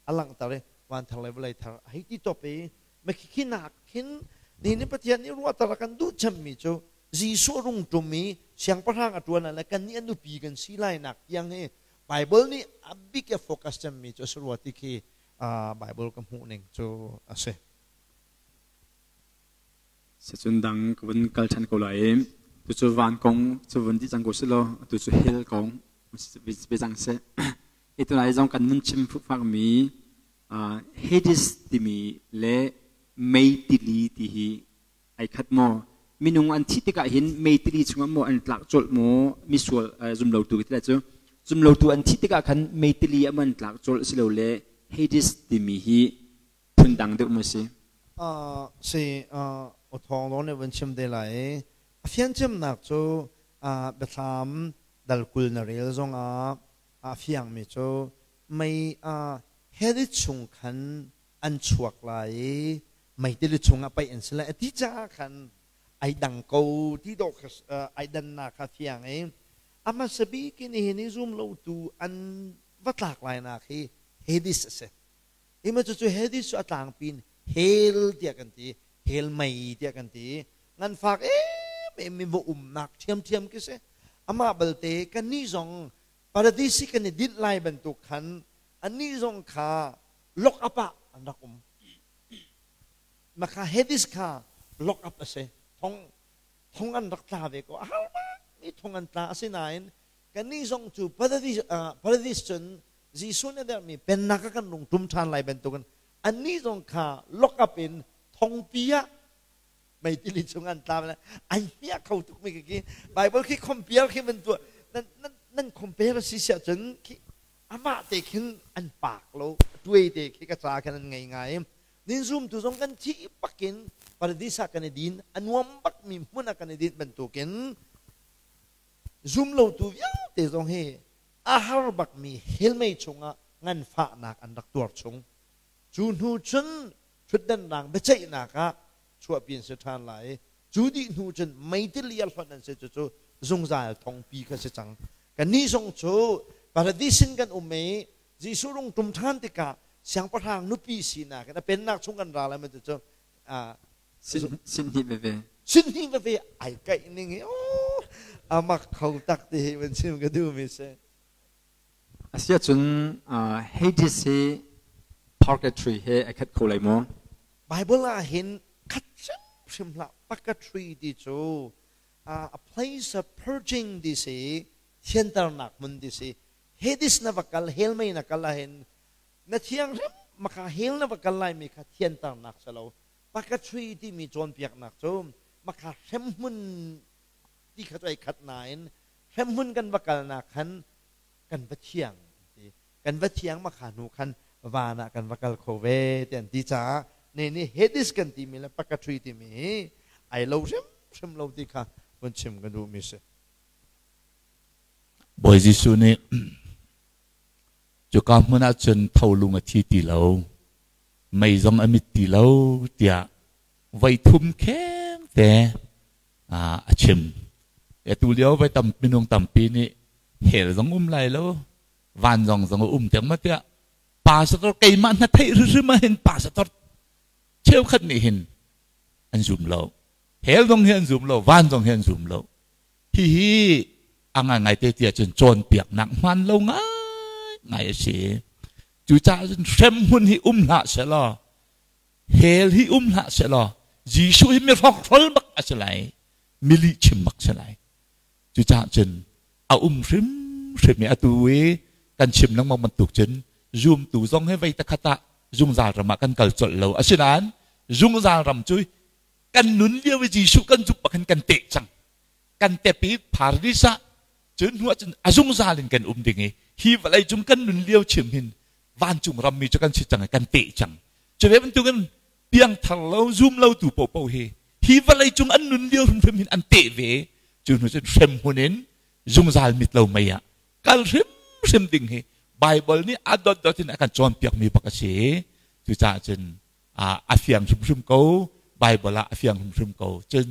a langhter i van thar le vawlei thar a hei ti top i khi nak khin nihin Pathian nih ruahter a kan duh cemmi cu Jesuh rung ṭum i siangpahrang a ṭuan ah le kannih a nupi kan si lai nak tiang hi Bible nih a bik a focus cemmi cu a si rua ti khi Bible ka hmuh ning cu a si. Sicun dang ka vun kal ṭhan ko lai i tucu van kong cu vun dih cang ko sih law atu cu hell kong ve cang seh. Hi tunai zong kan nun chim fukfakmi Hades timi le mei tili ti hi ai khat maw? Minung an thih tikah hin mei tili chungah maw an tlak colh maw? Misual zumlotu ti lai cu zumlotu an thih tikah khan mei tili ah maw an tlak colh silole Hades timi hi phundang deuh maw si? Si awthawng lawng nih van chim te lai i a fianchimnak cu biathlam dal 20 na rel zongah a fiangmi cu mei Hades chung khan an chuak lai i mei tili chungah paih an si lai a ti caah khan ai dang ko ti dawh ai dannak kha fiang i a hmasa bik in nihin i zum lotu an va tlak lainak hi Hades a si. Ima cucu Hades cu a tlangpi in hell tiah kan ti, hell mei tiah kan ti. Nganfak em em va umnak ṭhiamṭhiam khi si. Amah balte kannih zong paradis i kan i dinh lai bantuk khan annih zong kha lock up ah an rak um. Maka Hades kha lock up a si. Thong thong an rak tla ve ko. A har mi thong an tla. Asinain kannih zong cu paradis, paradis cun Jesuh nih a derhmi pennak ah kan rung ṭum ṭhan lai bantukin annih zong kha lock up in thongpi ah meitili chung an tla ai hmiah kho tuk mi khi Bible khi compare khi man tuah nan nan nan compare si siah cun khi amah te khin an pak lo tuai te khi ka ca khan an ngei ngai nin zoom tu zong kan thi pakin paradis ah kan i din a nuam bak mi hmun ah kan i din bantukin zum lo tu vialte zong hi a har bakmi helmei chungah nganfahnak an rak tuar chung. Cu hnu cun ṭhutdan rang biaceihnak ah chuahpi an si ṭhan lai i cu dih hnu cun meitili a hlonh an si cucu zungzal thongpi kha si cang. Kannih zong cu paradis in kan um i Jesuh rung ṭum ṭhan tikah siangpahrang nupi sinak in a pennak chung kan ra lai ma cucu Sin hnih veve. Sin hnih veve ai kaih ning hi oh amak kho tak ti hi van chim ka duh mi si. Asia cun Hades hi purgatory he ai khat kho lai maw? Bible ah hin khat hrimhrim hlah purgatory ti cu a place of purging ti si thianternak hmun ti si Hades na va kal hell mei na kal ahhin na thianghlim maka hell na va kal laimi kha thianternak si lo purgatory timi cawnpiaknak cu maka hremhmun ti kha cu ai khat nain hremhmun kan va kalnak khan kan va thiang ti kan va thiang maka hnu khan van ah kan va kal kho ve ti an ti caah ne nih Hades kan timi le purgatory timi hi ai lo hrimhrim lo ti kha vun chim ka duhmi si. Bawi Jesuh nih Cuka hmun ah cun tholung a thi ti lo, mei zong a mit ti lo tiah voi thum khengte a chim. Atu lio voi tam minung tampi nih hell zong um lai lo, van zong zong a um tiang ma tiah pastor keimah hna theih hrimhrim ah hin pastor cheukhat nih hin an zum lo. Hell zong hi an zum lo, van zong hi an zum lo. Hihi a ngaingai te tiah cun cawnpiaknak hmaan lo ngaingai a si. Cucaah cun hremhmun hi um hlah sehlaw, hell hi um hlah sehlaw, Jesuh hi mi hrokhrol bak a si lai, mi lihchim bak si lai. Cucaah cun a um hrimhrim i atu i kan chim lengmang bantuk cun zumtu zong hi vei takhat ah zungzal ram ah kan kal colh lo. Asinain zungzal ram cu kan nun lio i Jesuh kan zumh bak hin kan teh cang. Kan tep i paradis ah Cun hnu ahcun a zungzal in kan um ding i hi vawlei cung kan nun lio chim hin vancung rammi cu kan si cang i kan teh cang. Cu ve bantukin piangthar lo zum lo tu paohpaoh hi hi vawlei cung an nun lio hrimhrim hin an teh ve. Cu hnu cun hremhmun in zungzal mit lo mei ah kal hrimhrim ding hi Bible nih a dotdot in a kan cawnpiakmi bak a si. Cucaah cun a fiang hrimhrim ko. Bible ah a fiang hrimhrim ko. Cun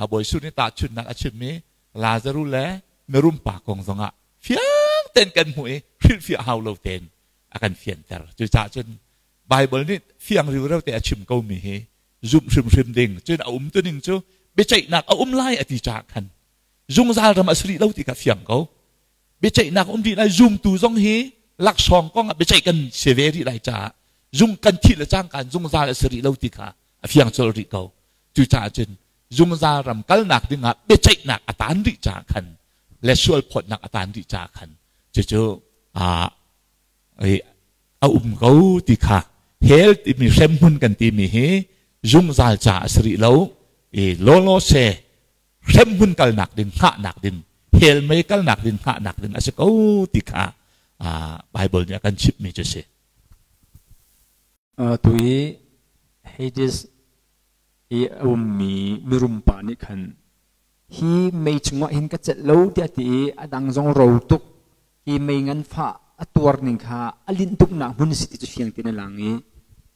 Bawi Jesuh nih tahchunhnak a chimmi Lazaruh le mirum pa kong zongah fiang tein kan hmuh i hrilhfiah hau lo tein a kan fianter. Cucaah cun Bible nih fiang riureu te a chim komi hi zumh hrimhrim ding. Cun a um tuning cu biaceihnak a um lai a ti caah khan zungzal ram a si rih lo ti kha fiang ko. Biaceihnak um rih lai zumtu zong hi laksawng kong ah biaceih kan si ve rih lai caah zung kan thih le cangka zungzal a si rih lo ti kha a fiang colh rih ko. Cucaah cun zungzal ram kalnak dingah biaceihnak a taan rih caah khan le sualphawtnak a taan rih caah khan cucu a um ko ti kha hell timi hremhmun kan timi hi zungzal ca a si rih lo i lawlaw se hremhmun kalnak ding hngahnak ding hell mei kalnak ding hngahnak ding a si ko ti kha Bible nih a kan chimhmi cu si. Tu i Hades i a ummi mirum pa nih khan hi mei chungah hin ka celh lo tiah ti i a dang zong ro tuk hi mei nganfah a tuar ning kha a linh tuknak hmun si ti cu fiang tein a lang i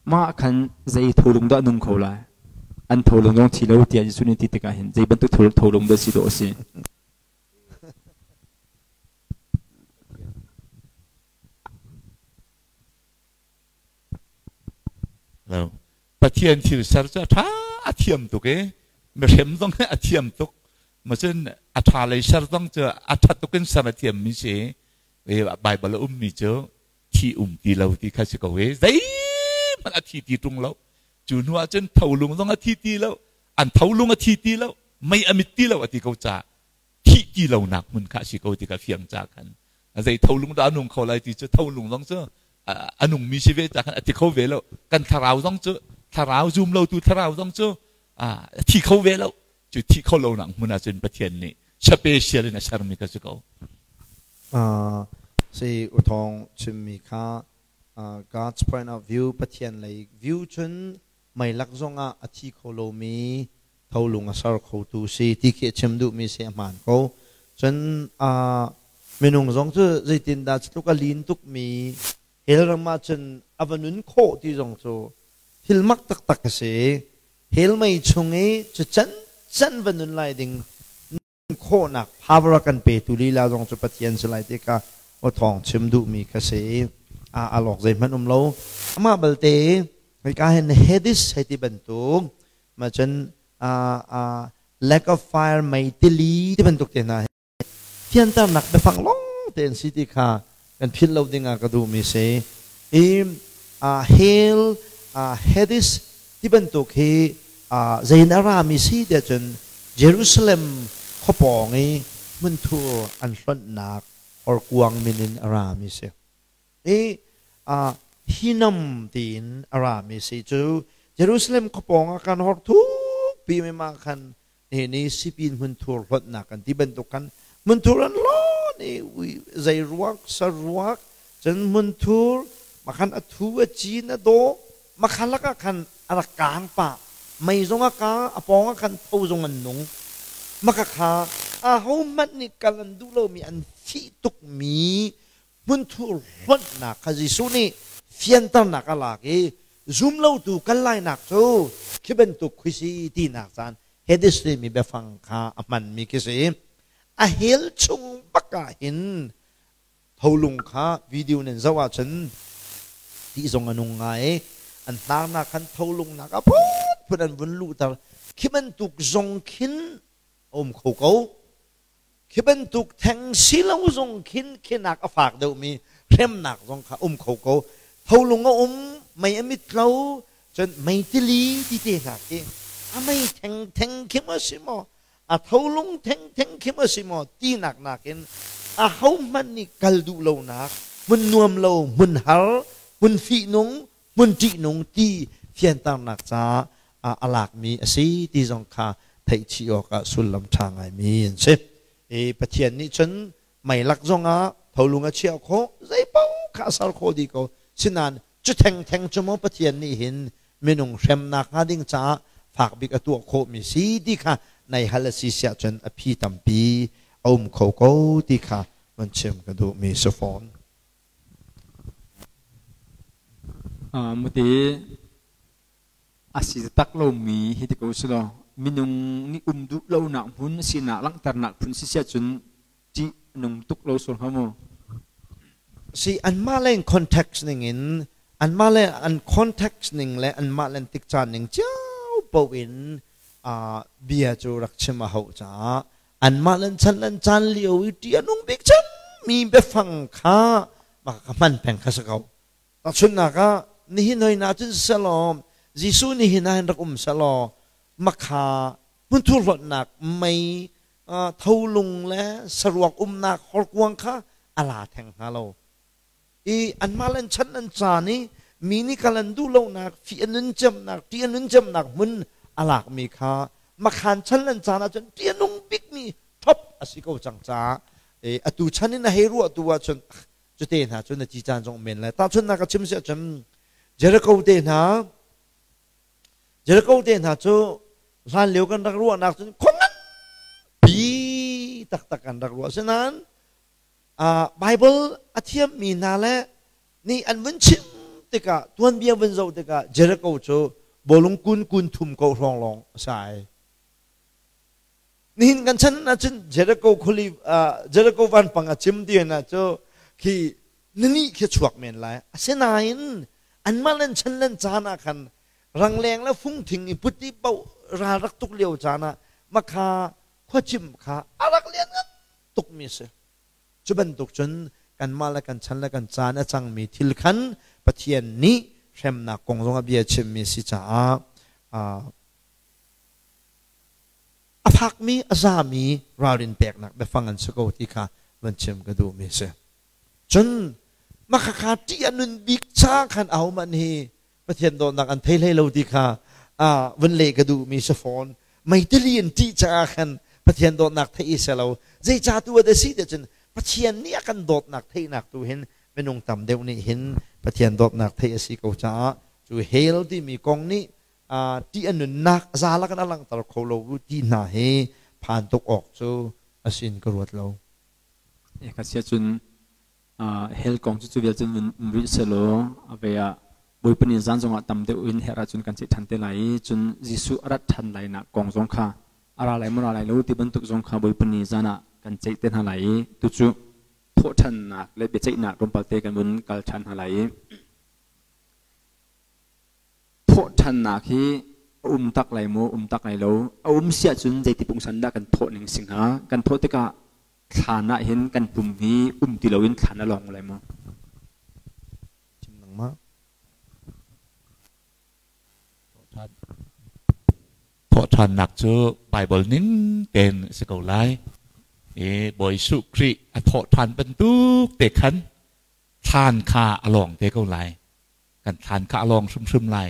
mah khan zei tholung dah nung kho lai an tholung zong thi lo tiah Jesuh nih ti tikah hin zei bantuk tholung dah si dawh a si. Lo. Pathian thil ser cu a ṭha a thiam tuk i mihrem zong hi a thiam tuk. Macun a ṭha lei ser zong cu a ṭha tuk in ser a thiammi si. I Baibal a ummi cu thi um ti lo ti kha si ko i zeihmanh a thi ti ṭung lo. Cu hnu ah cun tholung zong a thi ti lo, an tholung a thi ti lo, mei a mit ti lo a ti ko caah thih ti lonak hmun kha a si ko ti kha fiang ca khan zei tholung dah a nung kho lai ti cu tholung zong cu a nungmi si ve ca khan a ti kho ve lo kan thlarau zong cu thlarau zum lo tu thlarau zong cu a thi kho ve lo cu thi kho lo nak hmun ah cun Pathian nih special in a sermi kha si ko. Si uthong chimmi kha God's point of view Pathian lei view cun meilak zongah a thi kho lomi tholung a ser khotu si ti khi a chim duhmi si a hmaan ko. Cun minung zong cu zeitindah tluk a lin tukmi hell ram ah cun a va nun khawh ti zong cu thil mak taktak a si. Hell mei chung i cu can can va nun lai ding khawhnak power a kan petu lila zong cu Pathian si lai ti kha aw thawng chim duhmi kha si. A alawk zeihmanh um lo. Amah balte hika hin Hades hei ti bantuk ma cun lack of fire mei tili ti bantuk te hna fianternak biafang lawng te an si ti kha kan philh lo ding ah ka duhmi si. I hell Hades ti bantuk hi zein a rami si tiah cun Jerusalem khuapawng i hmunthur an hlonhnak horkuang min in a rami si. I hinam tiin a rami si cu Jerusalem khuapawng ah kan hor thukpi mi mah khan ni sipin hmunthur hlonhnak kan ti bantuk khan hmunthur an lawn i zei ruak saruak cun hmunthur makhan a thu a cin a daw makha lakah khan a rak kaang pah mei zong a kaang a pawng ah khan tho zong an nung maka kha ahohmanh nih kal an duh lomi an fih tukmi hmunthur hlonhnak kha Jesuh nih fianternak a lak i zumlotu kal lainak cu khi bantuk khi si tinak caan Hades timi biafang kha a hmanmi khi si. A hell chung bak ah hin tholung kha video nan zoh ahcun ti zong a nung ngai an hnarnak khan tholung nak a phunphun an vun luhter khi bantuk zong khin a um kho ko. Khi bantuk theng si lo zong khin khinak a fak deuhmi hremnak zong kha um kho ko. Tholung a um, mei a mit lo, cun mei tili ti te hna khi a mei theng theng khi maw si maw, a tholung theng theng khi maw si maw tinak nakin a hohmanh nih kal duh lonak hmun nuam lo, hmun har, hmun fihnung, hmun ṭihnung ti fianternak caah a lakmi a si ti zong kha theih chih awkah sullam ṭha ngaimi an si. I Pathian nih cun Mei lak zongah tholung a chiah khawh, zeipaoh kha a ser khawh dih ko. Sinain cu thengtheng cu maw Pathian nih hin minung hremnak hnga ding caah fak bik a tuah khawhmi si ti kha nai hal a si siah cun a phi tampi a um kho ko ti kha van chim ka duhmi si fawn. Mute a si tak lomi hi ti ko si law minung nih um duh lonak hmun sinak langhternak phun si siah cun ṭih nung tuk lo sual hnga mu. Si anmah le context ning in anmah le an context ning le anmah le tik caan ning cio paoh in bia cu rak chim a hauh caah anmah le chan le caan lio i ṭih a nung bik cem mi biafang kha mah ka hman peng kha si ko. Tahchunhnak ah nihin hoi na cun selaw Jesuh nihin ah hin rak um selaw makha hmunthur hlawtnak mei tholung le saruak umnak horkuang kha a la theng hnga lo. I anmah le an chan an caan i mi nih kal an duh lonak, fih a nun cemnak, ṭih a nun cemnak hmun a lakmi kha makhan chan le an caan ahcun ṭih a nung bikmi ṭhop a si ko cang caah atu chan in a hei ruah tu ahcun cute hna cu na ci caan zong men lai. Tahchunhnak ka chim si ahcun Jericho te hna Jericho te hna cu hlan lio kan rak ruahnak cun khua nganpi taktak kan rak ruah. Asinain Bible a thiammi hna le nih an vun chim tikah tuanbia vun zoh tikah Jericho cu bawlung kun kun thum ko hrawng lawng a si ai. Nihin kan chan ahcun Jericho khuali Jericho vanpang a cim ti na cu khi nini khi chuak men lai. Asinain anmah len chan len caan ah khan rangleng le fungthing i put i poh ral rak tuk lio caan ah makha khuacim kha a rak lian ngan tukmi si. Cu bantuk cun kanmah le kan chan le kan caan a cangmi thil khan Pathian nih hremnak kong zong a bia chimmi si caah a fakmi a zami ralrin peknak biafang an si ko ti kha van chim ka duhmi si. Cun makhakha ṭih a nun bik ca khan ahohmanh hi Pathian dawtnak an thei hlei lo ti kha vun leh ka duhmi si fawn. Meitili in ṭih caah khan Pathian dawtnak theih i selo. Zeicah tu a si ti cun Pathian nih a kan dawtnak theihnak tu hin minung tam deuh nih hin Pathian dawtnak theih a si ko caah cu hell timi kong nih ṭih a nunnak zalak in a langhter kho lo ti hna hi phan tuk awk cu a sin ka ruat lo. Ka sia cun hell kong cu cu vial cun um rih selaw a ve ah Bawipa ni zan zongah tam deuh in herh ahcun kan ceih ṭhan te lai i cun Jesuh a rat ṭhan lai nak kong zong kha a ra lai maw ra lai lo ti bantuk zong kha Bawipa ni zan ah kan ceih te hna lai i tucu thawhṭhannak le biaceihnak tlawmpal te kan vun kal ṭhan hna lai i thawhṭhannak hi a um tak lai maw um tak lai lo a um si ahcun zeiti pungsan dah kan thawh ning si hnga kan thawh tikah thlan ah hin kan pum hi um ti loin thlan a lawng lai maw? Chim nangmah. Thawhṭhannak cu Baibal ning tein a si ko lai. I Bawi Jesuh Khrih a thawhṭhan bantuk te khan thlan kha a lawng te ko lai. Kan thlan kha a lawng hrimhrim lai.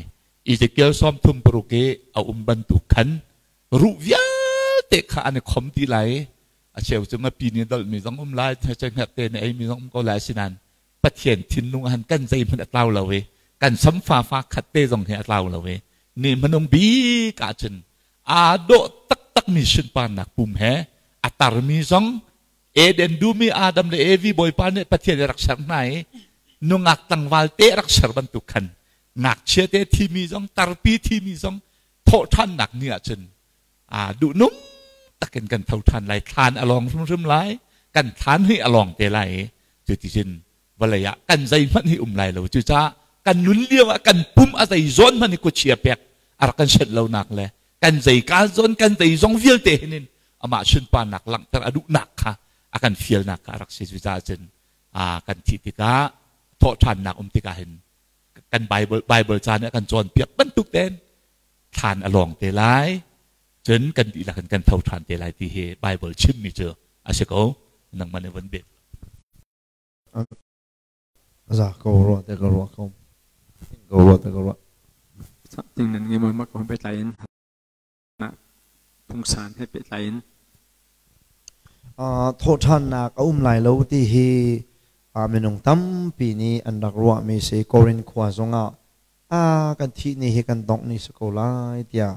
Ezekiel 36 i a um bantuk khan ruh vialte kha an i khom dih lai i a cheu cu ngapi nih dolhmi zong um lai hnekte nih eimi zong um ko lai asinain Pathian thinlung han kan zeihmanh a tlau lo i kan samfa fa khat te zong hi a tlau lo i ni hmanung bik ahcun aa dawh taktakmi sunparnak pum he a tarmi zong Eden dum i Adam le Evi Bawipa nih Pathian rak ser hna i nungak tlangval te rak ser bantuk khan ngakchia te thimi zong tarpi thimi zong thawhṭhannak ni ahcun aa duhnung takin kan tho ṭhan lai thlan a lawng hrimhrim lai kan thlan hi a lawng te lai i cuticun vawlei ah kan zeihmanh hi um lai lo cucaah kan nun lio ah kan pum a zei zawn hmanh hi khuachia pek a rak kan senh lonak le kan zei ka zawn kan zei zong vialte hin amah sunparnak langhter a duhnak kha a kan fialnak kha a rak si cucaah cun kan thih tikah thawhṭhannak um tikah hin kan Bible Bible ca nih a kan cawnpiak bantuk tein thlan a lawng te lai cun kan dihlak in kan tho ṭhan te lai ti hi Bible chimmi cu a si ko nangmah nih von bet za ko ruah te ko ruah ko ko ruah te ko ruah ting nan ngi moi mak ko pe tlai in pungsan he pehtlai in. Thawhṭhannak a um lai lo ti hi minung tampi nih an rak ruahmi si. Korin khua zongah a kan thih ni hi kan dongh ni si ko lai tiah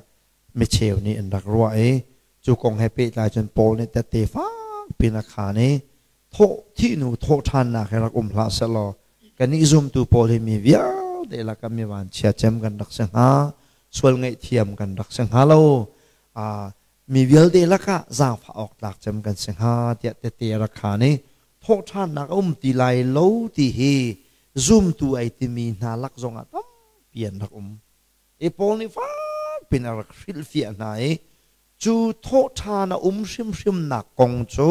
micheu nih an rak ruah i cu kong he pehtlai cun Paul nih tette fakpi in a khaan i thawh thihnu thawhṭhannak hi rak um hlah sehlaw kannih zumtu pawl hi mi vialte lakah mi vanchia cem kan rak si hnga, sual ngaihthiam kan rak si hnga lo, mi vialte lakah zaangfah awk tlak cem kan si hnga tiah tette a rak khaan i thawhṭhannak a um ti lai lo ti hi zumtu ai timi hna lak zongah tampi an rak um. I Paul nih fakpi in a rak hrilhfiah hna i cu thawhṭhan a um hrimhrimnak kong cu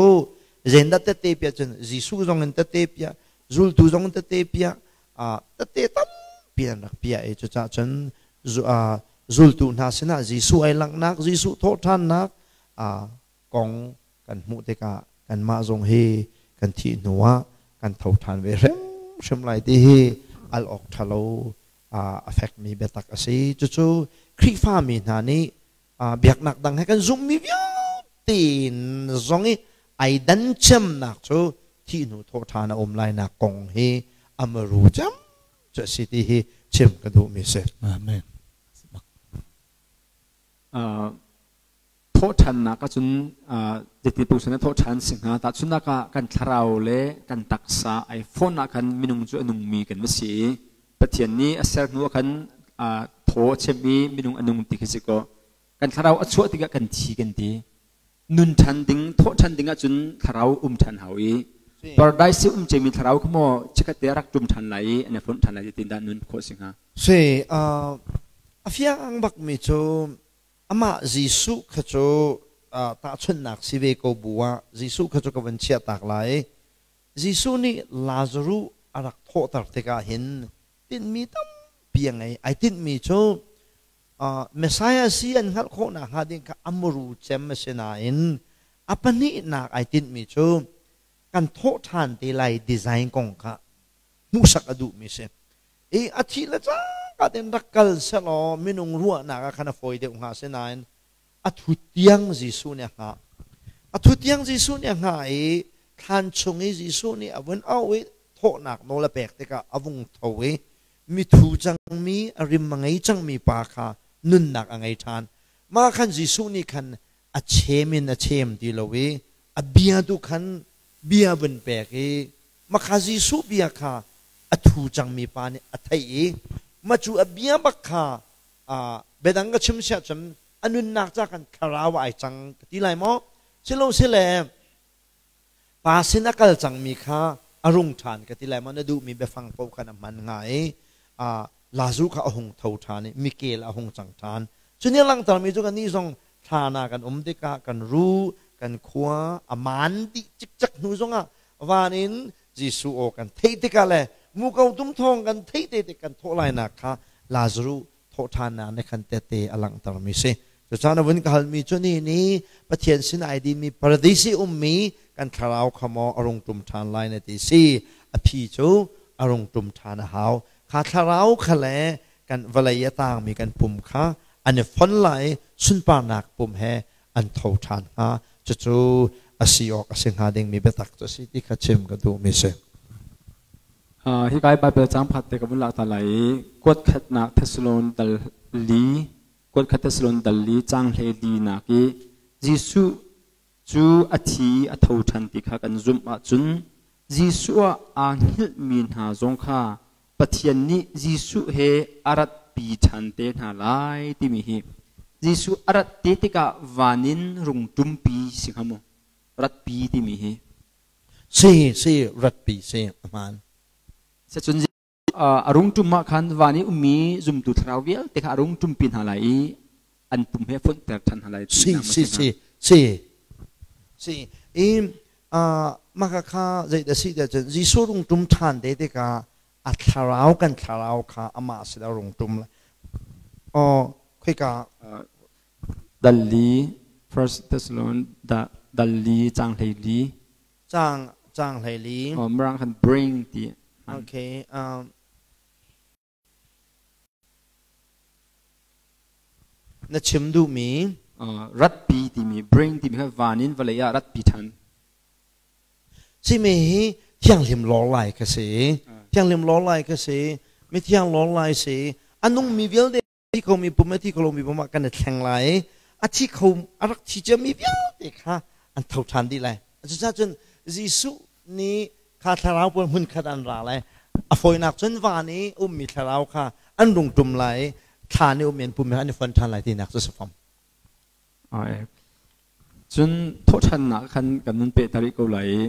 zeidah tette piah cun Jesuh zong in tette piah, zultu zong in tette piah, tette tampi an rak piah i cucaah cun zultu hna sinah Jesuh ai langhnak, Jesuh thawhṭhannak kong kan hmuh tikah kanmah zong hi kan thih hnuah kan tho ṭhan ve hrimhrim lai ti hi al awk ṭhalo a fekmi biatak a si. Cucu Khrihfami hna nih biaknak dang he kan zumhmi vialte zong i ai dan cemnak cu thih hnu thawhṭhan a um lainak kong hi a maru cem cu a si ti hi chim ka duhmi si. Amen. Thawhṭhannak ahcun zeiti pungsan in thawhṭhan si hnga? Tahchunhnak ah kan thlarau le kan taksa ai fawn ah khan minung cu a nungmi kan va si i Pathian nih a ser hnu ah khan thaw a chem i minung a nung ti khi si kaw kan thlarau a chuah tikah kan thi kan ti. Nun ṭhan ding, thawhṭhan ding ahcun thlarau um ṭhan hau i paradise i um ciami thlarau kha maw chikkhat te a rak ṭum ṭhan lai i an i fonh ṭhan lai ti dah nun khawh si hnga? Si, a fiang bakmi cu Amah Jesuh kha cu tahchunhnak si ve ko bu ah Jesuh kha cu ka van chiahtak lai. Jesuh nih Lazaruh a rak thawhter tikah hin tinhmi tampi a ngei. Ai tinhmi cu Messiah si an hngalh khawh nakhnga ding kha a muru cem a si nain a pahnihnak ai tinhmi cu kan thawh ṭhan te lai design kong kha hmuhsak a duhmi si. I a thih le cangka tein rak kal sehlaw minung ruahnak ah khan a fawi deuh hnga. Asinain a thu tiang Jesuh nih a hngah. A thu tiang Jesuh nih a hngah i thlan chung i Jesuh nih a vun auh i thawhnak nawl a pek tikah a vung tho i mithu cangmi a rim a ngei cangmi pa kha nunnak a ngei ṭhan. Mah khan Jesuh nih khan a chem in a chem ti lo i a bia tu khan bia vun pek i Makha Jesuh bia kha a thu cangmi pa nih a theih i mah cu a bia bak kha biadang ka chim siah cun a nunnak ca kan thlarau ai cang ka ti lai maw? Silo sile pa sin a kal cangmi kha a rung ṭhan ka ti lai maw? Na duhmi biafang paoh khan a hman hnga i Lazu kha a hung tho ṭhan i Mikel a hung cang ṭhan. Cu nih a langhtermi cu kannih zong thlan ah kan um tikah kan ru, kan khua a maan dih cikcek hnu zongah van in Jesuh aw kan theih tikah le muko tum thawng kan theih te tik kan thawh lainak kha Lazaruh thawhṭhannak nih khan tehte a langhtermi si. Cucaah na vun ka halmi cu ni ni Pathian sin ai dimi paradis i ummi kan thlarau kha maw a rung ṭum ṭhan lai na ti si. A phi cu a rung ṭum ṭhan a hau. Kha thlarau kha le kan vawlei a tangmi kan pum kha an i fon lai i sunparnak pum he an tho ṭhan hnga. Cucu a si awk a si hnga dingmi biatak cu a si ti kha chim ka duhmi si. Hi kai Bible caang pakhat te ka vun lak ta lai i kuat khatnak Thessalon dal li kuat khat Thessalon dal li caang hle li nak i Jesuh cu a thi i a tho ṭhan ti kha kan zumh ahcun Jesuh ah aa hngilhmi hna zong kha Pathian nih Jesuh he a ratpi ṭhan te hna lai timi hi Jesuh a rat te tikah van in rung ṭumpi si hnga maw? Ratpi timi hi. Si si ratpi si a hmaan. Sacun a rung ṭum ah khan van i ummi zumtu thlarau vialte kha a rung ṭumpi hna lai i an pum he fonhter ṭhan hna lai. Si si si si si i mah kha zeidah si tiah cun Jesuh rung ṭum ṭhan te tikah a thlarau kan thlarau kha amah sin a rung ṭum lai. Oh, khoika Dal li First Thessalonians dal li caang 14. Caang 14. Oh, mirang khan bring ti. Okay. Na chim duhmi ratpi timi bring timi kha van in vawlei ah ratpi ṭhan. Simi hi thianghlim lawr lai ka si. Thianghlim lawr lai ka si. Mithiang lawr lai si. A nungmi vialte thi khomi pum le thi kho lomi pum ah kan i thleng lai i a thi kho a rak thi ciami vialte kha an tho ṭhan dih lai. Cucaah cun Jesuh nih kha thlarau pawl hmunkhat an ra lai. A fawinak cun van i ummi thlarau kha an rung ṭum lai i thlan i ummi an pum he an i fon ṭhan lai tinak cu si fom. Cun thawhṭhannak khan kan nun peh ta rih ko lai i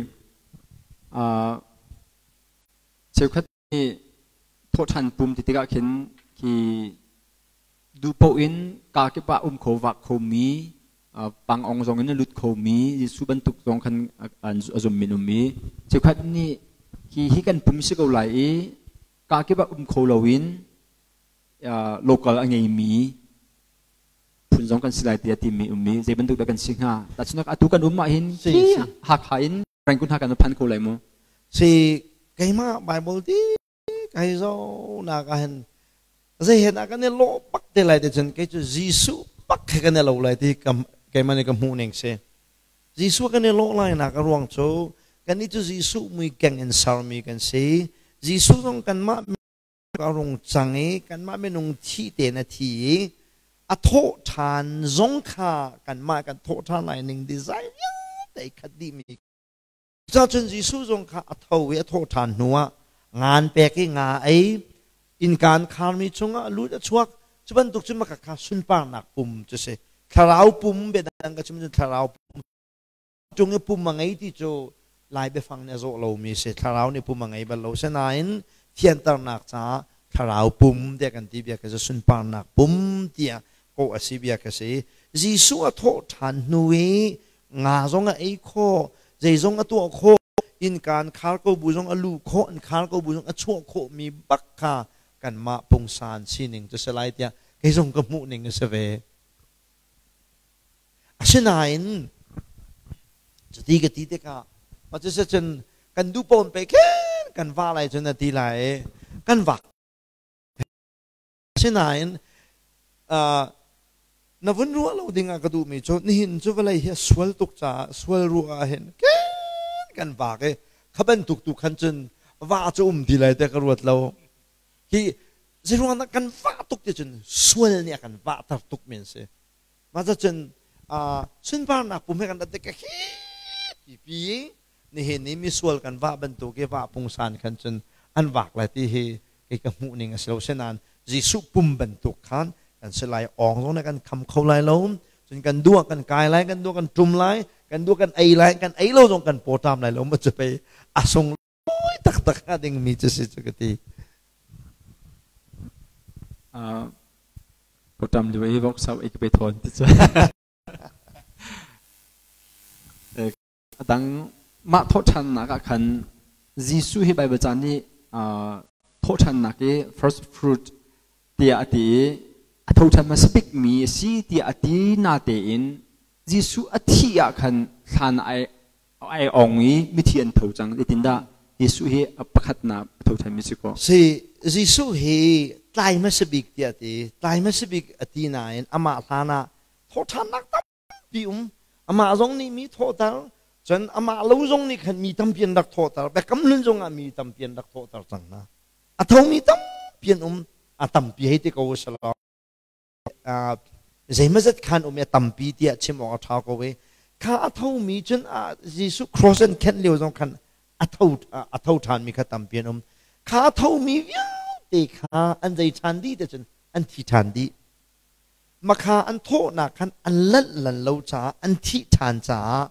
cheukhat nih thawhṭhan pum ti tikah khin khi duh paoh in kaa kip ah um kho vak khomi pangong zong in a lut khomi Jesuh bantuk zong khan a zum min um i cheukhat nih hi hi kan pum si ko lai i kaa kip ah um kho loin local a ngeimi phun zong kan si lai tiah timi um i zei bantuk dah kan si hnga? Tahchunhnak, atu kan um ah hin hi Hakha in Rangoon ha kan phan ko lai mu? Si, keimah Bible ti kai zo nak ah hin zei hen ah kan i lawh bak te lai te cun kei cu Jesuh bak he kan i lo lai ti keimah nih ka hmuh ning si. Jesuh kan i lawh lai nak a ruang cu kan i cu Jesuh mui keng in sermi kan si. Jesuh zong kanmah a rung cang i kanmah minung thi tein a thi i a thawh ṭhan zong kha kanmah kan thawh ṭhan lai ning design vialte i khat dihmi. Cucun Jesuh zong kha a tho i a thawh ṭhan hnuah ngan pek i nga ei, innka an kharmi chungah a lut a chuak. Cu bantuk cun maka kha sunparnak pum cu si. Thlarau pum, biadang ka chim cun thlarau pum cung i pum a ngei ti cu Lai biafang nih a zawh lomi si. Thlarau nih pum a ngei bal lo. Sinain thianternak caah thlarau pum tiah kan ti bia kha cu sunparnak pum tiah kawh a si bia kha si. Jesuh a thawh ṭhan hnu i nga zong a ei khawh, zeizong a tuah khawh, innka an khar ko bu zong a luh khawh, an khar ko bu zong a chuah khawhmi bak kha kanmah pungsan sining cu si lai tiah kei zong ka hmuh ning a si ve. Asinain cuti ka ti tikah cun kan duh pawn pe khin kan va lai cun a ti lai i kan vak. Asinain na vun ruah lo ding ah ka duhmi cu nihin cu vawlei hi a sual tuk caah sual ruah ah hin khin kan vak i kha bantuk tu khan cun va cu um ti lai tiah ka ruat lo. Hi zeiruang dah kan vah tuk ti cun sual nih a kan vahter tuk mi an si. Mah cun sunparnak pum he kan rat tik hi pipi nihin ni misual kan vah bantuk i vah pungsan khan cun an vak lai ti hi kei ka hmuh ning a si lo. Sinain Jesuh pum bantuk khan kan si lai, awng zong nih kan kham kho lai lo. Cun kan duh ah kan kai lai, kan duh kan ṭum lai, kan duh kan ei lai, kan ei lo zong kan pawṭam lai lo ma cu pei a sung taktak hnga dingmi cu si cu ka ti. Pawṭam lio i vok sau ei ka pe thawn ti cu. A dang mah thawhṭhannak ah khan Jesuh hi Baibal ca nih thawhṭhannak i first fruit tiah a ti i a thoṭhan hmasa bikmi a si tiah a ti natein Jesuh a thih ah khan thlan ai ai ong i mithi an tho cang. Zeitindah Jesuh hi a pakhatnak a tho ṭhanmi si ko? Si, Jesuh hi tlai hmasa bik tiah ti, tlai hmasa bik a ti nain amah hlan ah thawhṭhannak tampi um. Amah zong nih mi thawhter, cun amah lo zong nih khan mi tampi an rak thawhter. Biakam Hlun zong ah mi tampi an rak thawhter cang hna. A thomi tampi an um, a tampi hei ti ko usalaw. Zeimazat khan um i a tampi tiah chim awk a ṭha ko i kha a thomi cun Jesuh cross an khenh lio zong khan a tho ṭhanmi kha tampi an um. Kha a thomi vialte kha an zei ṭhan dih te cun an thi ṭhan dih. Makha an thawhnak khan an lanh lan lo caah an thih ṭhan caah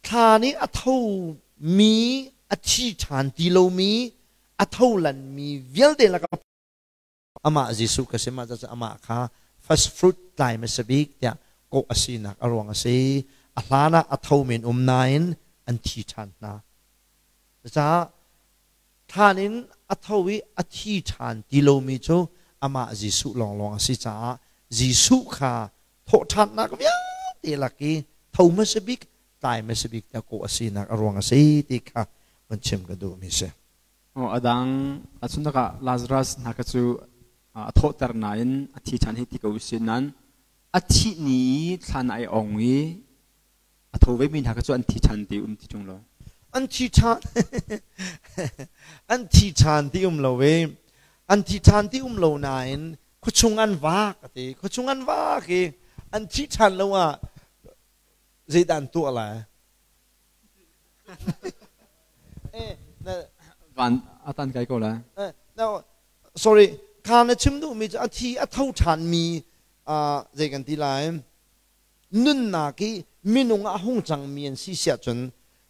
thla nih a thomi a thi ṭhan ti lomi a tho lanmi vialte lakah amah Jesuh ka si. Mah caah amah kha first fruit tlai hmasa bik tiah kawh a sinak a ruang a si. A hlan ah a tho men um nain an thi ṭhan hna. Cucaah thlan in a tho i a thi ṭhan ti lomi cu amah Jesuh lawnglawng a si caah Jesuh kha thawhṭhannak vialte lak i tho hmasa bik, tlai hmasa bik tiah kawh a sinak a ruang a si ti kha van chim ka duhmi a si. A dang ahcun ah Lazarus hna kha cu a thawhter nain a thi ṭhan hei ti ko usih nain a thih ni i thlan ai ong i a tho vemi hna kha cu an thi ṭhan ti um ti ṭung lo. An thi ṭhan an thi ṭhan ti um lo i an thi ṭhan ti um lo nain khuachung an vak a ti. Khuachung an vak i an thi ṭhan lo ah zeidah an tuah lai? Van a tan kai ko lai. No, sorry, kha na chim duhmi cu a thi a tho ṭhanmi zei kan ti lai? Nunnak i minung ah hung cangmi an si siah cun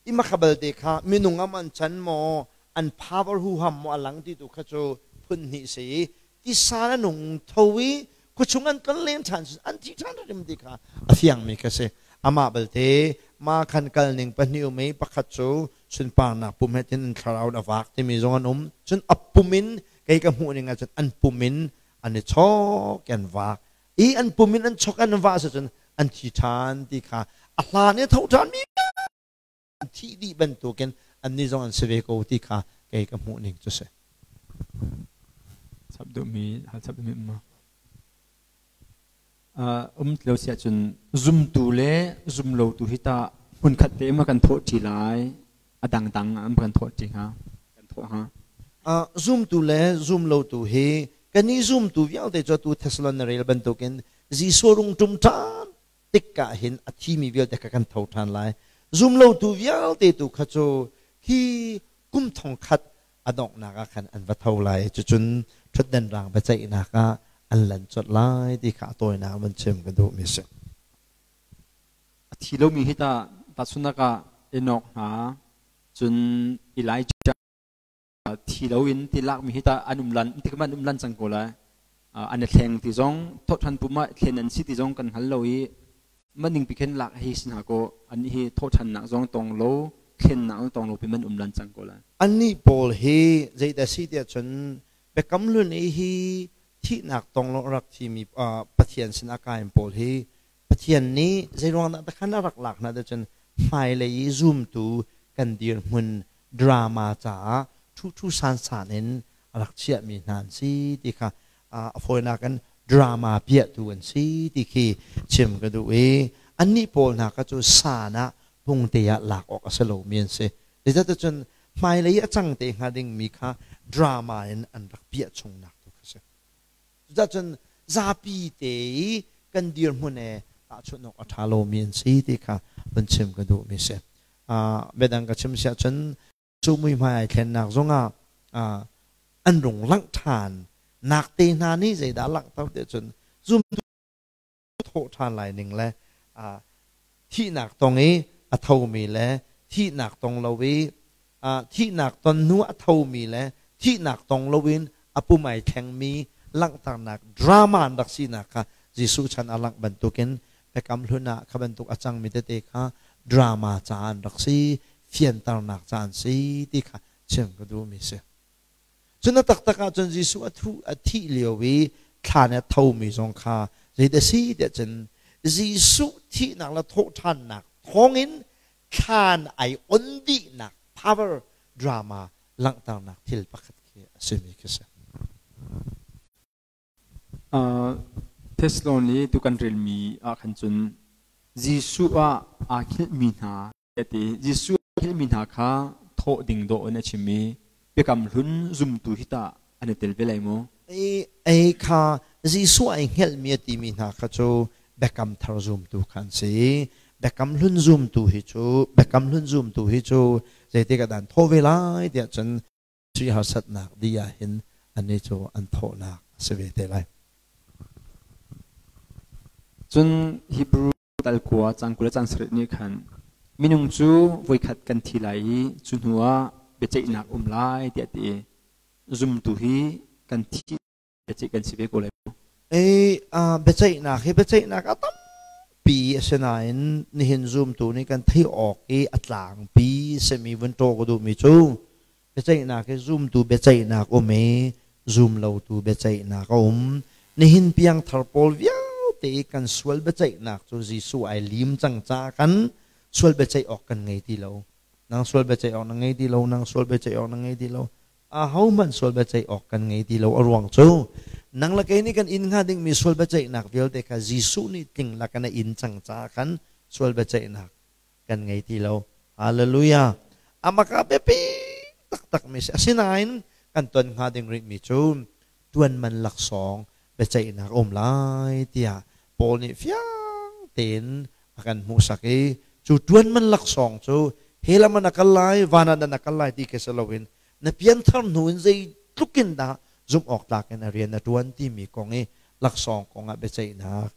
i balte kha minung am an can maw an power huham maw a lang ti tu kha cu phun hnih si i tisa na nung tho i khuachung an kan len ṭhan an thi ṭhan rim ti kha a fiangmi kha si. Amah balte ma khan kal ning pahnih um i pakhat cu sunparnak pum he tin an thlarau a vak timi zong an um, cun a pum in kei ka hmuh ning ah cun an pum in an i chawk an vak i an pum in an chok an vah cun an thi ṭhan ti kha a hlan i tho ṭhan mi an thih dih bantukin annih zong an si ve ko ti kha kei ka hmuh ning cu si. Chap duhmi hal chap duhmi um ma? Um lo si ahcun zumtu le zumlotu hi ta hmunkhat te ma kan thawh ṭi lai, a dangdang an kan thawh ṭi hnga kan thawh hnga? Zumtu le zumlotu hi kan i zumtu vialte cu atu Thessalon rel bantukin Jesuh rung ṭum ṭhan tikah hin a thimi vialte kha kan tho ṭhan lai. Zumlotu vialte tu kha cu hi kum thong khat a donghnak ah khan an va tho lai i cucun ṭhutdan rang biaceihnak ah an lan colh lai ti kha a tawinak van chim ka duhmi a si. A thi lomi hi tah tahchunhnak ah Enoch hna cun Elijah thi loin ti lakmi hi tah an um lan ti an um lan cang ko lai. An i thleng ti zong thawhṭhan pum ah thlen an si ti zong kan hngal lo i maning pi khin lak hi si hna kaw an hi thawhṭhannak zong tong lo thlennak zong tong lo pi man um lan cang ko lai. Annih pawl hi zeidah si tiah cun Biakam Hlun i hi thihnak tong lo rak thimi Pathian sin a kaim pawl hi Pathian nih zeiruang dah takhan a rak lak hna cun hmailei i zumtu kan dirhmun drama caah ṭhuṭhu sansan in a rak chiahmi hna an si ti kha a fawinak in drama piahtu an si ti khi chim ka duh i annih pawl hna kha cu san ah pungte ah lak awk a si lomi an si. Zeicahtiah hmailei a cang te hnga dingmi kha drama in an rak piah chungnak tu kha si. Cucun zapi te i kan dirhmun he tahchunh awk a ṭha lomi an si ti kha vun chim ka duhmi si. Biadang ka chim siah cun cu muihmai ai thlennak zongah an rung langh ṭhan nak te hna nih zeidah langhter ti cun zumtu thawh ṭhan lai ning le thihnak tong i a thomi le thihnak tong lo i thihnak ton hnu a thomi le thihnak tong loin a pum ai thlengmi langhternak drama an rak sinak kha Jesuh chan a langh bantukin Biakam Hlun ah kha bantuk a cangmi tete kha drama ca an rak si, fianternak ca an si ti kha chim ka duhmi si. Cun a taktak ahcun Jesuh a thu a thih lio i thlan i a thomi zong kha zeidah si tiah cun Jesuh thihnak le thawhṭhannak thawngin thlan ai on dihnak power drama langhternak thil pakhat khi a simi khi si. Thessalon i tu kan relmi ah khan cun Jesuh ah aa hngilhmi hna ti. Jesuh a hngilhmi hna kha thawh ding dawh in a chim i Biakam Hlun zumtu hi tah an i tel ve lai maw? Ei kha Jesuh ai hngelhmi a timi hna kha cu Biakam Thar zumtu kha an si. Biakam Hlun zumtu hi cu Biakam Hlun zumtu hi cu zeitik ah dah an thawh ve lai tiah cun sui harsatnak dih ah hin annih cu an thawhnak a si ve te lai. Cun Hebrew tal kua cang 20 le cang 7 nih khan minung cu voikhat kan thi lai i cu hnu ah biaceihnak um lai tiah ti i zumtu hi kan thi biaceih kan si ve ko lai maw? Ei biaceihnak hi biaceihnak a tampi a si nain nihin zumtu nih kan theih awk i a tlangpi simi vun ṭaw ka duhmi cu biaceihnak hi zumtu biaceihnak um i zumlotu biaceihnak a um. Nihin piangthar pawl vialte i kan sual biaceihnak cu Jesuh ai lim cang caah kan sual biaceih awk kan ngei ti lo. Nang sual biaceih awk na ngei ti lo, nang sual biaceih awk na ngei ti lo. Ahohmanh sual biaceih awk kan ngei ti lo. A ruang cu nang le kei nih kan in hnga dingmi sual biaceihnak vialte kha Jesuh nih tling lak in a in cang caah khan sual biaceihnak kan ngei ti lo. Hallelujah. Amaka biapi taktak mi si. Asinain kan ton hnga ding rih mi cu tuan man laksawng biaceihnak um lai tiah Paul nih fiang tein a kan hmuhsak i cu tuan man laksawng cu hell ah na kal lai, van ah na kal lai ti khi si loin na pianthar hnu in zeitluk in dah zumh awk tlak in a rian na ṭuan timi kong i laksawng kong ah biaceihnak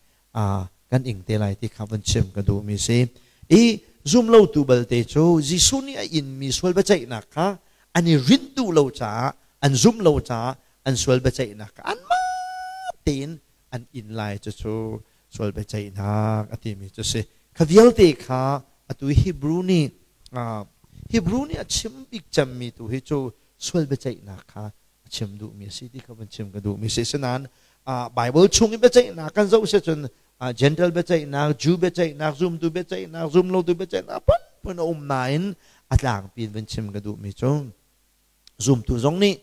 kan ing te lai ti kha vun chim ka duhmi si. I zumlotu balte cu Jesuh nih a inmi sual biaceihnak kha an i rinh duh lo caah, an zumh lo caah an sual biaceihnak kha anmah tein an in lai. Cucu sual biaceihnak a timi cu si. Kha vialte kha atu Hebrew nih Hebrew nih a chim bik cemmi tu hi cu sual biaceihnak kha a chim duhmi a si ti kha vun chim ka duhmi si. Sinain Bible chung i biaceihnak kan zoh si cun Gentile biaceihnak, Jew biaceihnak, zumtu biaceihnak, zumlotu biaceihnak phunphun a um nain a tlangpi in vun chim ka duhmi cu zumtu zong nih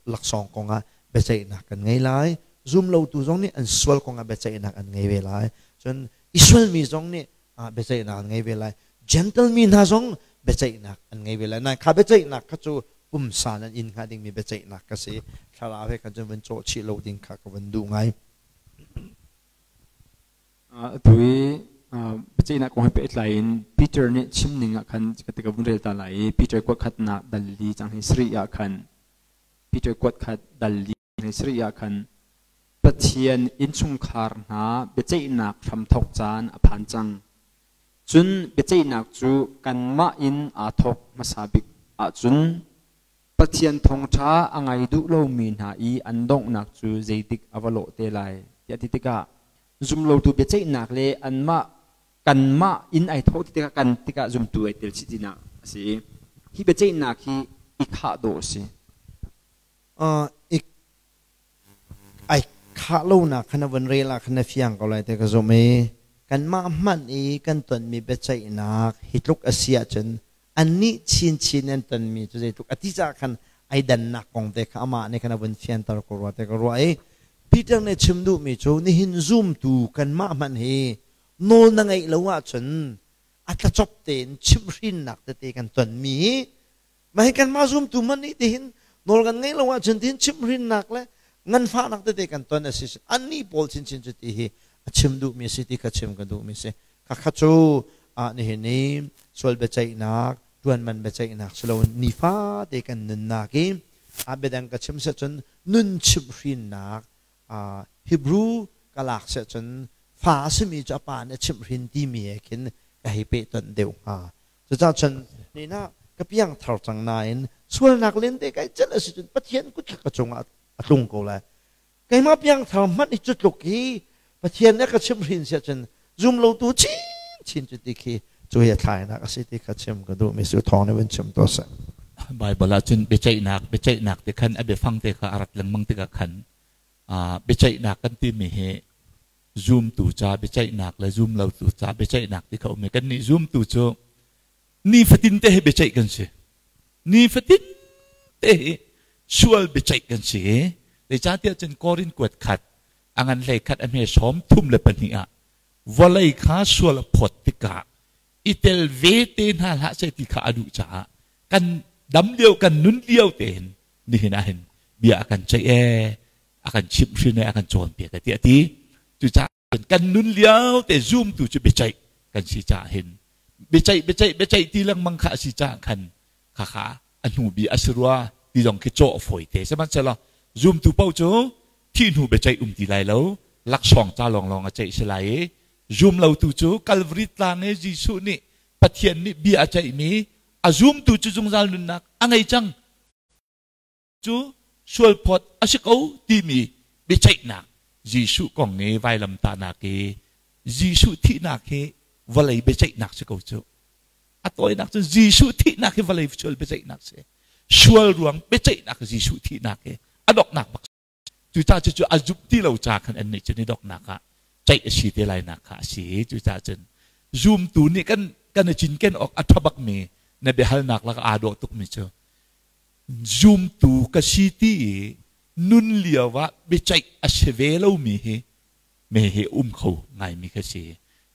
laksawng kongah biaceihnak kan ngei lai, zumlotu zong nih an sual kongah biaceihnak an ngei ve lai, cun i sualmi zong nih biaceihnak an ngei ve lai, Gentle mi hna zong biaceihnak an ngei ve lai. Nain kha biaceihnak kha cu pumsa nan in hnga dingmi biaceihnak ka si. Thlarau he khan cun vun cawh chih lo ding kha ka vun duh ngai. Atu i biaceihnak kong he pehtlai in Peter nih chim ning ah khan ka ka vun rel ta lai i Peter kuat khatnak dal li cang hi sarih ah khan Peter kuat khat dal li hi sarih ah khan Pathian innchungkhar hna biaceihnak hramthawk caan a phan cang. Cun biaceihnak cu kanmah in aa thawk hmasa bik ahcun Pathian thawngṭha a ngai duh lomi hna i an donghnak cu zeidik a va lawh te lai tiah ti tikah zumlotu biaceihnak le anmah kanmah in ai thawh ti tikah kan tikah zumtu ai tel chih tinak a si i hi biaceihnak hi i khah dawh a si. Ai khah lonak kha na vun rel ah khan na fiang ko lai ti ka zumh i kanmah hmanh i kan tonmi biaceihnak hi tluk a si ahcun annih chinchin an tonmi cu zeitluk a ti caah khan ai dannak kong te kha amah nih khan a vun fianter ko rua ti ka ruah i Peter nih chim duhmi cu nihin zumtu kanmah hmanh hi nawl na ngeih lo ahcun a tlacop tein chimhhrinnak tete kan tonmi hi mah hi kanmah zumtu hmanh nih tihin nawl kan ngeih lo ahcun tihin chimhhrinnak le nganfahnak tete kan ton a si. Annih pawl chinchin cu ti hi a chim duhmi a si ti kha chim ka duhmi a si. Khakha cu nihin i sual biaceihnak, ṭuanman biaceihnak si loin nifate kan nunnak i a biadang ka chim seh cun nun chimhhrinnak, Hebrew ka lak seh cun fa a simi cu a pa nih a chimhhrin timi he khin ka hei pehtonh deuh hnga. Cucaah cun nihin ah ka piangthar cang nain sualnak lente kai celh a si cun Pathian kut kha ka cungah a tlung ko lai. Keimah piangthar hmanh hi cu tluk hi Pathian nih a ka chimhhrin siah cun zumlotu chinchin cu ti khi cu hi a thlainak a si ti kha chim ka duh mi su thawng nih vun chim tuah seh. Bible ah cun biaceihnak biaceihnak ti khan a biafang te kha a rat lengmang tikah khan biaceihnak kan timi hi zumtu ca biaceihnak le zumlotu ca biaceihnak ti kha um i kannih zumtu cu nifatin te hi biaceih kan si. Nifatin te hi sual biaceih kan si. Zeicahtiah cun Korin kuat khat a ngan hlei khat a hme 32 ah vawlei kha sual a phawt tikah i tel ve te hna hlah seh ti kha a duh caah kan dam lio kan nun lio tein nihin ah hin bia a kan ceih ee, a kan chimhhrin ee, a kan cawnpiak ee tiah a ti. Cucaah kan nun lio te zumtu cu biaceih kan si caah hin biaceih biaceih biaceih ti lengmang kha a si caah khan khakha a hnu bi a si rua ti zong khi cawh a fawi te. Sihmanhsehlaw zumtu paoh cu thih hnu biaceih um ti lai lo, laksawng ca lawnglawng a ceih si lai i zumlotu cu Calvary tlang i Jesuh nih Pathian nih bia a ceihmi a zumtu cu zungzal nunnak a ngei cang cu sualphawt a si ko timi biaceihnak Jesuh kong i vailamtahnak i Jesuh thihnak hi vawlei biaceihnak si ko cu. A tawinak cu Jesuh thihnak hi vawlei sual biaceihnak si. Sual ruang biaceihnak Jesuh thihnak hi a donghnak bak. Cucaah cucu a zumh ti lo ca khan annih cu ni donghnak ah ceih a si te lainak kha a si. Cucaah cun zumtu nih kan kan i cinken awk a ṭha bakmi na biahalnak lakah aa dawh tukmi cu zumtu ka si ti i nun lio ah biaceih a si ve lomi hi me hi um kho ngaimi ka si.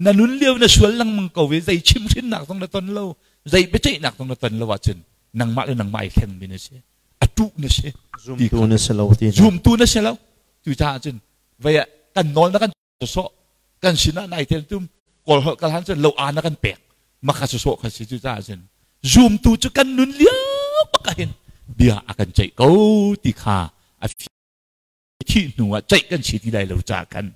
Na nun lio na sual lengmang ko i zei chimhhrinnak zong na ton lo. Zei biaceihnak zong na ton lo ahcun nangmah le nangmah i thlengmi na si. A tuh na si. Zumtu na si lo ti. Zumtu na si lo. Cucaah cun vei ah kan nawl na kan sawh kan sinah nai tel tum kawl holh kal han cun lo a na kan pek maka sawh kha si. Cucaah cun zumtu cu kan nun lio bak ah hin bia a kan ceih ko ti kha a thih hnu ah ceih kan si ti lai lo ca khan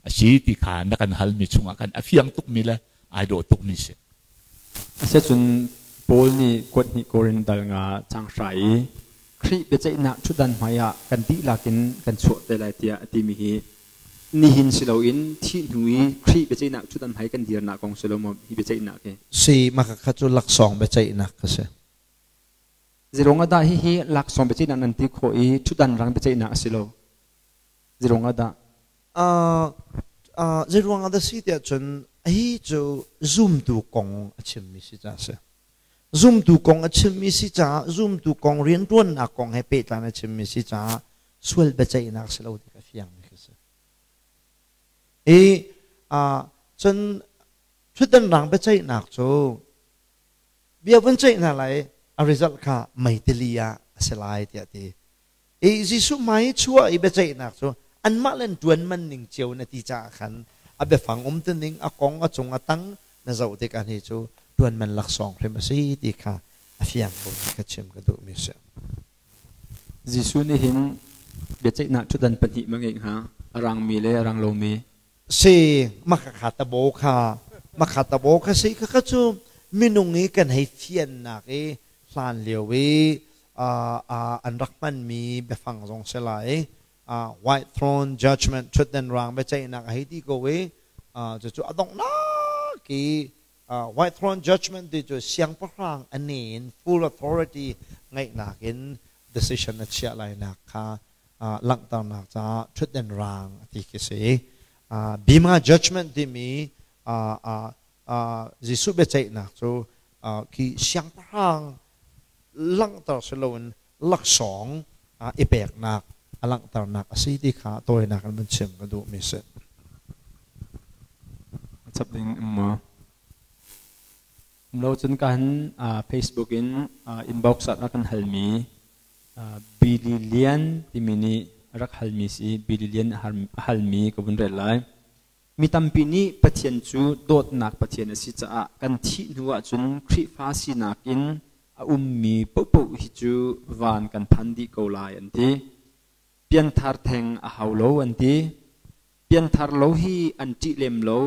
a si ti kha na kan halmi chungah khan a fiang tukmi le ai dawh tukmi si. Asiahcun Paul nih kuat hnih Korin dal nga cang hra i Khrih biaceihnak ṭhutdan hmaiah kan dihlak in kan chuah te lai tiah a timi hi nihin si loin thih hnu i Khrih biaceihnak ṭhutdan hmai kan dirnak kong si lo maw hi biaceihnak hi? Si, mah kha cu laksawng biaceihnak a si. Zeiruang ah dah hihi laksawng biaceihnak nan ti khawh i ṭhutdan rang biaceihnak a si lo? Zeiruang ah dah? Zeiruang ah dah si tiah cun hi cu zumtu kong a chimmi si caah a si. Zumtu kong a chimmi si caah, zumtu kong rianṭuannak kong he pehtlai a chimmi si caah sual biaceihnak si lo ti ka fiangmi khi si. I cun ṭhutdan rang biaceihnak cu bia vun ceih hna lai, a result kha meitili ah a si lai tiah ti. I Jesuh hmai i chuah i biaceihnak cu anmah le an ṭuan man ning cio na ti caah khan a biafang umtuning, a kong, a cung, a tang na zoh tikah hi cu ṭuan man laksawng hrim a si ti kha a fiang ko ti kha chim ka duhmi a si. Jesuh nih hin biaceihnak ṭhutdan pahnih ma ngeih hnga, a rangmi le a rang lomi? Si, makha tabo kha, makha tabo kha si kha kha cu minung i kan hei fiannak i hlan lio i an rak hmanmi biafang zong si lai. White Throne Judgment, ṭhutdan rang biaceihnak a hei ti ko i cucu a donghnak i White Throne Judgment ti cu siangpahrang a ne in full authority ngeihnak in decision a chiah lainak kha langhternak caah ṭhutdan rang a ti khi si. Bima Judgment timi Jesuh biaceihnak cu khi siangpahrang langhter si loin laksawng i peknak a langhternak a si ti kha tawinak in vun chim ka duhmi si. Chap ding um maw? Lo cun kan Facebook in inbox ah kan halmi Billy Lian timi nih rak halmi si. Billy Lian a halmi ka vun rel lai. Mi tampi nih Pathian cu dawtnak Pathian a si caah kan thih hnu ahcun Khrihfa sinak in a ummi paohpaoh hi cu van kan phan dih ko lai an ti. Pianthar theng a hau lo an ti. Pianthar lo hi an ṭih lem lo.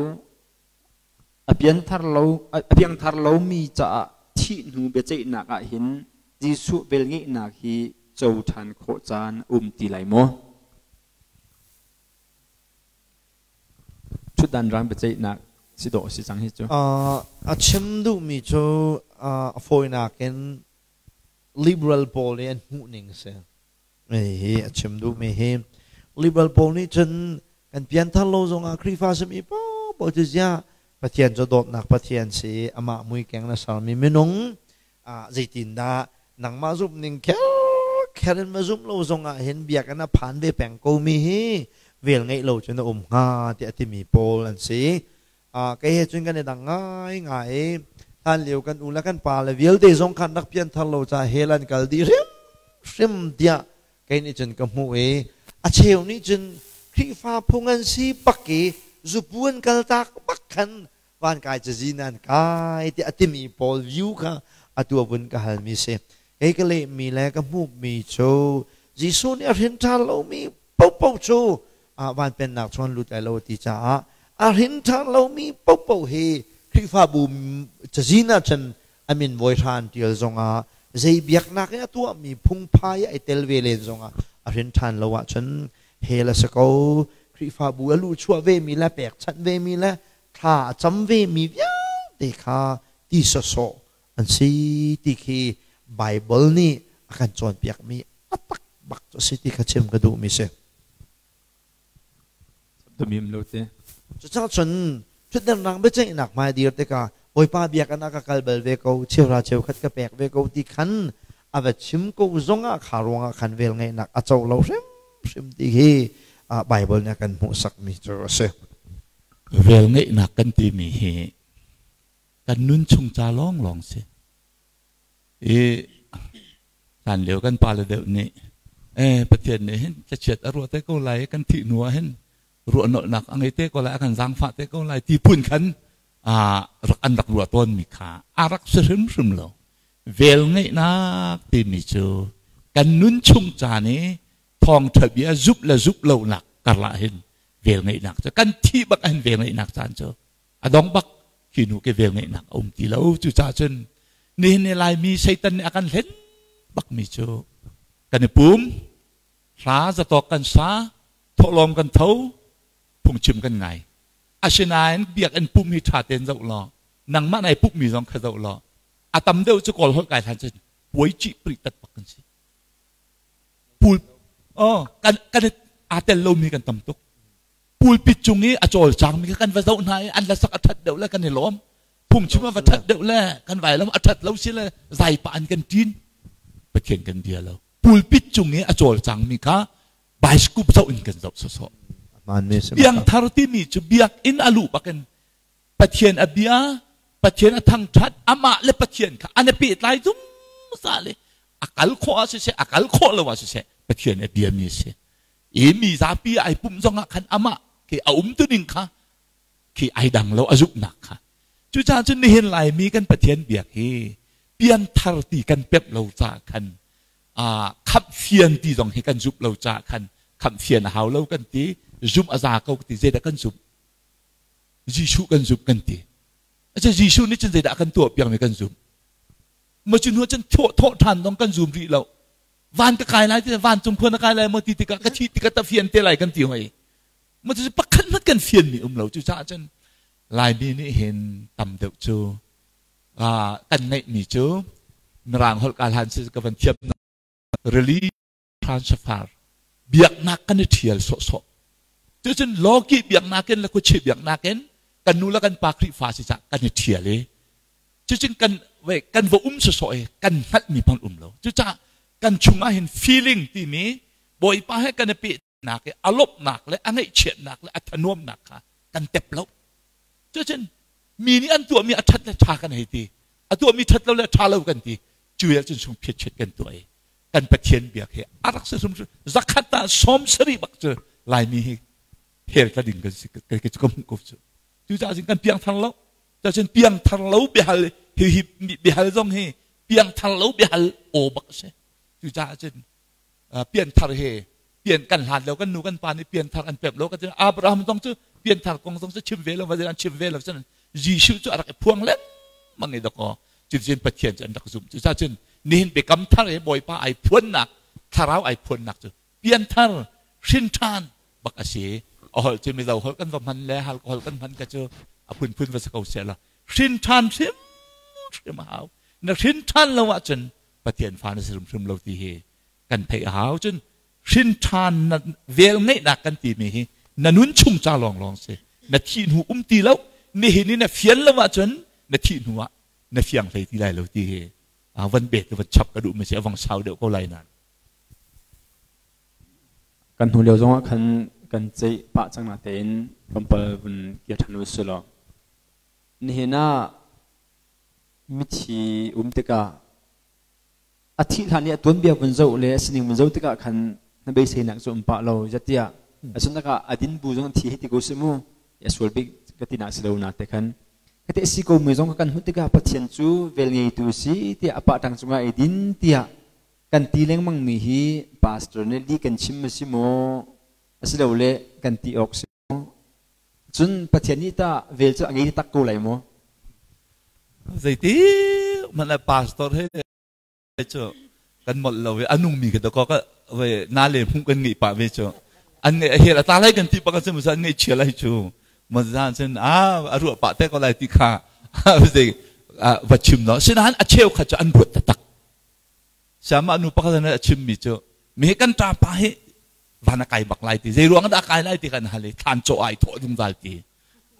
A pianthar lo a piangthar lomi caah thih hnu biaceihnak ah hin Jesuh velngeihnak hi co ṭhan khawh caan a um ti lai maw? Ṭhutdan rang biaceihnak si dawh a si cang hi cu. A chim duhmi cu a fawinak in liberal pawl nih an hmuhning a si. Hi a chim duhmi hi liberal pawl nih cun kan pianthar lo zongah Khrihfa simi paohpaoh cu ziah Pathian cu dawtnak Pathian si, amah muikeng na sermi minung zeitindah nangmah zumh ning kher kher in ma zumh lo zongah hin biakinn a phan ve peng ko mi hi vel ngeih lo cun a um hnga tiah timi pawl an si. Kei he cun kan i dang ngai ngai i hlan lio kan u le kan pa le vialte zong khan rak pianthar lo ca hell an kal dih hrimhrim tiah kei nih cun ka hmuh i a cheu nih cun Khrihfa phung an si bak i zupu an kal tak bak khan van kai cazi nan kai tiah a timi pawl view kha atu a vun ka halmi si. Kei ka lehmi le ka hmuhmi cu Jesuh nih a hrin ṭhan lomi paohpaoh cu van pennak chuan lut lai lo ti caah a hrin ṭhan lomi paohpaoh hi Khrihfabu cazin ah cun a min voi hran ṭial zongah zei biaknak in a tuahmi phungphai ai tel ve len zongah a hrin ṭhan lo ahcun hell a si ko. Khrihfabu a luhchuah vemi le pekchanh vemi le thla a cam vemi vialte kha ti sawsawh an si ti khi Baibal nih a kan cawnpiakmi a tak bak cu a si ti kha chim ka duhmi si. Tumim lo te. Cucaah cun ṭhutdan rang biaceihnak hmai dir tikah Bawipa biakinn ah ka kal bal ve ko, cheuhra cheukhat ka pek ve ko ti khan a va chim ko zongah kha ruangah khan velngeihnak a co lo hrimhrim ti hi Baibal nih a kan hmuhsakmi cu a si. Velngeihnak kan timi hi kan nun chung ca lawnglawng si. I hlan lio kan pale deuh nih eh Pathian nih hin thlachiat a ruah te ko lai kan thih hnu ah hin ruahnolhnak a ngei te ko lai a kan zaangfah te ko lai ti phun khan rak an rak ruah tawnmi kha a rak si hrimhrim lo. Vel ngeihnak timi cu kan nun chung caan i thawngṭha bia zumh le zumh lonak karlah hin vel ngeihnak cu kan thih bak hin vel ngeihnak caan cu a dong bak. Khi nu ke vel ngeihnak a um ti lo. Cucaah cun nihin ni Laimi Satan nih a kan hlen bakmi cu kan i pum, hla zatawk kan sa, thawhlawm kan tho, phungchim kan ngai. Asinain biakinn pum hi ṭha tein zoh law nangmah nai pumhmi zong kha zoh law a tam deuh cu Kawl holh kai hlan cun puai cih pri tat bak kan si. Pul oh kan kan aa tel lomi kan tam tuk. Pulpit cung i a cawlcangmi kha kan va zoh hna i an la sak a ṭhat deuh le kan i lawm. Phungchim a va ṭhat deuh le kan vailam a ṭhat lo si le zai pah an kan ṭin. Pathian kan bia lo. Pulpit cung i a cawlcangmi kha bioscope zoh in kan zoh sawsawh. Piangthar timi cu biakinn a luh bakin Pathian a bia, Pathian a thangṭhat, amah le Pathian kha an i pehtlai zungzal i a kal khawh ah siseh, a kal khawh lo ah siseh, Pathian a biami a si. I mi zapi ai pumh zongah khan amah khi a umtuning kha khi ai dang lo a zumhnak kha. Cucaah cun nihin Laimi kan Pathian biak hi pianthar ti kan pemh lo caah khan khamh fian ti zong hi kan zumh lo caah khan khamh fian a hau lo kan ti, zumh a za ko ti, zeidah kan zumh? Jesuh kan zumh kan ti. Aca Jesuh nih cun zeidah kan tuah piakmi kan zumh? Ma cu hnu cun thawh thawh ṭhan dong kan zum rih lo. Van ka kai lai ti vancung khua na kai lai maw ti tikah ka thih tikah ta fian te lai kan ti hoi. Ma cu pakhat hmanh kan fian mi um lo. Cucaah cun Laimi nih hin tam deuh cu kan ngeihmi cu Mirang holh ka hlan si ka van thiam rili transfer biaknak kan i ṭhial sawhsawh. Cucun lawki biaknak in le khuachi biaknak in kan nu le kan pa Khrihfa si cah kan i ṭhial i cucun kan we kan va um sawsawh i kan hngalhmi hmanh um lo. Cucaah kan chungah hin feeling timi Bawipa he kan i pehnak i a lawmhnak le a ngaihchiatnak le a thanuamnak kha kan tep lo. Cucun mi nih an tuahmi a ṭhat le ṭha kan hei ti, a tuahmi ṭhat lo le ṭha lo kan ti, cu cun sung phiatchiat kan tuah i kan Pathian biak hi a rak si hrimhrim. Zakhat ah 70 bak cu Laimi hi hell tla ding kan si ka ka hmuh ko cu. Cucaah cun kan piangthar lo. Cucun piangthar lo biahal hi hi biahal zong hi piangthar lo biahal aw bak a si. Cucaah cun pianthar hi pian kan hlan lo, kan nu kan pa nih pianthar an pek lo ka ti. Abraham zong cu pianthar kong zong cu chim ve lo, an chim ve lo. Cun Jesuh cu a rak i phuang lengmang i dakaw cuticun Pathian cu an rak zumh. Cucaah cun nihin biakam thar i Bawipa ai phuannak, thlarau ai phuannak cu pianthar hrin ṭhan bak a si. A holh cu Mizo holh kan va hman le Halka holh kan hman ka cu a phunphun va si ko seh law hrin ṭhan hrimhrim a hau. Na hrin ṭhan lo ahcun Pathian fa na si hrimhrim lo ti hi kan theih a hau. Cun hrin ṭhan na vel ngeihnak kan timi hi na nun chung ca lawnglawng si. Na thih hnu um ti lo. Nihin i na fian lo ahcun na thih hnu ah na fiang hlei ti lai lo ti hi van bet van chap ka duh mi si, a vang sau deuh ko lai nan. Kan hnu lio zongah khan kan ceih pah cang na tein tlawmpal vun kir ṭhan u si law nihin ah mithi um tikah a thih hlan i a tuanbia vun zoh le a sining vun zoh tikah khan na beiseinak cu um pah lo zatiah asunak ah a din bu zong thi hi ti ko si mu a sual bik ka ti nak si lo na te khan ka te si ko mi zong kan hmuh tikah Pathian cu vel ngeitu si tiah a pa tang cungah ei din tiah kan ti lengmang mi hi pastor nih li kan chim a si maw asilole kan ti awk si maw? Cun Pathian nih tah vel cu a ngei tak ko lai maw? Zeiti hmanh le pastor he cu kan molh lo i a nungmi ka dakaw ka ve na le hmuh kan ngeih pah ve cu an ngeih a hel a tla lai kan ti bak a an ngeih chia lai cu mazan cun a a ruah pah te ko lai ti kha zei va chim no sinain a cheu kha cu an ruat taktak. Siamah nu pakhat a chimmi cu mi hi kan ṭapa hi van a kai bak lai ti, zei ruang dah a kai lai ti kan hal i thlan cawh ai thawh zungzal ti.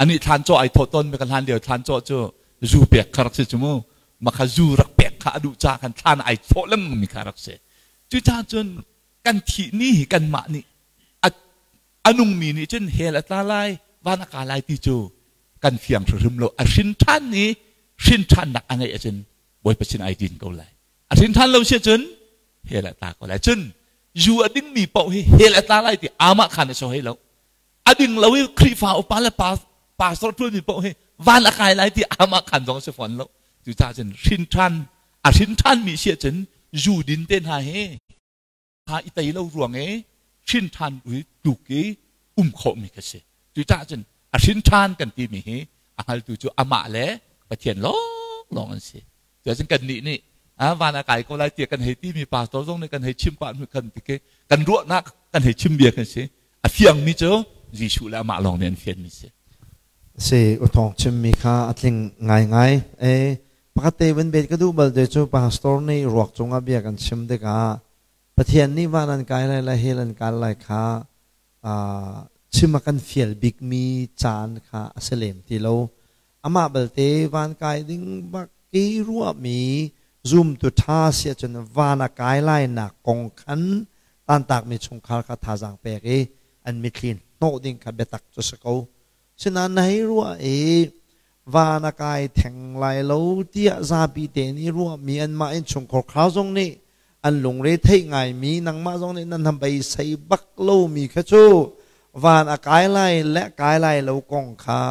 Ani thlan cawh ai thawh tawn mi kan hlan lio thlan cawh cu zu pek kha rak si cu mu. Makha zu rak pek kha a duh ca khan thlan ai thawh lengmang mi kha rak si. Cucaah cun kan thih ni hi kanmah nih a nungmi nih cun hell a tla lai, van a ka lai ti cu kan fiang hrimhrim lo. A hrin ṭhan ni hrin ṭhannak a ngeih ahcun Bawipa sin ai din ko lai. A hrin ṭhan lo si ahcun hell ah tla ko lai. Cun zu a dingmi paoh hi hell a tla lai ti amah khan a so hei lo. A ding lo i Khrihfa upa le pastor ṭuanmi paoh hi van a kai lai ti amah khan zong a si fawn lo. Cucaah cun hrin ṭhan a hrin ṭhanmi si ahcun zu din te hna hi kha i tei lo ruang i hrin ṭhan i tluk i um khawhmi kha si. Cucaah cun a hrin ṭhan kan timi hi a hngaltu cu amah le Pathian lawnglawng an si. Cuacun kannih nih van a kai ko lai tiah kan hei timi pastor zong nih kan hei chim pah hnu kan ti kan ruahnak kan hei chim bia kan si. A fiangmi cu Jesuh le amah lawng nih an fianmi si. Si uthawng chimmi kha a tling ngaingai. E pakhat te van bet ka duh bal te cu pastor nih ruak cungah bia kan chim tikah Pathian nih van an kai lai le hell an kal lai kha chim a kan fial bikmi caan kha a si lem ti lo. Amah belte van kai ding bak i ruahmi zumtu ṭha si ahcun van a kai lainak kong khan tantakmi chungkhar kha thazaang pek i an mitthli hnawh ding kha biatak cu si ko. Sinain na hei ruah i van a kai theng lai lo tiah zapi te nih ruahmi anmah innchungkhar kha zong nih an lungre theih ngaimi nangmah zong nih nan beisei bak lomi kha cu van a kai lai le kai lai lo kong kha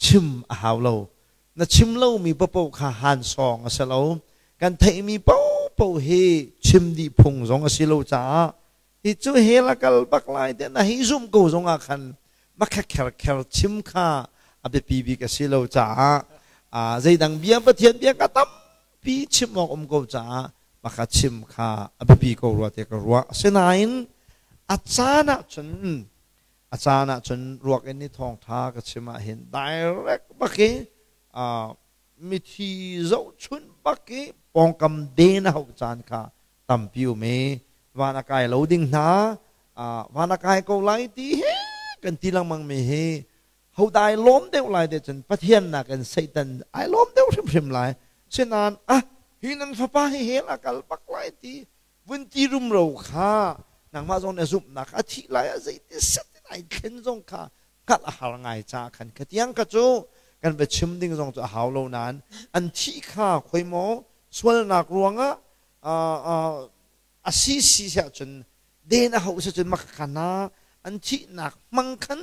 chim a hau lo. Na chim lomi paohpaoh kha hansawng a si lo. Kan theihmi paohpaoh hi chim dih phung zong a si lo caah hi cu hell a kal bak lai tiah na hei zumh ko zong ah khan makha kherkher chim kha a biapi bik a si lo caah zeidang bia Pathian bia ka tampi chim awk um ko caah makha chim kha a biapi ko rua tiah ka ruah. Asinain a caan ah cun a caan ah cun ruak in ni thawngtha ka chim ah hin direct bak i mithi zohchunh bak i pawngkam den a hauh caan kha tampi um i van a kai lo ding hna van a kai ko lai ti he kan ti lengmang mi hi hodah ai lawm deuh lai te cun Pathian nakin Satan ai lawm deuh hrimhrim lai. Sinain ah hi nan fapa hi hell a kal bak lai ti vun ti rumro kha nangmah zong na zumhnak a thih lai ah zeiti set in ai thlen zong kha hngalh a har ngai caah khan khatiang kha cu kan va chim ding zong cu a hau lo nain an thih kha khoi maw sualnak ruangah a si si ahcun den a hauh si cun makhana an thihnak hmang khan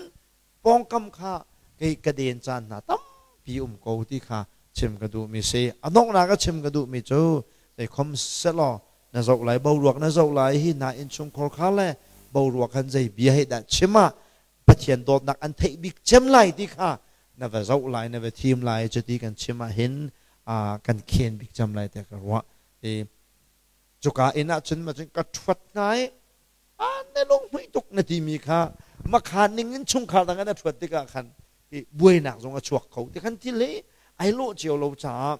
pawngkam kha kei ka den caan hna tampi um ko ti kha chim ka duhmi si. A donghnak a chim ka duhmi cu zeikhom selaw na zoh lai boruak na zoh lai hi hna innchungkhar kha le boruak han zei bia he dah chim ah Pathian dawtnak an theih bik cem lai ti kha na va zoh lai na va thim lai cuti kan chim ah hin kan khen bik cem lai tiah ka ruah. Cuka inn ah cun ma cun ka ṭhuat hna i na lunghmuih tuk na timi kha makhan ning in chungkhar dang in a ṭhuat tikah khan buainak zong a chuak kho ti khan thil hi ai lawh cio lo caah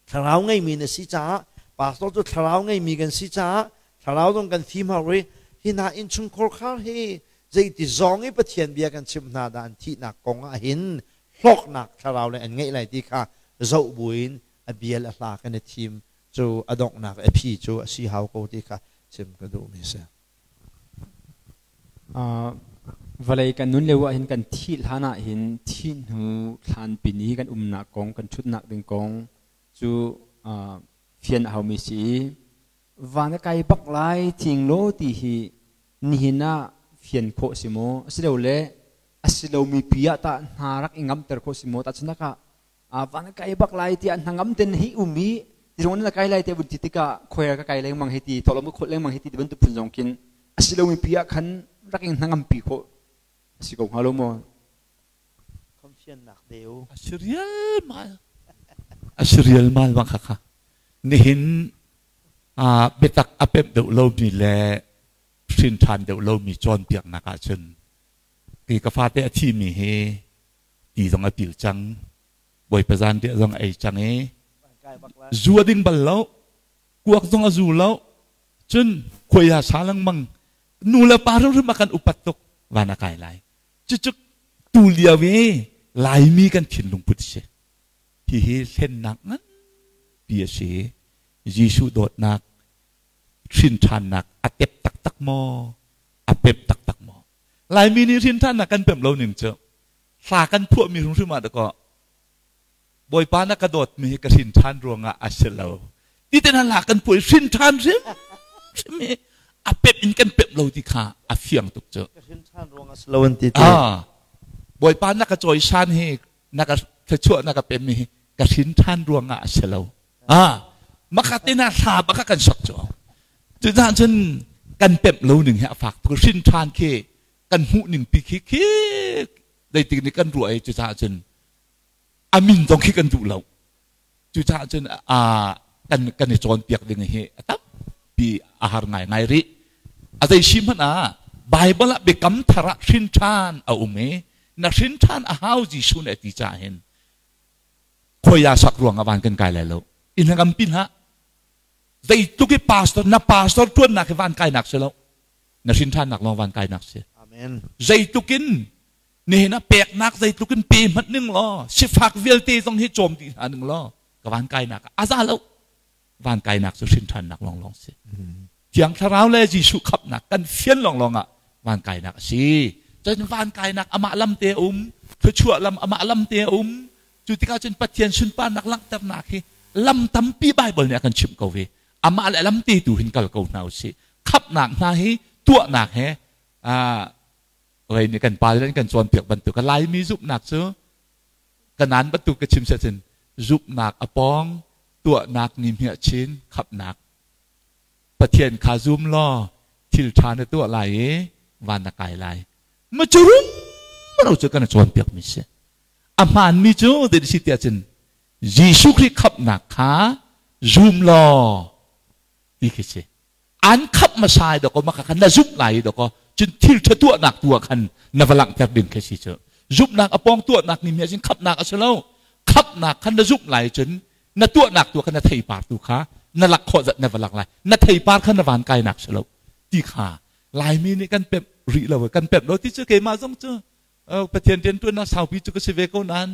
thlarau ngeimi na si caah pastor cu thlarau ngeimi kan si caah thlarau zong kan fim hau i hi hna innchungkhar khar hi zeiti zong i Pathian bia kan chimh hna dah an thihnak kong ah hin hlawknak thlarau le an ngeih lai ti kha zoh buin a bia le hla kan i thim cu a donghnak a phi cu a si hau ko ti kha chim ka duhmi si. Vawlei kan nun lio ah hin kan thih hlan ah hin thih hnu thlan pin i kan umnak kong kan ṭhutnak ding kong cu fian a haumi si i van a kai bak lai thing law ti hi nihin ah fian khawh si maw asilole a si lomi pi ah tah hna rak i ngamter khawh si maw tahchunhnak ah van ka kai bak lai tiah hnangam ten hi um i tirong na kai lai te vun ti tikah khoia ka kai lengmang hi ti tholom ka khol lengmang hi ti bantuk phun zong khin a si lomi pi ah khan rak in hnangam pi khawh a si ko hnga lo maw? Confiannak deu a si rial mal a si rial mal ma kha kha nihin a biatak a pemh deuh lomi le hrin ṭhan deuh lomi cawnpiaknak ahcun ki ka fate a thimi hi ti zong a pil cang Bawipa zanriah zong a ei cang i zu a ding bal lo kuak zong a zu lo cun khuai a sa lengmang nu le pa hrimhrim a kan upat tuk van a kai lai cucu tu lio i Laimi kan thinlung put si hihi hlennak nganpi a si. Jesuh dawtnak hrin ṭhannak a tep taktak maw a pem taktak maw? Laimi nih hrin ṭhannak kan pem lo ning cu hla kan phuahmi hrimhrim ah dakaw Bawipa na ka dawtmi hi ka hrin ṭhan ruangah a si lo. Ti te hna la kan puai hrin ṭhan hrim hrim hi a pep in kan pep lo ti kha a fiang tuk cu. Ka hrin ṭhan ruang a si lo an ti te. Ah, Bawipa na ka cawisan hi na ka thluachuah na ka pem hi ka hrin ṭhan ruang ah a si lo. Ah, maka te na hla baka kan sok cu. Cucaah cun kan pemh lo ning hi a fak tuk. Hrin ṭhan khi kan hmuh ning pi khi khi zeitik nih kan ruah i cucaah cun a min zong khi kan duh lo. Cucaah cun kan kan i cawnpiak ding hi a tampi a har ngaingai rih. A zei si hmanh ah Bible ah biakam thar ah hrin ṭhan a um i na hrin ṭhan a hau Jesuh nih a ti caah hin khoia sak ruang ah van kan kai lai lo. Inn ngam pin hlah. Zeitluk i pastor na pastor ṭuannak hi van kainak si lo. Na hrin ṭhannak lawng van kainak si. Amen. Zeitluk in nihin ah peknak zeitluk in pe hmanh ning law sifak vialte zong hi cawm dih hna ning law ka van kainak ah a za lo van kainak cu hrin ṭhannak lawnglawng si Thiang Thlarau le Jesuh khamhnak kan fian lawnglawng ah van kainak a si cun van kainak amah lam te a um thluachuah lam amah lam te a um cu tikah cun Pathian sunparnak langhternak hi lam tampi Bible nih a kan chimh ko ve amah le lam te tu hin kal ko hna usih khamhnak hna hi tuahnak he Rei nih kan pa le kan cawnpiak bantuk ka Laimi zumhnak cu kanan bantuk ka chim cun zumhnak a pawng tuahnak ni hmiah chin khapnak Pathian kha zum law thil ṭha na tuah lai i van na kai lai ma cu rum ro cu kan cawnpiak mi si a hmaan mi cu zei si tiah cun Jesuh Khrih khapnak kha zum law ti khi si An khamh hmasa i dawkaw maka khan na zumh lai i dawkaw cun thil ṭha tuahnak tu ah khan na va langhter ding khi si cu. Zumhnak a pawng tuahnak nih mi cun khamhnak a si lo. Khamhnak khan na zumh lai cun na tuahnak tu khan na theipar tu kha na lak khawh zat na va lak lai. Na theipar kha na van kainak si lo ti kha Laimi nih kan pemh rih lo kan pemh lo ti cu keimah zong cu Pathian rianṭuannak saupi cu ka si ve ko nain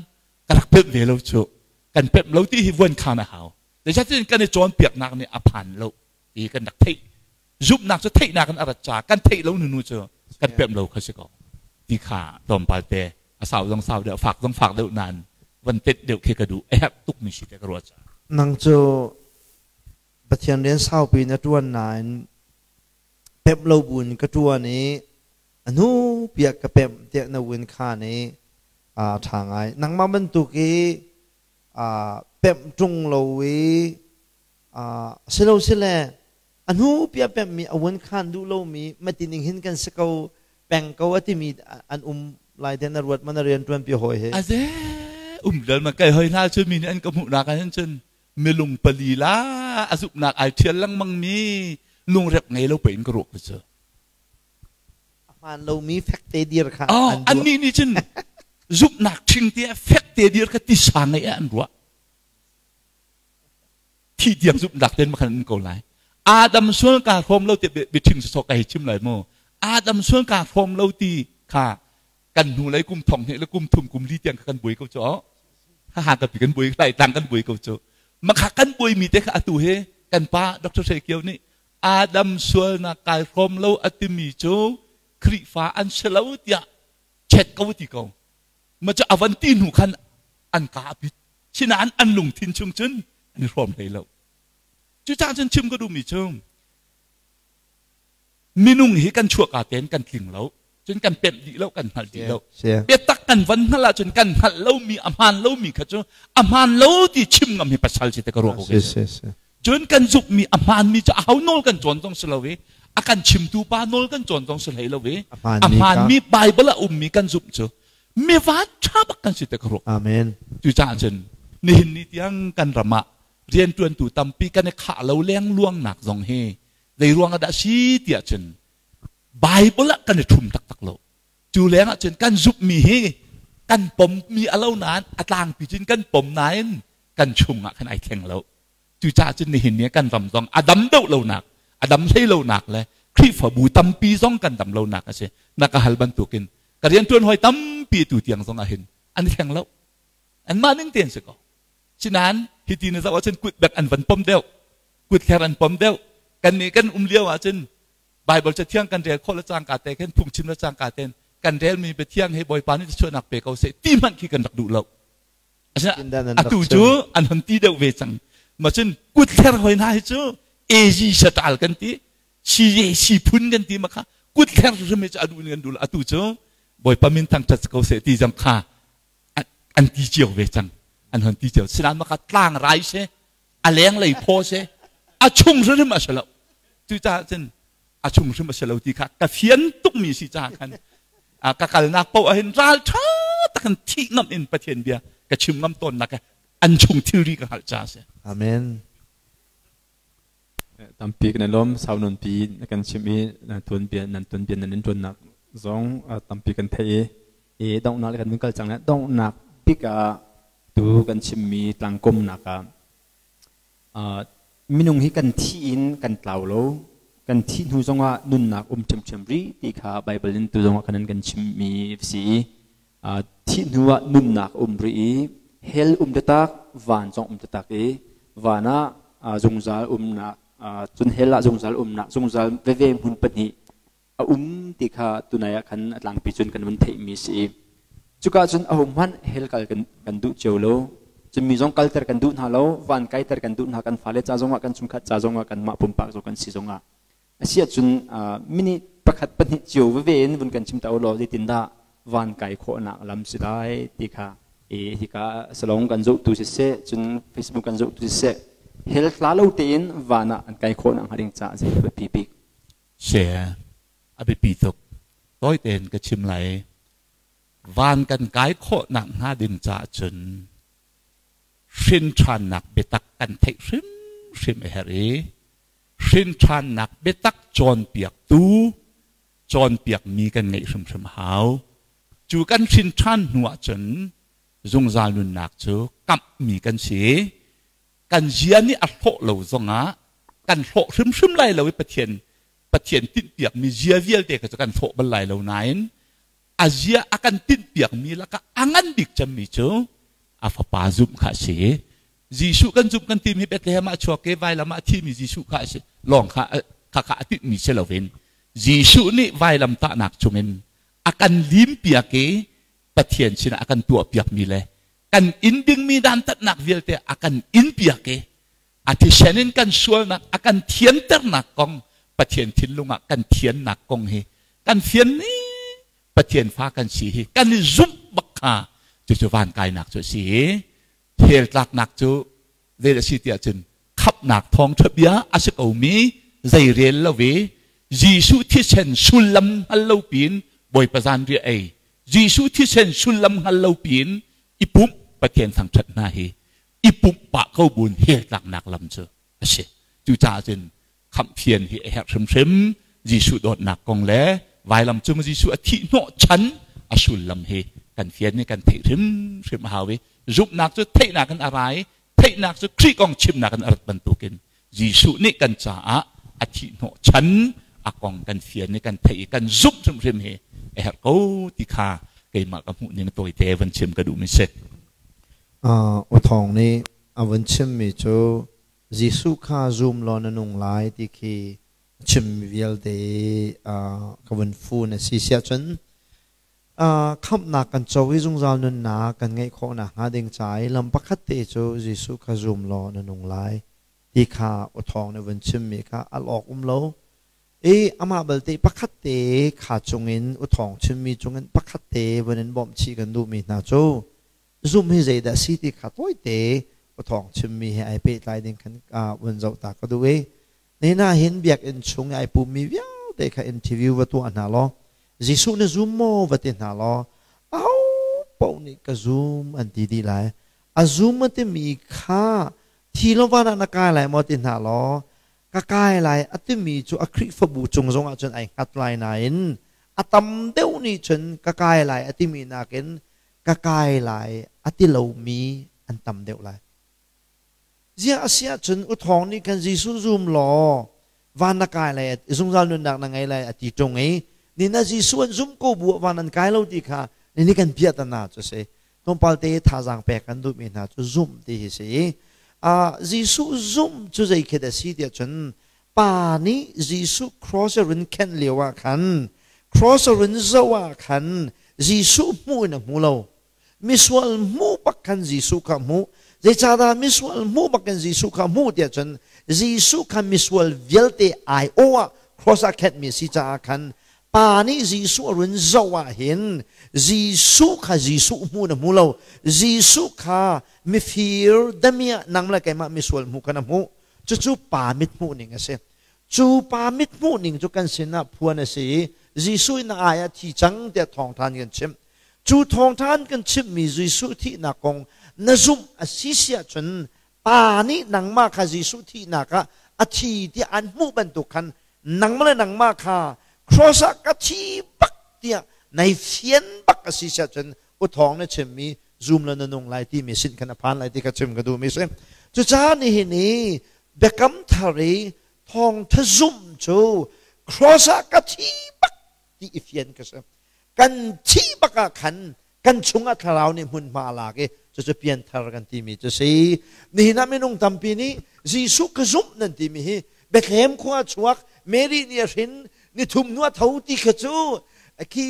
ka rak pemh ve lo cu kan pemh lo ti hi vuan khan a hau. Zeicahtiah kan i cawnpiaknak nih a phan lo ti kan rak theih. Zumhnak cu theihnak in a rat caah kan theih lo nunu cu kan pemh lo kha si ko ti kha tlawmpal te a sau zong sau deuh fak zong fak deuh nain van tet deuh khi ka duh a herh tukmi si te ka ruah caah. Nang cu Pathian rian saupi na ṭuan nain pemh lo buin ka ṭuan i a hnu piak ka pemh tiah na win khan i a ṭha ngai. Nangmah bantuk i pemh ṭung lo i silo sile a hnu pia pemhmi a vun khan duh lomi matining hin kan si ko peng ko a timi an um lai te na ruat ma na rian ṭuan pi hawi he aze um dal ma kai hoi hna cu mi nih an ka hmuh nak ah cun milung pali la a zuknak ai ṭhial lengmang mi lungrep ngei lo pe in ka ruah ko cu a hmaan lomi fekte dir kha oh, an ruah. Annih nih cun zumhnak ṭhing te fekte dir kha tisa ngeih ah an ruah. Thi tiang zumhnak ten makhan an ko lai. Adam sual ka hrawm lo ti biachim sawsawh ka hei chim lai mu. Adam sual ka hrawm lo ti kha kan hnu lei kum thong hnih le kum thum kum li tiang kha kan buai ko cu. Ha ha kan kan buai lai tlang kan buai ko cu. Makha kan buai mi te kha atu he kan pa Dr. Hre Kio nih Adam sualnak kai hrawm lo a timi cu Khrihfa an si lo tiah chet ko ti ko. Ma cu a van ti hnu khan an ka a pit. Sinain an lungthin chung cun an i hrawm hlei lo. Cucaah cun chim ka duhmi cu minung hi kan chuahka tein kan tling lo. Cun kan pemh dih lo, kan hngalh dih lo. Biatak kan van hngalh ahcun kan hngalh lomi, a hmaan lomi kha cu a hmaan lo ti chim ngam hi pasal si te ka ruah ko. Cun kan zumhmi a hmaanmi cu aho nawl kan cawn zong si lo i a kan chimtu pa nawl kan cawn zong si hlei lo i a hmaanmi Bible a ummi kan zumh cu mi van ṭha bak kan si te ka ruah. Amen. Cucaah cun nihin ni tiang kan ram ah rianṭuantu tampi kan i khah lo lengluangnak zong hi zei ruang ah dah si tiah cun Bible ah kan i ṭhum taktak lo. Cu leng ah cun kan zumhmi hi kan pommi a lo nain a tlangpi cun kan pom nain kan chung ah khan ai thleng lo. Cucaah cun nihin ni kan ram zong a dam deuh lonak, a dam hlei lonak le Khrihfabu tampi zong kan dam lonak a si. Na ka hal bantukin ka rianṭuan hawi tampi tu tiang zong ah hin an i thleng lo. Anmah ning tein si ko. Sinain hiti na zoh ahcun kut bek an van pom deuh. Kut thler an pom deuh. Kan nih kan um lio ahcun Bible cathiang kan rel khawh le cangka te khin phungchim le cangka ten kan relmi biathiang hi Bawipa nih chuahnak pe ko seh ti hmanh khi kan rak duh lo. Atu cu an hon ti deuh ve cang. Ma cun kut thler hoi hna hi cu AG satal kan ti CJC phun kan ti ma kha kut thler hrim hi cu a duh in kan duh atu cu Bawipa min thangṭhat ko seh ti zong kha an ti cio ve cang an hon ti cio sinan ma kha tlang rai se a leng lei phaw se a chung hrim a si lo cucaah cun a chung hrim a si lo ti kha ka fian tukmi si caah khan ka kalnak paoh ahhin ral ṭha takin thih ngam in Pathian bia ka chim ngam tawnnak an chung thilri ka hngalh caah a si. Amen. Tampi kan i lawm sau nawn pi na kan chimh i nan tuanbia nan tuanbia nan in ṭuannak zong tampi kan theih i i donghnak le kan vun kal cang le donghnak bik ah tu kan chimmi tlangkomnak ah minung hi kan thi in kan tlau lo kan thih hnu zongah nunnak um ṭhiamṭhiam rih ti kha Baibal in tu zongah kan kan chimmi si i thih hnu ah nunnak um rih i hell um taktak van zong um taktak i van ah zungzal umnak cun hell ah zungzal umnak zungzal veve hmun pahnih a um ti kha tunai ah khan a tlangpi cun kan vun theihmi si i cuka cun a hmanh hell kal kan duh cio lo cun mi zong kalter kan duh hna lo van kaiter kan duh hna kan fale ca zongah kan chungkhat ca zongah kanmah pumpak zong kan si zongah a si ahcun minute pakhat pahnih cio veve in vun kan chim ta u law zeitindah van kai khawhnak lam si lai ti kha i hika salong kan zohtu siseh cun Facebook kan zohtu siseh hell tla lo tein van ah an kai khawhnak hnga ding caah zei biapi bik Share a biapi tuk. Tawi tein ka chim lai. Van kan kai khawhnak hnga ding caah cun hrin ṭhannak biatak kan theih hrimhrim a herh i hrin ṭhannak biatak cawnpiaktu cawnpiakmi kan ngeih hrimhrim a hau. Cu kan hrin ṭhan hnu ahcun zungzal nunnak cu kamhmi kan si. Kan zia nih a hlawh lo zongah kan hlawh hrimhrim lai lo i Pathian Pathian tinhpiakmi zia vialte kha cu kan hlawh bal lai lo nain a zia a kan tinhpiakmi lakah a ngan bik cemmi cu a fapa zumh kha a si. Jesuh kan zumh kan timi Bethlehem ah chuak i vailam ah a thimi Jesuh kha a si lawng kha kha kha a tinhmi si loin Jesuh nih vailam tahnak chungin a kan limpiak i Pathian sinah a kan tuahpiakmi le kan in dingmi dantatnak vialte a kan inpiak i a thisen in kan sualnak a kan thianternak kong Pathian thinlung ah kan thiannak kong hi kan fian ni Pathian fa kan si hi kan i zumh bak kha cucu van kainak cu a si i hell tlaknak cu zei a si tiah cun khamhnak thawngṭha bia a si komi zei rel lo i Jesuh thisen sullam hngal lo piin Bawipa zanriah ei Jesuh thisen sullam hngal lo piin i pumh Pathian thangṭhat hna hi i pumh pah ko buin hell tlaknak lam cu a si. Cucaah cun khamhfian hi a herh hrimhrim. Jesuh dawtnak kong le vailam cung Jesuh a thih hnawh chan a sullam hi kan fian i kan theih hrimhrim a hau i zumhnak cu theihnak in a ra i theihnak cu Khrih kong chimnak in a rat bantukin Jesuh nih kan caah a thih hnawh chan a kong kan fian i kan theih i kan zumh hrimhrim hi a herh ko ti kha keimah ka hmuh ning tawite van chim ka duhmi si. U Thawng nih a vun chimmi cu Jesuh kha zum law na nung lai ti khi a chimmi vialte ka vun fun a si siah cun khamhnak kan co i zungzal nunnak kan ngeih khawh nakhnga ding ca i lam pakhat te cu Jesuh kha zum law na nung lai ti kha aw thawng nih vun chimmi kha al awk um lo. I amah belte pakhat te kha cungin u thawng chimmi cungin pakhat te vun in bawmh chih kan duhmi hna cu zumh hi zeidah si ti kha tawite u thawng chimmi he ai pehtlai ding khan vun zoh ta ka duh i Nihin ah hin biakinn chung i ai pummi vialte kha interview va tuah hna law Jesuh na zum maw va ti hna law aho paoh nih ka zum an ti dih lai. A zum a timi kha thi lo van ah na kai lai maw ti hna law ka kai lai a timi cu a Khrihfabu cung zongah cun ai hngat lai nain a tam deuh nih cun ka kai lai a timi nakin ka kai lai a ti lomi an tam deuh lai. Ziah a si ahcun u thawng nih khan Jesuh zum law van na kai lai zungzal nunnak na ngei lai a ti ṭung i ni na Jesuh an zum ko bu ah van an kai lo ti kha ni nih kan piah ta na cu si. Tlawmpal te thazaang pek kan duhmi hna cu zumh ti hi si i Jesuh zumh cu zei khi dah si tiah cun Pa nih Jesuh cross a run khenh lio ah khan cross a run zoh ah khan Jesuh hmuh in a hmu lo. Misual hmuh bak khan Jesuh kha a hmuh. Zeicahdah misual hmuh bakin Jesuh kha hmuh tiah cun Jesuh kha misual vialte aiawh ah cross ah khenhmi si caah khan Pa nih Jesuh a run zoh ah hin Jesuh kha Jesuh hmu na hmu lo. Jesuh kha mifir damiah nang le keimah misual hmu kha na hmuh. Cucu pa mithmuh ning a si. Cu pa mithmuh ning cu kan sinah phuan a si i Jesuh in a ai ah thi cang tiah thawngtha an kan chimh. Cu thawngtha an kan chimhmi Jesuh thihnak kong na zumh a si si ahcun Pa nih nangmah kha Jesuh thihnak ah a thi tiah an hmuh bantuk khan nangmah le nangmah kha cross ah ka thi bak tiah nai fian bak a si siahcun uthawng na chimmi zum la na nung lai timi sin khan a phan lai ti kha chim ka duhmi si. Cucaah nihin i biakam thar i thawngtha zumh cu cross ah ka thi bak ti i fian ka si. Kan thih bak ah khan kan chungah thlarau nih hmunhma a lak i cucu pianthar kan timi cu si. Nihin ah minung tampi nih Jesuh ka zumh nan timi hi Bethlehem khua chuak Mary nih a hrin ni thum hnu a tho ti kha cu khi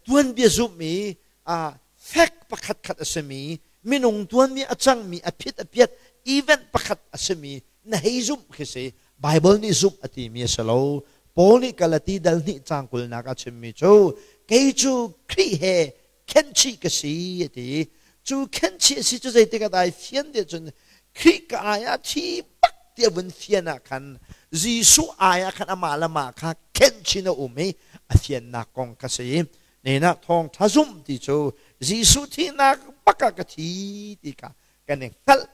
tuanbia zumh i fek pakhat khat a simi minung tuanmi a cangmi a phit a piat event pakhat a simi na hei zumh khi si. Bible nih zumh a timi a si lo. Paul nih Galati dal hnih caang kulnak a chimmi cu kei cu Khrih he khenhchih ka si a ti. Cu khenhchih a si cu zeitik ah dah ai fian ti ahcun Khrih ka ai ah thi bak ti a vun fian ah khan Jesuh ai ah khan amah le amah kha khenhchin a um i a fiannak kong kha si. Nena thawngtha zumh ti cu Jesuh thihnak bak ah ka thi ti kha kan i hngalh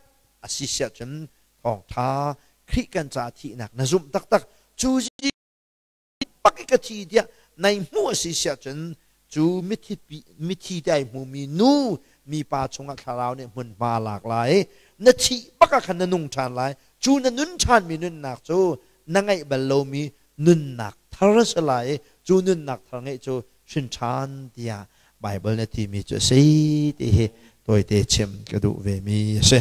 a si siah cun thawngtha Khrih kan ca thihnak na zumh taktak cu bak i ka thi tiah nai hmuh a si siah cun cu mithi mithi te ai hmumi nu mipa chungah thlarau nih hmunhma lak lai na thih bak ah khan na nung ṭhan lai. Cu na nun ṭhanmi nunnak cu na ngeih bal lomi nunnak thar a si lai i cu nunnak thar ngeih cu hrin ṭhan tiah Baibal na timi cu a si ti hi tawite chim ka duh vemi a si.